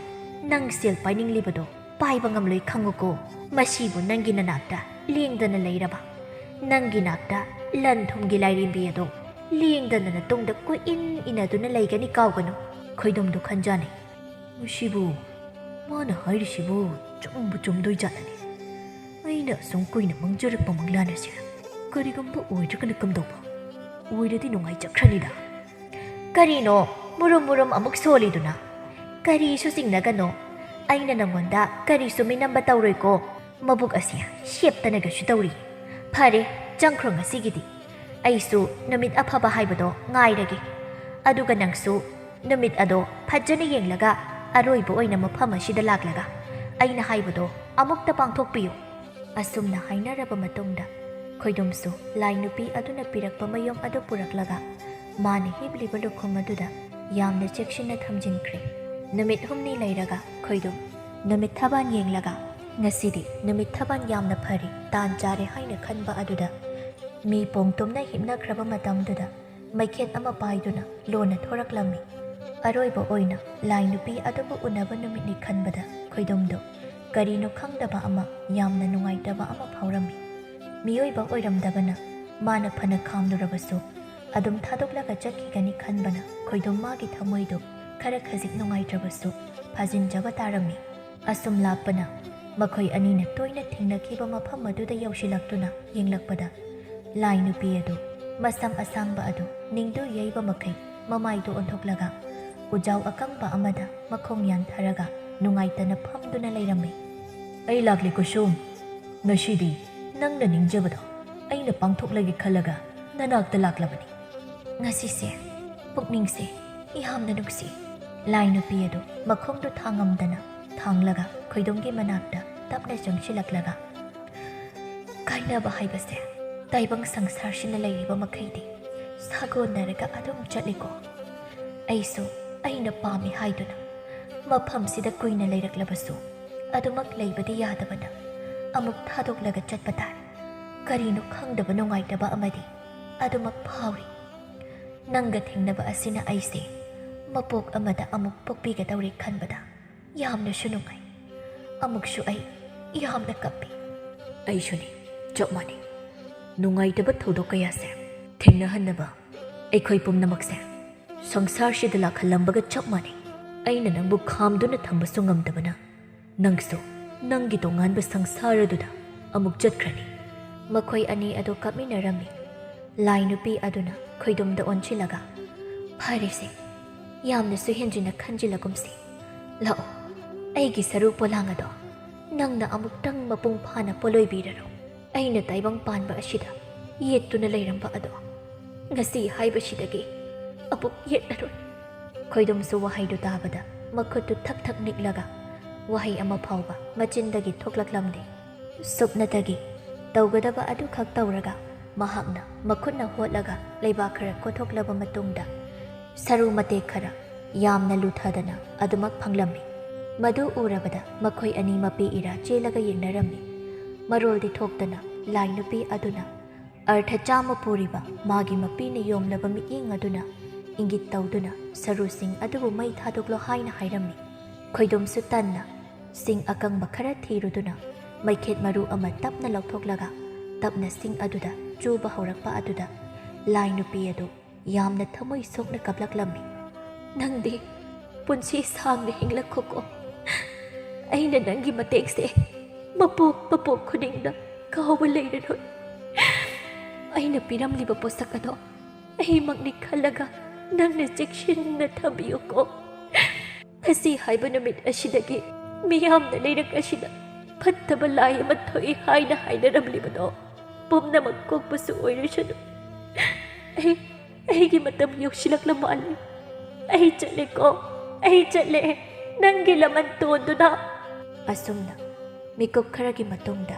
ꯅꯪ ꯁꯦꯜ ꯄꯥꯏꯅꯤꯡꯂꯤꯕꯗꯣ ꯄꯥꯏꯕ ꯉꯝꯂꯣꯏ ꯈꯪꯉꯨꯀꯣ꯫ ꯃꯁꯤꯕꯨ ꯅꯪꯒꯤ ꯅꯅꯥꯛꯇ ꯂꯦꯡꯗꯅ ꯂꯩꯔꯕ, ꯅꯪꯒꯤ ꯅꯥꯛꯇ ꯂꯟ ꯊꯨꯝꯒꯤ ꯂꯥꯏꯔꯦꯝꯕꯤ ꯑꯗꯣ ꯂꯦꯡꯗꯅ ꯅꯇꯨꯡꯗ ꯀꯣꯏꯏꯟ ꯏꯟꯅꯗꯨꯅ ꯂꯩꯒꯅꯤ ꯀꯥꯎꯒꯅꯨ꯫" ꯈꯣꯏꯗꯣꯝꯗꯣ ꯈꯟꯖꯥꯅꯩ꯫ "ꯃꯁꯤꯕꯨ, ꯃꯥꯅ ꯍꯥꯏꯔꯤꯁꯤꯕꯨ ꯆꯨꯝꯕꯨ ꯆꯨꯝꯗꯣꯏ ꯖꯥꯠꯂꯅꯦ? ꯑꯩꯅ ꯑꯁꯨꯝ ꯀꯨꯏꯅ ꯃꯥꯡꯖꯔꯛꯄ ꯃꯪꯂꯥꯟ ꯑꯁꯦ ꯀꯔꯤꯒꯨꯝꯕ ꯑꯣꯏꯗ꯭ꯔꯒꯅ ꯀꯝꯗꯧꯕ? ꯑꯣꯏꯔꯗꯤ ꯅꯨꯡꯉꯥꯏꯖꯈ꯭ꯔꯅꯤꯗ꯫" "ꯀꯔꯤꯅꯣ ꯃꯨꯔꯨꯝ ꯃꯨꯔꯨꯝ ꯑꯃꯨꯛ ꯁꯣꯜꯂꯤꯗꯨꯅ? ꯀꯔꯤꯁꯨ ꯆꯤꯡꯅꯒꯅꯣ꯫ ꯑꯩꯅ ꯅꯪꯉꯣꯟꯗ ꯀꯔꯤꯁꯨ ꯃꯤꯅꯝꯕ ꯇꯧꯔꯣꯏꯀꯣ꯫ ꯃꯕꯨꯛ ꯑꯁꯤ ꯁꯦꯞꯇꯅꯒꯁꯨ ꯇꯧꯔꯤ꯫ ꯐꯔꯦ, ꯆꯪꯈ꯭ꯔꯣ ꯉꯁꯤꯒꯤꯗꯤ꯫ ꯑꯩꯁꯨ ꯅꯨꯃꯤꯠ ꯑꯐꯕ ꯍꯥꯏꯕꯗꯣ ꯉꯥꯏꯔꯒꯦ꯫ ꯑꯗꯨꯒ ꯅꯪꯁꯨ ꯅꯨꯃꯤꯠ ꯑꯗꯣ ꯐꯖꯅ ꯌꯦꯡꯂꯒ ꯑꯔꯣꯏꯕ ꯑꯣꯏꯅ ꯃꯐꯝ ꯑꯁꯤꯗ ꯂꯥꯛꯂꯒ ꯑꯩꯅ ꯍꯥꯏꯕꯗꯣ ꯑꯃꯨꯛꯇ ꯄꯥꯡꯊꯣꯛꯄꯤꯌꯨ꯫" ꯑꯁꯨꯝꯅ ꯍꯥꯏꯅꯔꯕ ꯃꯇꯨꯡꯗ ꯈꯣꯏꯗꯣꯝꯁꯨ ꯂꯥꯏ ꯅꯨꯄꯤ ꯑꯗꯨꯅ ꯄꯤꯔꯛꯄ ꯃꯌꯣꯝ ꯑꯗꯨ ꯄꯨꯔꯛꯂꯒ ꯃꯥꯅ ꯍꯤꯞꯂꯤꯕ ꯂꯨꯈꯨꯝ ꯑꯗꯨꯗ ꯌꯥꯝꯅ ꯆꯦꯛꯁꯤꯟꯅ ꯊꯝꯖꯤꯟꯈ꯭ꯔꯦ꯫ ꯅꯨꯃꯤꯠ ꯍꯨꯝꯅꯤ ꯂꯩꯔꯒ ꯈꯣꯏꯗꯨꯝ ꯅꯨꯃꯤꯠ ꯊꯕꯥꯟ ꯌꯦꯡꯂꯒ, ꯉꯁꯤꯗꯤ ꯅꯨꯃꯤꯠ ꯊꯕꯥꯟ ꯌꯥꯝꯅ ꯐꯔꯤ, ꯇꯥꯟ ꯆꯥꯔꯦ ꯍꯥꯏꯅ ꯈꯟꯕ ꯑꯗꯨꯗ, ꯃꯤ ꯄꯣꯡ ꯇꯨꯝꯅ ꯍꯤꯞꯅꯈ꯭ꯔꯕ ꯃꯇꯝꯗꯨꯗ ꯃꯩꯈꯦꯠ ꯑꯃ ꯄꯥꯏꯗꯨꯅ ꯂꯣꯟꯅ ꯊꯣꯔꯛꯂꯝꯃꯤ꯫ ꯑꯔꯣꯏꯕ ꯑꯣꯏꯅ ꯂꯥꯏ ꯅꯨꯄꯤ ꯑꯗꯨꯕꯨ ꯎꯅꯕ ꯅꯨꯃꯤꯠꯅꯤ ꯈꯟꯕꯗ ꯈꯣꯏꯗꯨꯝꯗꯨ ꯀꯔꯤꯅꯣ ꯈꯪꯗꯕ ꯑꯃ ꯌꯥꯝꯅ ꯅꯨꯡꯉꯥꯏꯇꯕ ꯑꯃ ꯐꯥꯎꯔꯝꯃꯤ꯫ ꯃꯤꯑꯣꯏꯕ ꯑꯣꯏꯔꯝꯗꯕꯅ ꯃꯥꯅ ꯐꯅ ꯈꯥꯝꯂꯨꯔꯕꯁꯨ ꯑꯗꯨꯝ ꯊꯥꯗꯣꯛꯂꯒ ꯆꯠꯈꯤꯒꯅꯤ ꯈꯟꯕꯅ ꯈꯣꯏꯗꯨꯝ ꯃꯥꯒꯤ ꯊꯃꯣꯏꯗꯨ ꯈꯔ ꯈꯖꯤꯛ ꯅꯨꯡꯉꯥꯏꯇ꯭ꯔꯕꯁꯨ ꯐꯥꯖꯤꯟꯖꯕ ꯇꯥꯔꯝꯃꯤ꯫ ꯑꯁꯨꯝ ꯂꯥꯛꯄꯅ ꯃꯈꯣꯏ ꯑꯅꯤꯅ ꯇꯣꯏꯅ ꯊꯦꯡꯅꯈꯤꯕ ꯃꯐꯝ ꯑꯗꯨꯗ ꯌꯧꯁꯤꯜꯂꯛꯇꯨꯅ ꯌꯦꯡꯂꯛꯄꯗ ꯂꯥꯏ ꯅꯨꯄꯤ ꯑꯗꯨ ꯃꯁꯝ ꯑꯁꯥꯡꯕ ꯑꯗꯨ ꯅꯤꯡꯗꯨ ꯌꯩꯕ ꯃꯈꯩ ꯃꯃꯥꯏꯗꯨ ꯑꯣꯟꯊꯣꯛꯂꯒ ꯎꯖꯥꯎ ꯑꯀꯪꯕ ꯑꯃꯗ ꯃꯈꯣꯡ ꯌꯥꯟꯊꯔꯒ ꯅꯨꯡꯉꯥꯏꯇꯅ ꯐꯝꯗꯨꯅ ꯂꯩꯔꯝꯃꯤ꯫ "ꯑꯩ ꯂꯥꯛꯂꯦ ꯀꯨꯁꯨꯝ꯫ ꯉꯁꯤꯗꯤ ꯅꯪꯅ ꯅꯤꯡꯖꯕꯗꯣ ꯑꯩꯅ ꯄꯥꯡꯊꯣꯛꯂꯒꯦ ꯈꯜꯂꯒ ꯅꯅꯥꯛꯇ ꯂꯥꯛꯂꯕꯅꯤ꯫ ꯉꯁꯤꯁꯦ ꯄꯨꯛꯅꯤꯡꯁꯦ ꯌꯥꯝꯅ ꯅꯨꯡꯁꯤ꯫" ꯂꯥꯏ ꯅꯨꯄꯤ ꯑꯗꯨ ꯃꯈꯣꯡꯗꯨ ꯊꯥꯡꯉꯝꯗꯅ ꯊꯥꯡꯂꯒ ꯈꯣꯏꯗꯨꯝꯒꯤ ꯃꯅꯥꯛꯇ ꯇꯞꯅ ꯆꯪꯁꯤꯜꯂꯛꯂꯒ, "ꯀꯥꯏꯅꯕ ꯍꯥꯏꯕꯁꯦ ꯇꯥꯏꯕꯪ ꯁꯪꯁꯥꯔꯁꯤꯅ ꯂꯩꯔꯤꯕ ꯃꯈꯩꯗꯤ ꯁꯥꯒꯣꯟꯅꯔꯒ ꯑꯗꯨꯝ ꯆꯠꯂꯤꯀꯣ꯫ ꯑꯩꯁꯨ ꯑꯩꯅ ꯄꯥꯝꯃꯤ ꯍꯥꯏꯗꯨꯅ ꯃꯐꯝꯁꯤꯗ ꯀꯨꯏꯅ ꯂꯩꯔꯛꯂꯕꯁꯨ ꯑꯗꯨꯃꯛ ꯂꯩꯕꯗꯤ ꯌꯥꯗꯕꯅ ꯑꯃꯨꯛ ꯊꯥꯗꯣꯛꯂꯒ ꯆꯠꯄ ꯇꯥꯏ꯫ ꯀꯔꯤꯅꯣ ꯈꯪꯗꯕ ꯅꯨꯡꯉꯥꯏꯇꯕ ꯑꯃꯗꯤ ꯑꯗꯨꯃꯛ ꯐꯥꯎꯔꯤ꯫ ꯅꯪꯒ ꯊꯦꯡꯅꯕ ꯑꯁꯤꯅ ꯑꯩꯁꯦ ꯃꯄꯣꯛ ꯑꯃꯗ ꯑꯃꯨꯛ ꯄꯣꯛꯄꯤꯒꯗꯧꯔꯦ ꯈꯟꯕꯗ ꯌꯥꯝꯅꯁꯨ ꯅꯨꯡꯉꯥꯏ꯫ ꯑꯃꯨꯛꯁꯨ ꯑꯩ ꯌꯥꯝꯅ ꯀꯞꯄꯤ꯫" "ꯑꯩꯁꯨꯅꯤ, ꯆꯞ ꯃꯥꯟꯅꯩ꯫ ꯅꯨꯡꯉꯥꯏꯇꯕ ꯊꯧꯗꯣꯛ ꯀꯌꯥꯁꯦ ꯊꯦꯡꯅꯍꯟꯅꯕ ꯑꯩꯈꯣꯏ ꯄꯨꯝꯅꯃꯛꯁꯦ ꯁꯪꯁꯥꯔꯁꯤꯗ ꯂꯥꯛꯍꯜꯂꯝꯕꯒ ꯆꯞ ꯃꯥꯟꯅꯩ꯫ ꯑꯩꯅ ꯅꯪꯕꯨ ꯈꯥꯝꯗꯨꯅ ꯊꯝꯕꯁꯨ ꯉꯝꯗꯕꯅ ꯅꯪꯁꯨ ꯅꯪꯒꯤ ꯇꯣꯉꯥꯟꯕ ꯁꯪꯁꯥꯔ ꯑꯗꯨꯗ ꯑꯃꯨꯛ ꯆꯠꯈ꯭ꯔꯅꯤ꯫" ꯃꯈꯣꯏ ꯑꯅꯤ ꯑꯗꯨ ꯀꯞꯃꯤꯟꯅꯔꯝꯃꯤ꯫ ꯂꯥꯏ ꯅꯨꯄꯤ ꯑꯗꯨꯅ ꯈꯣꯏꯗꯨꯝꯗ ꯑꯣꯟꯁꯤꯜꯂꯒ, "ꯐꯔꯦꯁꯦ, ꯌꯥꯝꯅꯁꯨ ꯍꯦꯟꯖꯤꯟꯅ ꯈꯟꯖꯤꯜꯂꯒꯨꯝꯁꯤ꯫ ꯂꯥꯛꯑꯣ, ꯑꯩꯒꯤ ꯁꯔꯨ ꯄꯣꯂꯥꯡ ꯑꯗꯣ ꯅꯪꯅ ꯑꯃꯨꯛꯇꯪ ꯃꯄꯨꯡ ꯐꯥꯅ ꯄꯣꯂꯣꯏꯕꯤꯔꯔꯣ꯫ ꯑꯩꯅ ꯇꯥꯏꯕꯪ ꯄꯥꯟꯕ ꯑꯁꯤꯗ ꯌꯦꯠꯇꯨꯅ ꯂꯩꯔꯝꯕ ꯑꯗꯣ ꯉꯁꯤ ꯍꯥꯏꯕꯁꯤꯗꯒꯤ ꯑꯃꯨꯛ ꯌꯦꯠꯂꯔꯣꯏ꯫" ꯈꯣꯏꯗꯨꯝꯁꯨ ꯋꯥꯍꯩꯗꯨ ꯇꯥꯕꯗ ꯃꯈꯨꯠꯇꯨ ꯊꯛ ꯊꯛ ꯅꯤꯛꯂꯒ ꯋꯥꯍꯩ ꯑꯃ ꯐꯥꯎꯕ ꯃꯆꯤꯟꯗꯒꯤ ꯊꯣꯛꯂꯛꯂꯝꯗꯦ꯫ ꯁꯨꯞꯅꯇꯒꯤ ꯇꯧꯒꯗꯕ ꯑꯗꯨꯈꯛ ꯇꯧꯔꯒ ꯃꯍꯥꯛꯅ ꯃꯈꯨꯠꯅ ꯍꯣꯠꯂꯒ ꯂꯩꯕꯥꯛ ꯈꯔ ꯀꯣꯊꯣꯛꯂꯕ ꯃꯇꯨꯡꯗ ꯁꯔꯨ ꯃꯇꯦꯛ ꯈꯔ ꯌꯥꯝꯅ ꯂꯨꯊꯗꯅ ꯑꯗꯨꯃꯛ ꯐꯪꯂꯝꯃꯤ꯫ ꯃꯗꯨ ꯎꯔꯕꯗ ꯃꯈꯣꯏ ꯑꯅꯤ ꯃꯄꯤ ꯏꯔꯥ ꯆꯦꯜꯂꯒ ꯌꯦꯡꯅꯔꯝꯃꯤ꯫ ꯃꯔꯣꯜꯗꯤ ꯊꯣꯛꯇꯅ ꯂꯥꯏ ꯅꯨꯄꯤ ꯑꯗꯨꯅ ꯑꯔꯊ ꯆꯥꯝꯃ ꯄꯨꯔꯤꯕ ꯃꯥꯒꯤ ꯃꯄꯤꯅ ꯌꯣꯝꯂꯕ ꯃꯤꯠꯌꯦꯡ ꯑꯗꯨꯅ ꯏꯪꯒꯤꯠ ꯇꯧꯗꯨꯅ ꯁꯔꯨꯁꯤꯡ ꯑꯗꯨꯕꯨ ꯃꯩ ꯊꯥꯗꯣꯛꯂꯣ ꯍꯥꯏꯅ ꯍꯥꯏꯔꯝꯃꯤ꯫ ꯈꯣꯏꯗꯨꯝꯁꯨ ꯇꯟꯅ ꯁꯤꯡ ꯑꯀꯪꯕ ꯈꯔ ꯊꯤꯔꯨꯗꯨꯅ ꯃꯩꯈꯦꯠ ꯃꯔꯨ ꯑꯃ ꯇꯞꯅ ꯂꯧꯊꯣꯛꯂꯒ ꯇꯞꯅ ꯁꯤꯡ ꯑꯗꯨꯗ ꯆꯨꯕ ꯍꯧꯔꯛꯄ ꯑꯗꯨꯗ ꯂꯥꯏ ꯅꯨꯄꯤ ꯑꯗꯨ ꯌꯥꯝꯅ ꯊꯃꯣꯏ ꯁꯣꯛꯅ ꯀꯞꯂꯛꯂꯝꯃꯤ꯫ "ꯅꯪꯗꯤ ꯄꯨꯟꯁꯤ ꯁꯥꯡꯅ ꯍꯤꯡꯂꯛꯈꯣꯀꯣ꯫ ꯑꯩꯅ ꯅꯪꯒꯤ ꯃꯇꯦꯡꯁꯦ ꯃꯄꯣꯛ ꯃꯄꯣꯛ ꯈꯨꯗꯤꯡꯗ ꯀꯥꯎꯕ ꯂꯩꯔꯔꯣꯏ꯫ ꯑꯩꯅ ꯄꯤꯔꯝꯂꯤꯕ ꯄꯣꯠꯁꯛ ꯑꯗꯣ ꯑꯩꯃꯛꯅꯤ ꯈꯜꯂꯒ ꯅꯪꯅ ꯆꯦꯛꯁꯤꯟꯅ ꯊꯝꯕꯤꯌꯨꯀꯣ꯫ ꯉꯁꯤ ꯍꯥꯏꯕ ꯅꯨꯃꯤꯠ ꯑꯁꯤꯗꯒꯤ ꯃꯤꯌꯥꯝꯅ ꯂꯩꯔꯛ ꯑꯁꯤꯗ ꯐꯠꯇꯕ ꯂꯥꯏ ꯑꯃ ꯊꯣꯛꯏ ꯍꯥꯏꯅ ꯍꯥꯏꯅꯔꯝꯂꯤꯕꯗꯣ ꯄꯨꯝꯅꯃꯛ ꯀꯣꯛꯄꯁꯨ ꯑꯣꯏꯔꯁꯅꯨ꯫ ꯑꯩ, ꯑꯩꯒꯤ ꯃꯇꯝ ꯌꯧꯁꯤꯜꯂꯛꯂ ꯃꯥꯜꯂꯦ꯫ ꯑꯩ ꯆꯠꯂꯦꯀꯣ, ꯑꯩ ꯆꯠꯂꯦ, ꯅꯪꯒꯤ ꯂꯃꯟ ꯇꯣꯟꯗꯨꯅ꯫" ꯑꯁꯨꯝꯅ ꯃꯤꯀꯨꯞ ꯈꯔꯒꯤ ꯃꯇꯨꯡꯗ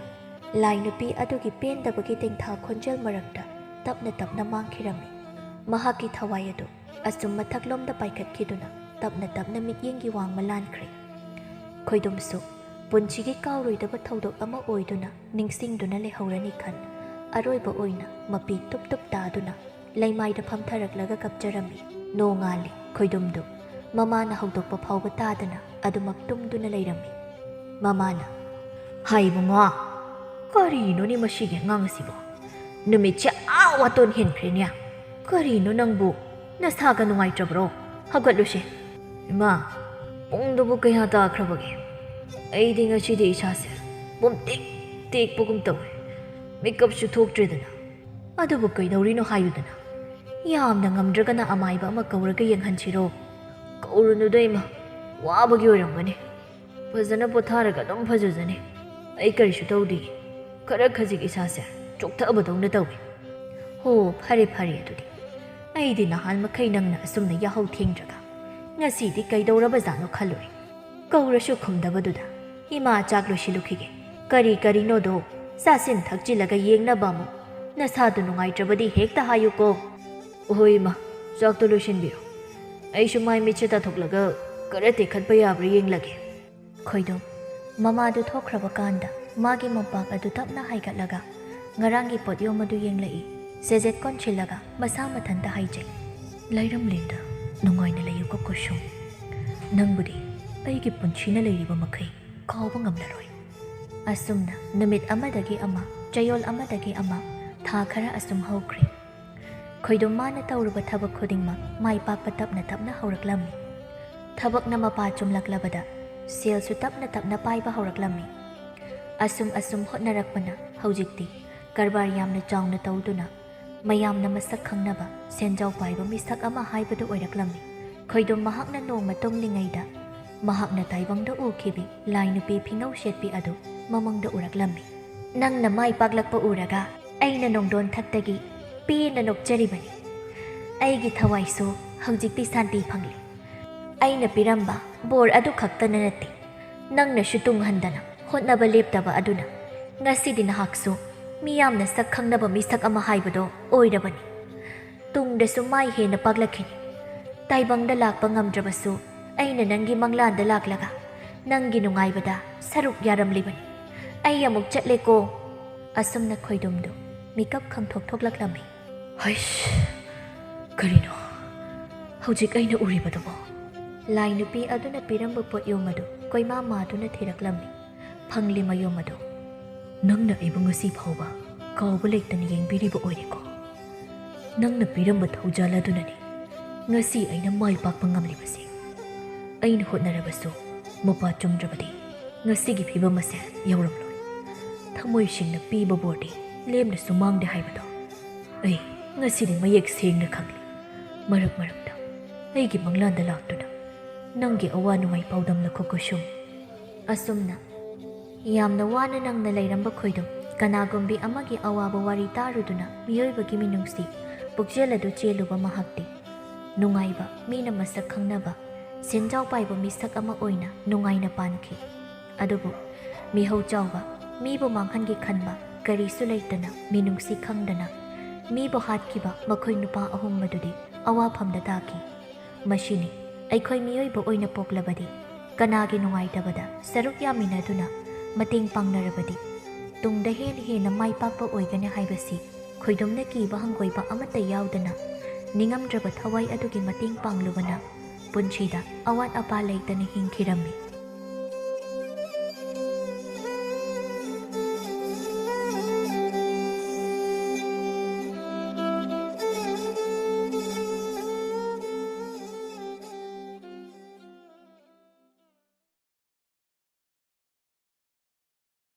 ꯂꯥꯏ ꯅꯨꯄꯤ ꯑꯗꯨꯒꯤ ꯄꯦꯟꯗꯕꯒꯤ ꯇꯦꯡꯊꯥ ꯈꯣꯟꯖꯦꯜ ꯃꯔꯛꯇ ꯇꯞꯅ ꯇꯞꯅ ꯃꯥꯡꯈꯤꯔꯝꯃꯤ꯫ ꯃꯍꯥꯛꯀꯤ ꯊꯋꯥꯏ ꯑꯗꯨ ꯑꯁꯨꯝ ꯃꯊꯛꯂꯣꯝꯗ ꯄꯥꯏꯈꯠꯈꯤꯗꯨꯅ ꯇꯞꯅ ꯇꯞꯅ ꯃꯤꯠꯌꯦꯡꯒꯤ ꯋꯥꯡꯃ ꯂꯥꯟꯈ꯭ꯔꯦ꯫ ꯈꯣꯏꯗꯨꯝꯁꯨ ꯄꯨꯟꯁꯤꯒꯤ ꯀꯥꯎꯔꯣꯏꯗꯕ ꯊꯧꯗꯣꯛ ꯑꯃ ꯑꯣꯏꯗꯨꯅ ꯅꯤꯡꯁꯤꯡꯗꯨꯅ ꯂꯩꯍꯧꯔꯅꯤ ꯈꯟ ꯑꯔꯣꯏꯕ ꯑꯣꯏꯅ ꯃꯄꯤ ꯇꯨꯞ ꯇꯨꯞ ꯇꯥꯗꯨꯅ ꯂꯩꯃꯥꯏꯗ ꯐꯝꯊꯔꯛꯂꯒ ꯀꯞꯆꯔꯝꯃꯤ꯫ ꯅꯣꯡꯉꯥꯜꯂꯤ꯫ ꯈꯣꯏꯗꯨꯝꯗꯨ ꯃꯃꯥꯅ ꯍꯧꯗꯣꯛꯄ ꯐꯥꯎꯕ ꯇꯥꯗꯅ ꯑꯗꯨꯃꯛ ꯇꯨꯝꯗꯨꯅ ꯂꯩꯔꯝꯃꯤ꯫ ꯃꯃꯥꯅ, "ꯍꯥꯏ ꯏꯕꯨꯡꯉꯣ, ꯀꯔꯤꯅꯣꯅꯦ ꯃꯁꯤꯒꯤ ꯑꯉꯥꯡ ꯑꯁꯤꯕꯣ? ꯅꯨꯃꯤꯠꯁꯦ ꯑꯥ ꯋꯥꯇꯣꯟ ꯍꯦꯟꯈ꯭ꯔꯦꯅꯦ꯫ ꯀꯔꯤꯅꯣ ꯅꯪꯕꯨ? ꯅꯁꯥꯒ ꯅꯨꯡꯉꯥꯏꯇ꯭ꯔꯕ꯭ꯔꯣ? ꯍꯧꯒꯠꯂꯨꯁꯦ꯫" "ꯏꯃꯥ, ꯄꯨꯡꯗꯨꯕꯨ ꯀꯌꯥ ꯇꯥꯈ꯭ꯔꯕꯒꯦ? ꯑꯩꯗꯤ ꯉꯁꯤꯗꯤ ꯏꯁꯥꯁꯦ ꯄꯨꯝꯇꯦꯛ ꯇꯦꯛꯄꯒꯨꯝ ꯇꯧꯏ꯫ ꯃꯤꯀꯞꯁꯨ ꯊꯣꯛꯇ꯭ꯔꯦꯗꯅ꯫ ꯑꯗꯨꯕꯨ ꯀꯩꯗꯧꯔꯤꯅꯣ ꯍꯥꯏꯌꯨꯗꯅ꯫ ꯌꯥꯝꯅ ꯉꯝꯗ꯭ꯔꯒꯅ ꯑꯃꯥꯏꯕ ꯑꯃ ꯀꯧꯔꯒ ꯌꯦꯡꯍꯟꯁꯤꯔꯣ? ꯀꯧꯔꯨꯅꯨꯗ ꯏꯃꯥ, ꯋꯥꯕꯒꯤ ꯑꯣꯏꯔꯝꯒꯅꯤ꯫ ꯐꯖꯅ ꯄꯣꯊꯥꯔꯒ ꯑꯗꯨꯝ ꯐꯖꯖꯅꯤ꯫ ꯑꯩ ꯀꯔꯤꯁꯨ ꯇꯧꯗꯦ꯫ ꯈꯔ ꯈꯖꯤꯛ ꯏꯁꯥꯁꯦ ꯆꯣꯛꯊꯕꯗꯧꯅ ꯇꯧꯏ꯫" "ꯍꯣ, ꯐꯔꯦ ꯐꯔꯦ ꯑꯗꯨꯗꯤ꯫ ꯑꯩꯗꯤ ꯅꯍꯥꯟ ꯃꯈꯩ ꯅꯪꯅ ꯑꯁꯨꯝꯅ ꯌꯥꯍꯧ ꯊꯦꯡꯗ꯭ꯔꯒ ꯉꯁꯤꯗꯤ ꯀꯩꯗꯧꯔꯕꯖꯥꯠꯅꯣ ꯈꯜꯂꯨꯔꯦ꯫ ꯀꯧꯔꯁꯨ ꯈꯨꯝꯗꯕꯗꯨꯗ ꯏꯃꯥ ꯆꯥꯛ ꯂꯣꯏꯁꯤꯜꯂꯨꯈꯤꯒꯦ꯫ ꯀꯔꯤ ꯀꯔꯤꯅꯣꯗꯣ ꯆꯥꯁꯤꯟ ꯊꯛꯆꯤꯜꯂꯒ ꯌꯦꯡꯅꯕ ꯑꯃꯨꯛ꯫ ꯅꯁꯥꯗꯨ ꯅꯨꯡꯉꯥꯏꯇ꯭ꯔꯕꯗꯤ ꯍꯦꯛꯇ ꯍꯥꯏꯌꯨꯀꯣ꯫" "ꯍꯣꯏ ꯏꯃꯥ, ꯆꯥꯛꯇꯣ ꯂꯣꯏꯁꯤꯟꯕꯤꯔꯣ꯫ ꯑꯩꯁꯨ ꯃꯥꯏ ꯃꯤꯠꯁꯦ ꯇꯥꯊꯣꯛꯂꯒ ꯈꯔ ꯇꯦꯛꯈꯠꯄ ꯌꯥꯕ꯭ꯔꯥ ꯌꯦꯡꯂꯒꯦ꯫ ꯈꯣꯏꯗꯣꯝ ꯃꯃꯥꯗꯨ ꯊꯣꯛꯈ꯭ꯔꯕ ꯀꯥꯟꯗ ꯃꯥꯒꯤ ꯃꯣꯝꯄꯥꯛ ꯑꯗꯨ ꯇꯞꯅ ꯍꯥꯏꯒꯠꯂꯒ ꯉꯔꯥꯡꯒꯤ ꯄꯣꯠꯌꯣꯝ ꯑꯗꯨ ꯌꯦꯡꯂꯛꯏ꯫ ꯁꯦꯖꯦꯠ ꯀꯣꯟꯁꯤꯜꯂꯒ ꯃꯁꯥ ꯃꯊꯟꯇ ꯍꯥꯏꯖꯩ, "ꯂꯩꯔꯝꯂꯦꯟꯗ ꯅꯨꯡꯉꯥꯏꯅ ꯂꯩꯌꯨꯀꯣ ꯀꯨꯁꯨꯝ꯫ ꯅꯪꯕꯨꯗꯤ ꯑꯩꯒꯤ ꯄꯨꯟꯁꯤꯅ ꯂꯩꯔꯤꯕ ꯃꯈꯩ ꯀꯥꯎꯕ ꯉꯝꯂꯔꯣꯏ"꯫ ꯑꯁꯨꯝꯅ ꯅꯨꯃꯤꯠ ꯑꯃꯗꯒꯤ ꯑꯃ, ꯆꯌꯣꯜ ꯑꯃꯗꯒꯤ ꯑꯃ, ꯊꯥ ꯈꯔ ꯑꯁꯨꯝ ꯍꯧꯈ꯭ꯔꯦ꯫ ꯈꯣꯏꯗꯣꯝ ꯃꯥꯅ ꯇꯧꯔꯨꯕ ꯊꯕꯛ ꯈꯨꯗꯤꯡꯃꯛ ꯃꯥꯏ ꯄꯥꯛꯄ ꯇꯞꯅ ꯇꯞꯅ ꯍꯧꯔꯛꯂꯝꯃꯤ꯫ ꯊꯕꯛꯅ ꯃꯄꯥ ꯆꯨꯝꯂꯛꯂꯕꯗ ꯁꯦꯜꯁꯨ ꯇꯞꯅ ꯇꯞꯅ ꯄꯥꯏꯕ ꯍꯧꯔꯛꯂꯝꯃꯤ꯫ ꯑꯁꯨꯝ ꯑꯁꯨꯝ ꯍꯣꯠꯅꯔꯛꯄꯅ ꯍꯧꯖꯤꯛꯇꯤ ꯀꯔꯕꯥꯔ ꯌꯥꯝꯅ ꯆꯥꯎꯅ ꯇꯧꯗꯨꯅ ꯃꯌꯥꯝꯅ ꯃꯁꯛ ꯈꯪꯅꯕ ꯁꯦꯟꯖꯥꯎ ꯄꯥꯏꯕ ꯃꯤꯁꯛ ꯑꯃ ꯍꯥꯏꯕꯗꯨ ꯑꯣꯏꯔꯛꯂꯝꯃꯤ꯫ ꯈꯣꯏꯗꯣꯝ ꯃꯍꯥꯛꯅ ꯅꯣꯡꯃ ꯇꯨꯝꯂꯤꯉꯩꯗ ꯃꯍꯥꯛꯅ ꯇꯥꯏꯕꯪꯗ ꯎꯈꯤꯕꯤ ꯂꯥꯏ ꯅꯨꯄꯤ ꯐꯤꯉꯧ ꯁꯦꯠꯄꯤ ꯑꯗꯨ ꯃꯃꯪꯗ ꯎꯔꯛꯂꯝꯃꯤ꯫ "ꯅꯪꯅ ꯃꯥꯏ ꯄꯥꯛꯂꯛꯄ ꯎꯔꯒ ꯑꯩꯅ ꯅꯣꯡꯗꯣꯟ ꯊꯛꯇꯒꯤ ꯄꯦꯟꯅ ꯅꯣꯛꯆꯔꯤꯕꯅꯤ꯫ ꯑꯩꯒꯤ ꯊꯋꯥꯏꯁꯨ ꯍꯧꯖꯤꯛꯇꯤ ꯁꯥꯟꯇꯤ ꯐꯪꯂꯦ꯫ ꯑꯩꯅ ꯄꯤꯔꯝꯕ ꯕꯣꯔ ꯑꯗꯨ ꯈꯛꯇꯅ ꯅꯠꯇꯦ, ꯅꯪꯅꯁꯨ ꯇꯨꯡꯍꯟꯗꯅ ꯍꯣꯠꯅꯕ ꯂꯦꯞꯇꯕ ꯑꯗꯨꯅ ꯉꯁꯤꯗꯤ ꯅꯍꯥꯛꯁꯨ ꯃꯤꯌꯥꯝꯅ ꯁꯛ ꯈꯪꯅꯕ ꯃꯤꯁꯛ ꯑꯃ ꯍꯥꯏꯕꯗꯣ ꯑꯣꯏꯔꯕꯅꯤ꯫ ꯇꯨꯡꯗꯁꯨ ꯃꯥꯏ ꯍꯦꯟꯅ ꯄꯥꯛꯂꯛꯈꯤꯅꯤ꯫ ꯇꯥꯏꯕꯪꯗ ꯂꯥꯛꯄ ꯉꯝꯗ꯭ꯔꯕꯁꯨ ꯑꯩꯅ ꯅꯪꯒꯤ ꯃꯪꯂꯥꯟꯗ ꯂꯥꯛꯂꯒ ꯅꯪꯒꯤ ꯅꯨꯡꯉꯥꯏꯕꯗ ꯁꯔꯨꯛ ꯌꯥꯔꯝꯂꯤꯕꯅꯤ꯫ ꯑꯩ ꯑꯃꯨꯛ ꯆꯠꯂꯦꯀꯣ"꯫ ꯑꯁꯨꯝꯅ ꯈꯣꯏꯗꯣꯝꯗꯨ ꯃꯤꯀꯞ ꯈꯪꯊꯣꯛ ꯊꯣꯛꯂꯛꯂꯝꯃꯤ꯫ ꯍꯩꯁ! ꯀꯔꯤꯅꯣ ꯍꯧꯖꯤꯛ ꯑꯩꯅ ꯎꯔꯤꯕꯗꯨꯕꯣ? ꯂꯥꯏ ꯅꯨꯄꯤ ꯑꯗꯨꯅ ꯄꯤꯔꯝꯕ ꯄꯣꯠꯌꯣꯝ ꯑꯗꯨ ꯀꯣꯏꯃꯥ ꯃꯥꯗꯨꯅ ꯊꯤꯔꯛꯂꯝꯃꯤ꯫ ꯐꯪꯂꯤ ꯃꯌꯣꯝ ꯑꯗꯨ꯫ "ꯅꯪꯅ ꯑꯩꯕꯨ ꯉꯁꯤ ꯐꯥꯎꯕ ꯀꯥꯎꯕ ꯂꯩꯇꯅ ꯌꯦꯡꯕꯤꯔꯤꯕ ꯑꯣꯏꯔꯦꯀꯣ꯫ ꯅꯪꯅ ꯄꯤꯔꯝꯕ ꯊꯧꯖꯥꯜ ꯑꯗꯨꯅꯅꯤ ꯉꯁꯤ ꯑꯩꯅ ꯃꯥꯏ ꯄꯥꯛꯄ ꯉꯝꯂꯤꯕꯁꯤ꯫ ꯑꯩꯅ ꯍꯣꯠꯅꯔꯕꯁꯨ ꯃꯄꯥ ꯆꯨꯝꯗ꯭ꯔꯕꯗꯤ ꯉꯁꯤꯒꯤ ꯐꯤꯕꯝ ꯑꯁꯦ ꯌꯧꯔꯝꯂꯣꯏ꯫ ꯊꯃꯣꯏ ꯁꯦꯡꯅ ꯄꯤꯕ ꯕꯣꯔꯗꯤ ꯂꯦꯝꯅꯁꯨ ꯃꯥꯡꯗꯦ ꯍꯥꯏꯕꯗꯣ ꯑꯩ ꯉꯁꯤꯗꯤ ꯃꯌꯦꯛ ꯁꯦꯡꯅ ꯈꯪꯂꯤ꯫ ꯃꯔꯛ ꯃꯔꯛꯇ ꯑꯩꯒꯤ ꯃꯪꯂꯥꯟꯗ ꯂꯥꯛꯇꯨꯅ ꯅꯪꯒꯤ ꯑꯋꯥ ꯅꯨꯡꯉꯥꯏ ꯄꯥꯎꯗꯝꯂꯛꯈꯣ ꯀꯨꯁꯨꯝ"꯫ ꯑꯁꯨꯝꯅ ꯌꯥꯝꯅ ꯋꯥꯅ ꯅꯪꯅ ꯂꯩꯔꯝꯕ ꯈꯣꯏꯗꯣꯝ ꯀꯅꯥꯒꯨꯝꯕꯤ ꯑꯃꯒꯤ ꯑꯋꯥꯕ ꯋꯥꯔꯤ ꯇꯥꯔꯨꯗꯨꯅ ꯃꯤꯑꯣꯏꯕꯒꯤ ꯃꯤꯅꯨꯡꯁꯤ ꯄꯨꯛꯆꯦꯜ ꯑꯗꯨ ꯆꯦꯜꯂꯨꯕ ꯃꯍꯥꯛꯇꯤ ꯅꯨꯡꯉꯥꯏꯕ, ꯃꯤꯅ ꯃꯁꯛ ꯈꯪꯅꯕ, ꯁꯦꯟꯖꯥꯎ ꯄꯥꯏꯕ ꯃꯤꯁꯛ ꯑꯃ ꯑꯣꯏꯅ ꯅꯨꯡꯉꯥꯏꯅ ꯄꯥꯟꯈꯤ꯫ ꯑꯗꯨꯕꯨ ꯃꯤꯍꯧ ꯆꯥꯎꯕ, ꯃꯤꯕꯨ ꯃꯥꯡꯍꯟꯒꯦ ꯈꯟꯕ, ꯀꯔꯤꯁꯨ ꯂꯩꯇꯅ ꯃꯤꯅꯨꯡꯁꯤ ꯈꯪꯗꯅ ꯃꯤꯕꯨ ꯍꯥꯠꯈꯤꯕ ꯃꯈꯣꯏ ꯅꯨꯄꯥ ꯑꯍꯨꯝ ꯃꯗꯨꯗꯤ ꯑꯋꯥꯐꯝꯗ ꯇꯥꯈꯤ꯫ ꯃꯁꯤꯅꯤ, ꯑꯩꯈꯣꯏ ꯃꯤꯑꯣꯏꯕ ꯑꯣꯏꯅ ꯄꯣꯛꯂꯕꯗꯤ ꯀꯅꯥꯒꯤ ꯅꯨꯡꯉꯥꯏꯇꯕꯗ ꯁꯔꯨꯛ ꯌꯥꯃꯤꯟꯅꯗꯨꯅ ꯃꯇꯦꯡ ꯄꯥꯡꯅꯔꯕꯗꯤ ꯇꯨꯡꯗ ꯍꯦꯟꯅ ꯍꯦꯟꯅ ꯃꯥꯏ ꯄꯥꯛꯄ ꯑꯣꯏꯒꯅꯤ ꯍꯥꯏꯕꯁꯤ ꯈꯣꯏꯗꯨꯝꯅ ꯀꯤꯕ ꯍꯪꯒꯣꯏꯕ ꯑꯃꯠꯇ ꯌꯥꯎꯗꯅ ꯅꯤꯡꯉꯝꯗ꯭ꯔꯕ ꯊꯋꯥꯏ ꯑꯗꯨꯒꯤ ꯃꯇꯦꯡ ꯄꯥꯡꯂꯨꯕꯅ ꯄꯨꯟꯁꯤꯗ ꯑꯋꯥꯠ ꯑꯄꯥ ꯂꯩꯇꯅ ꯍꯤꯡꯈꯤꯔꯝꯃꯤ꯫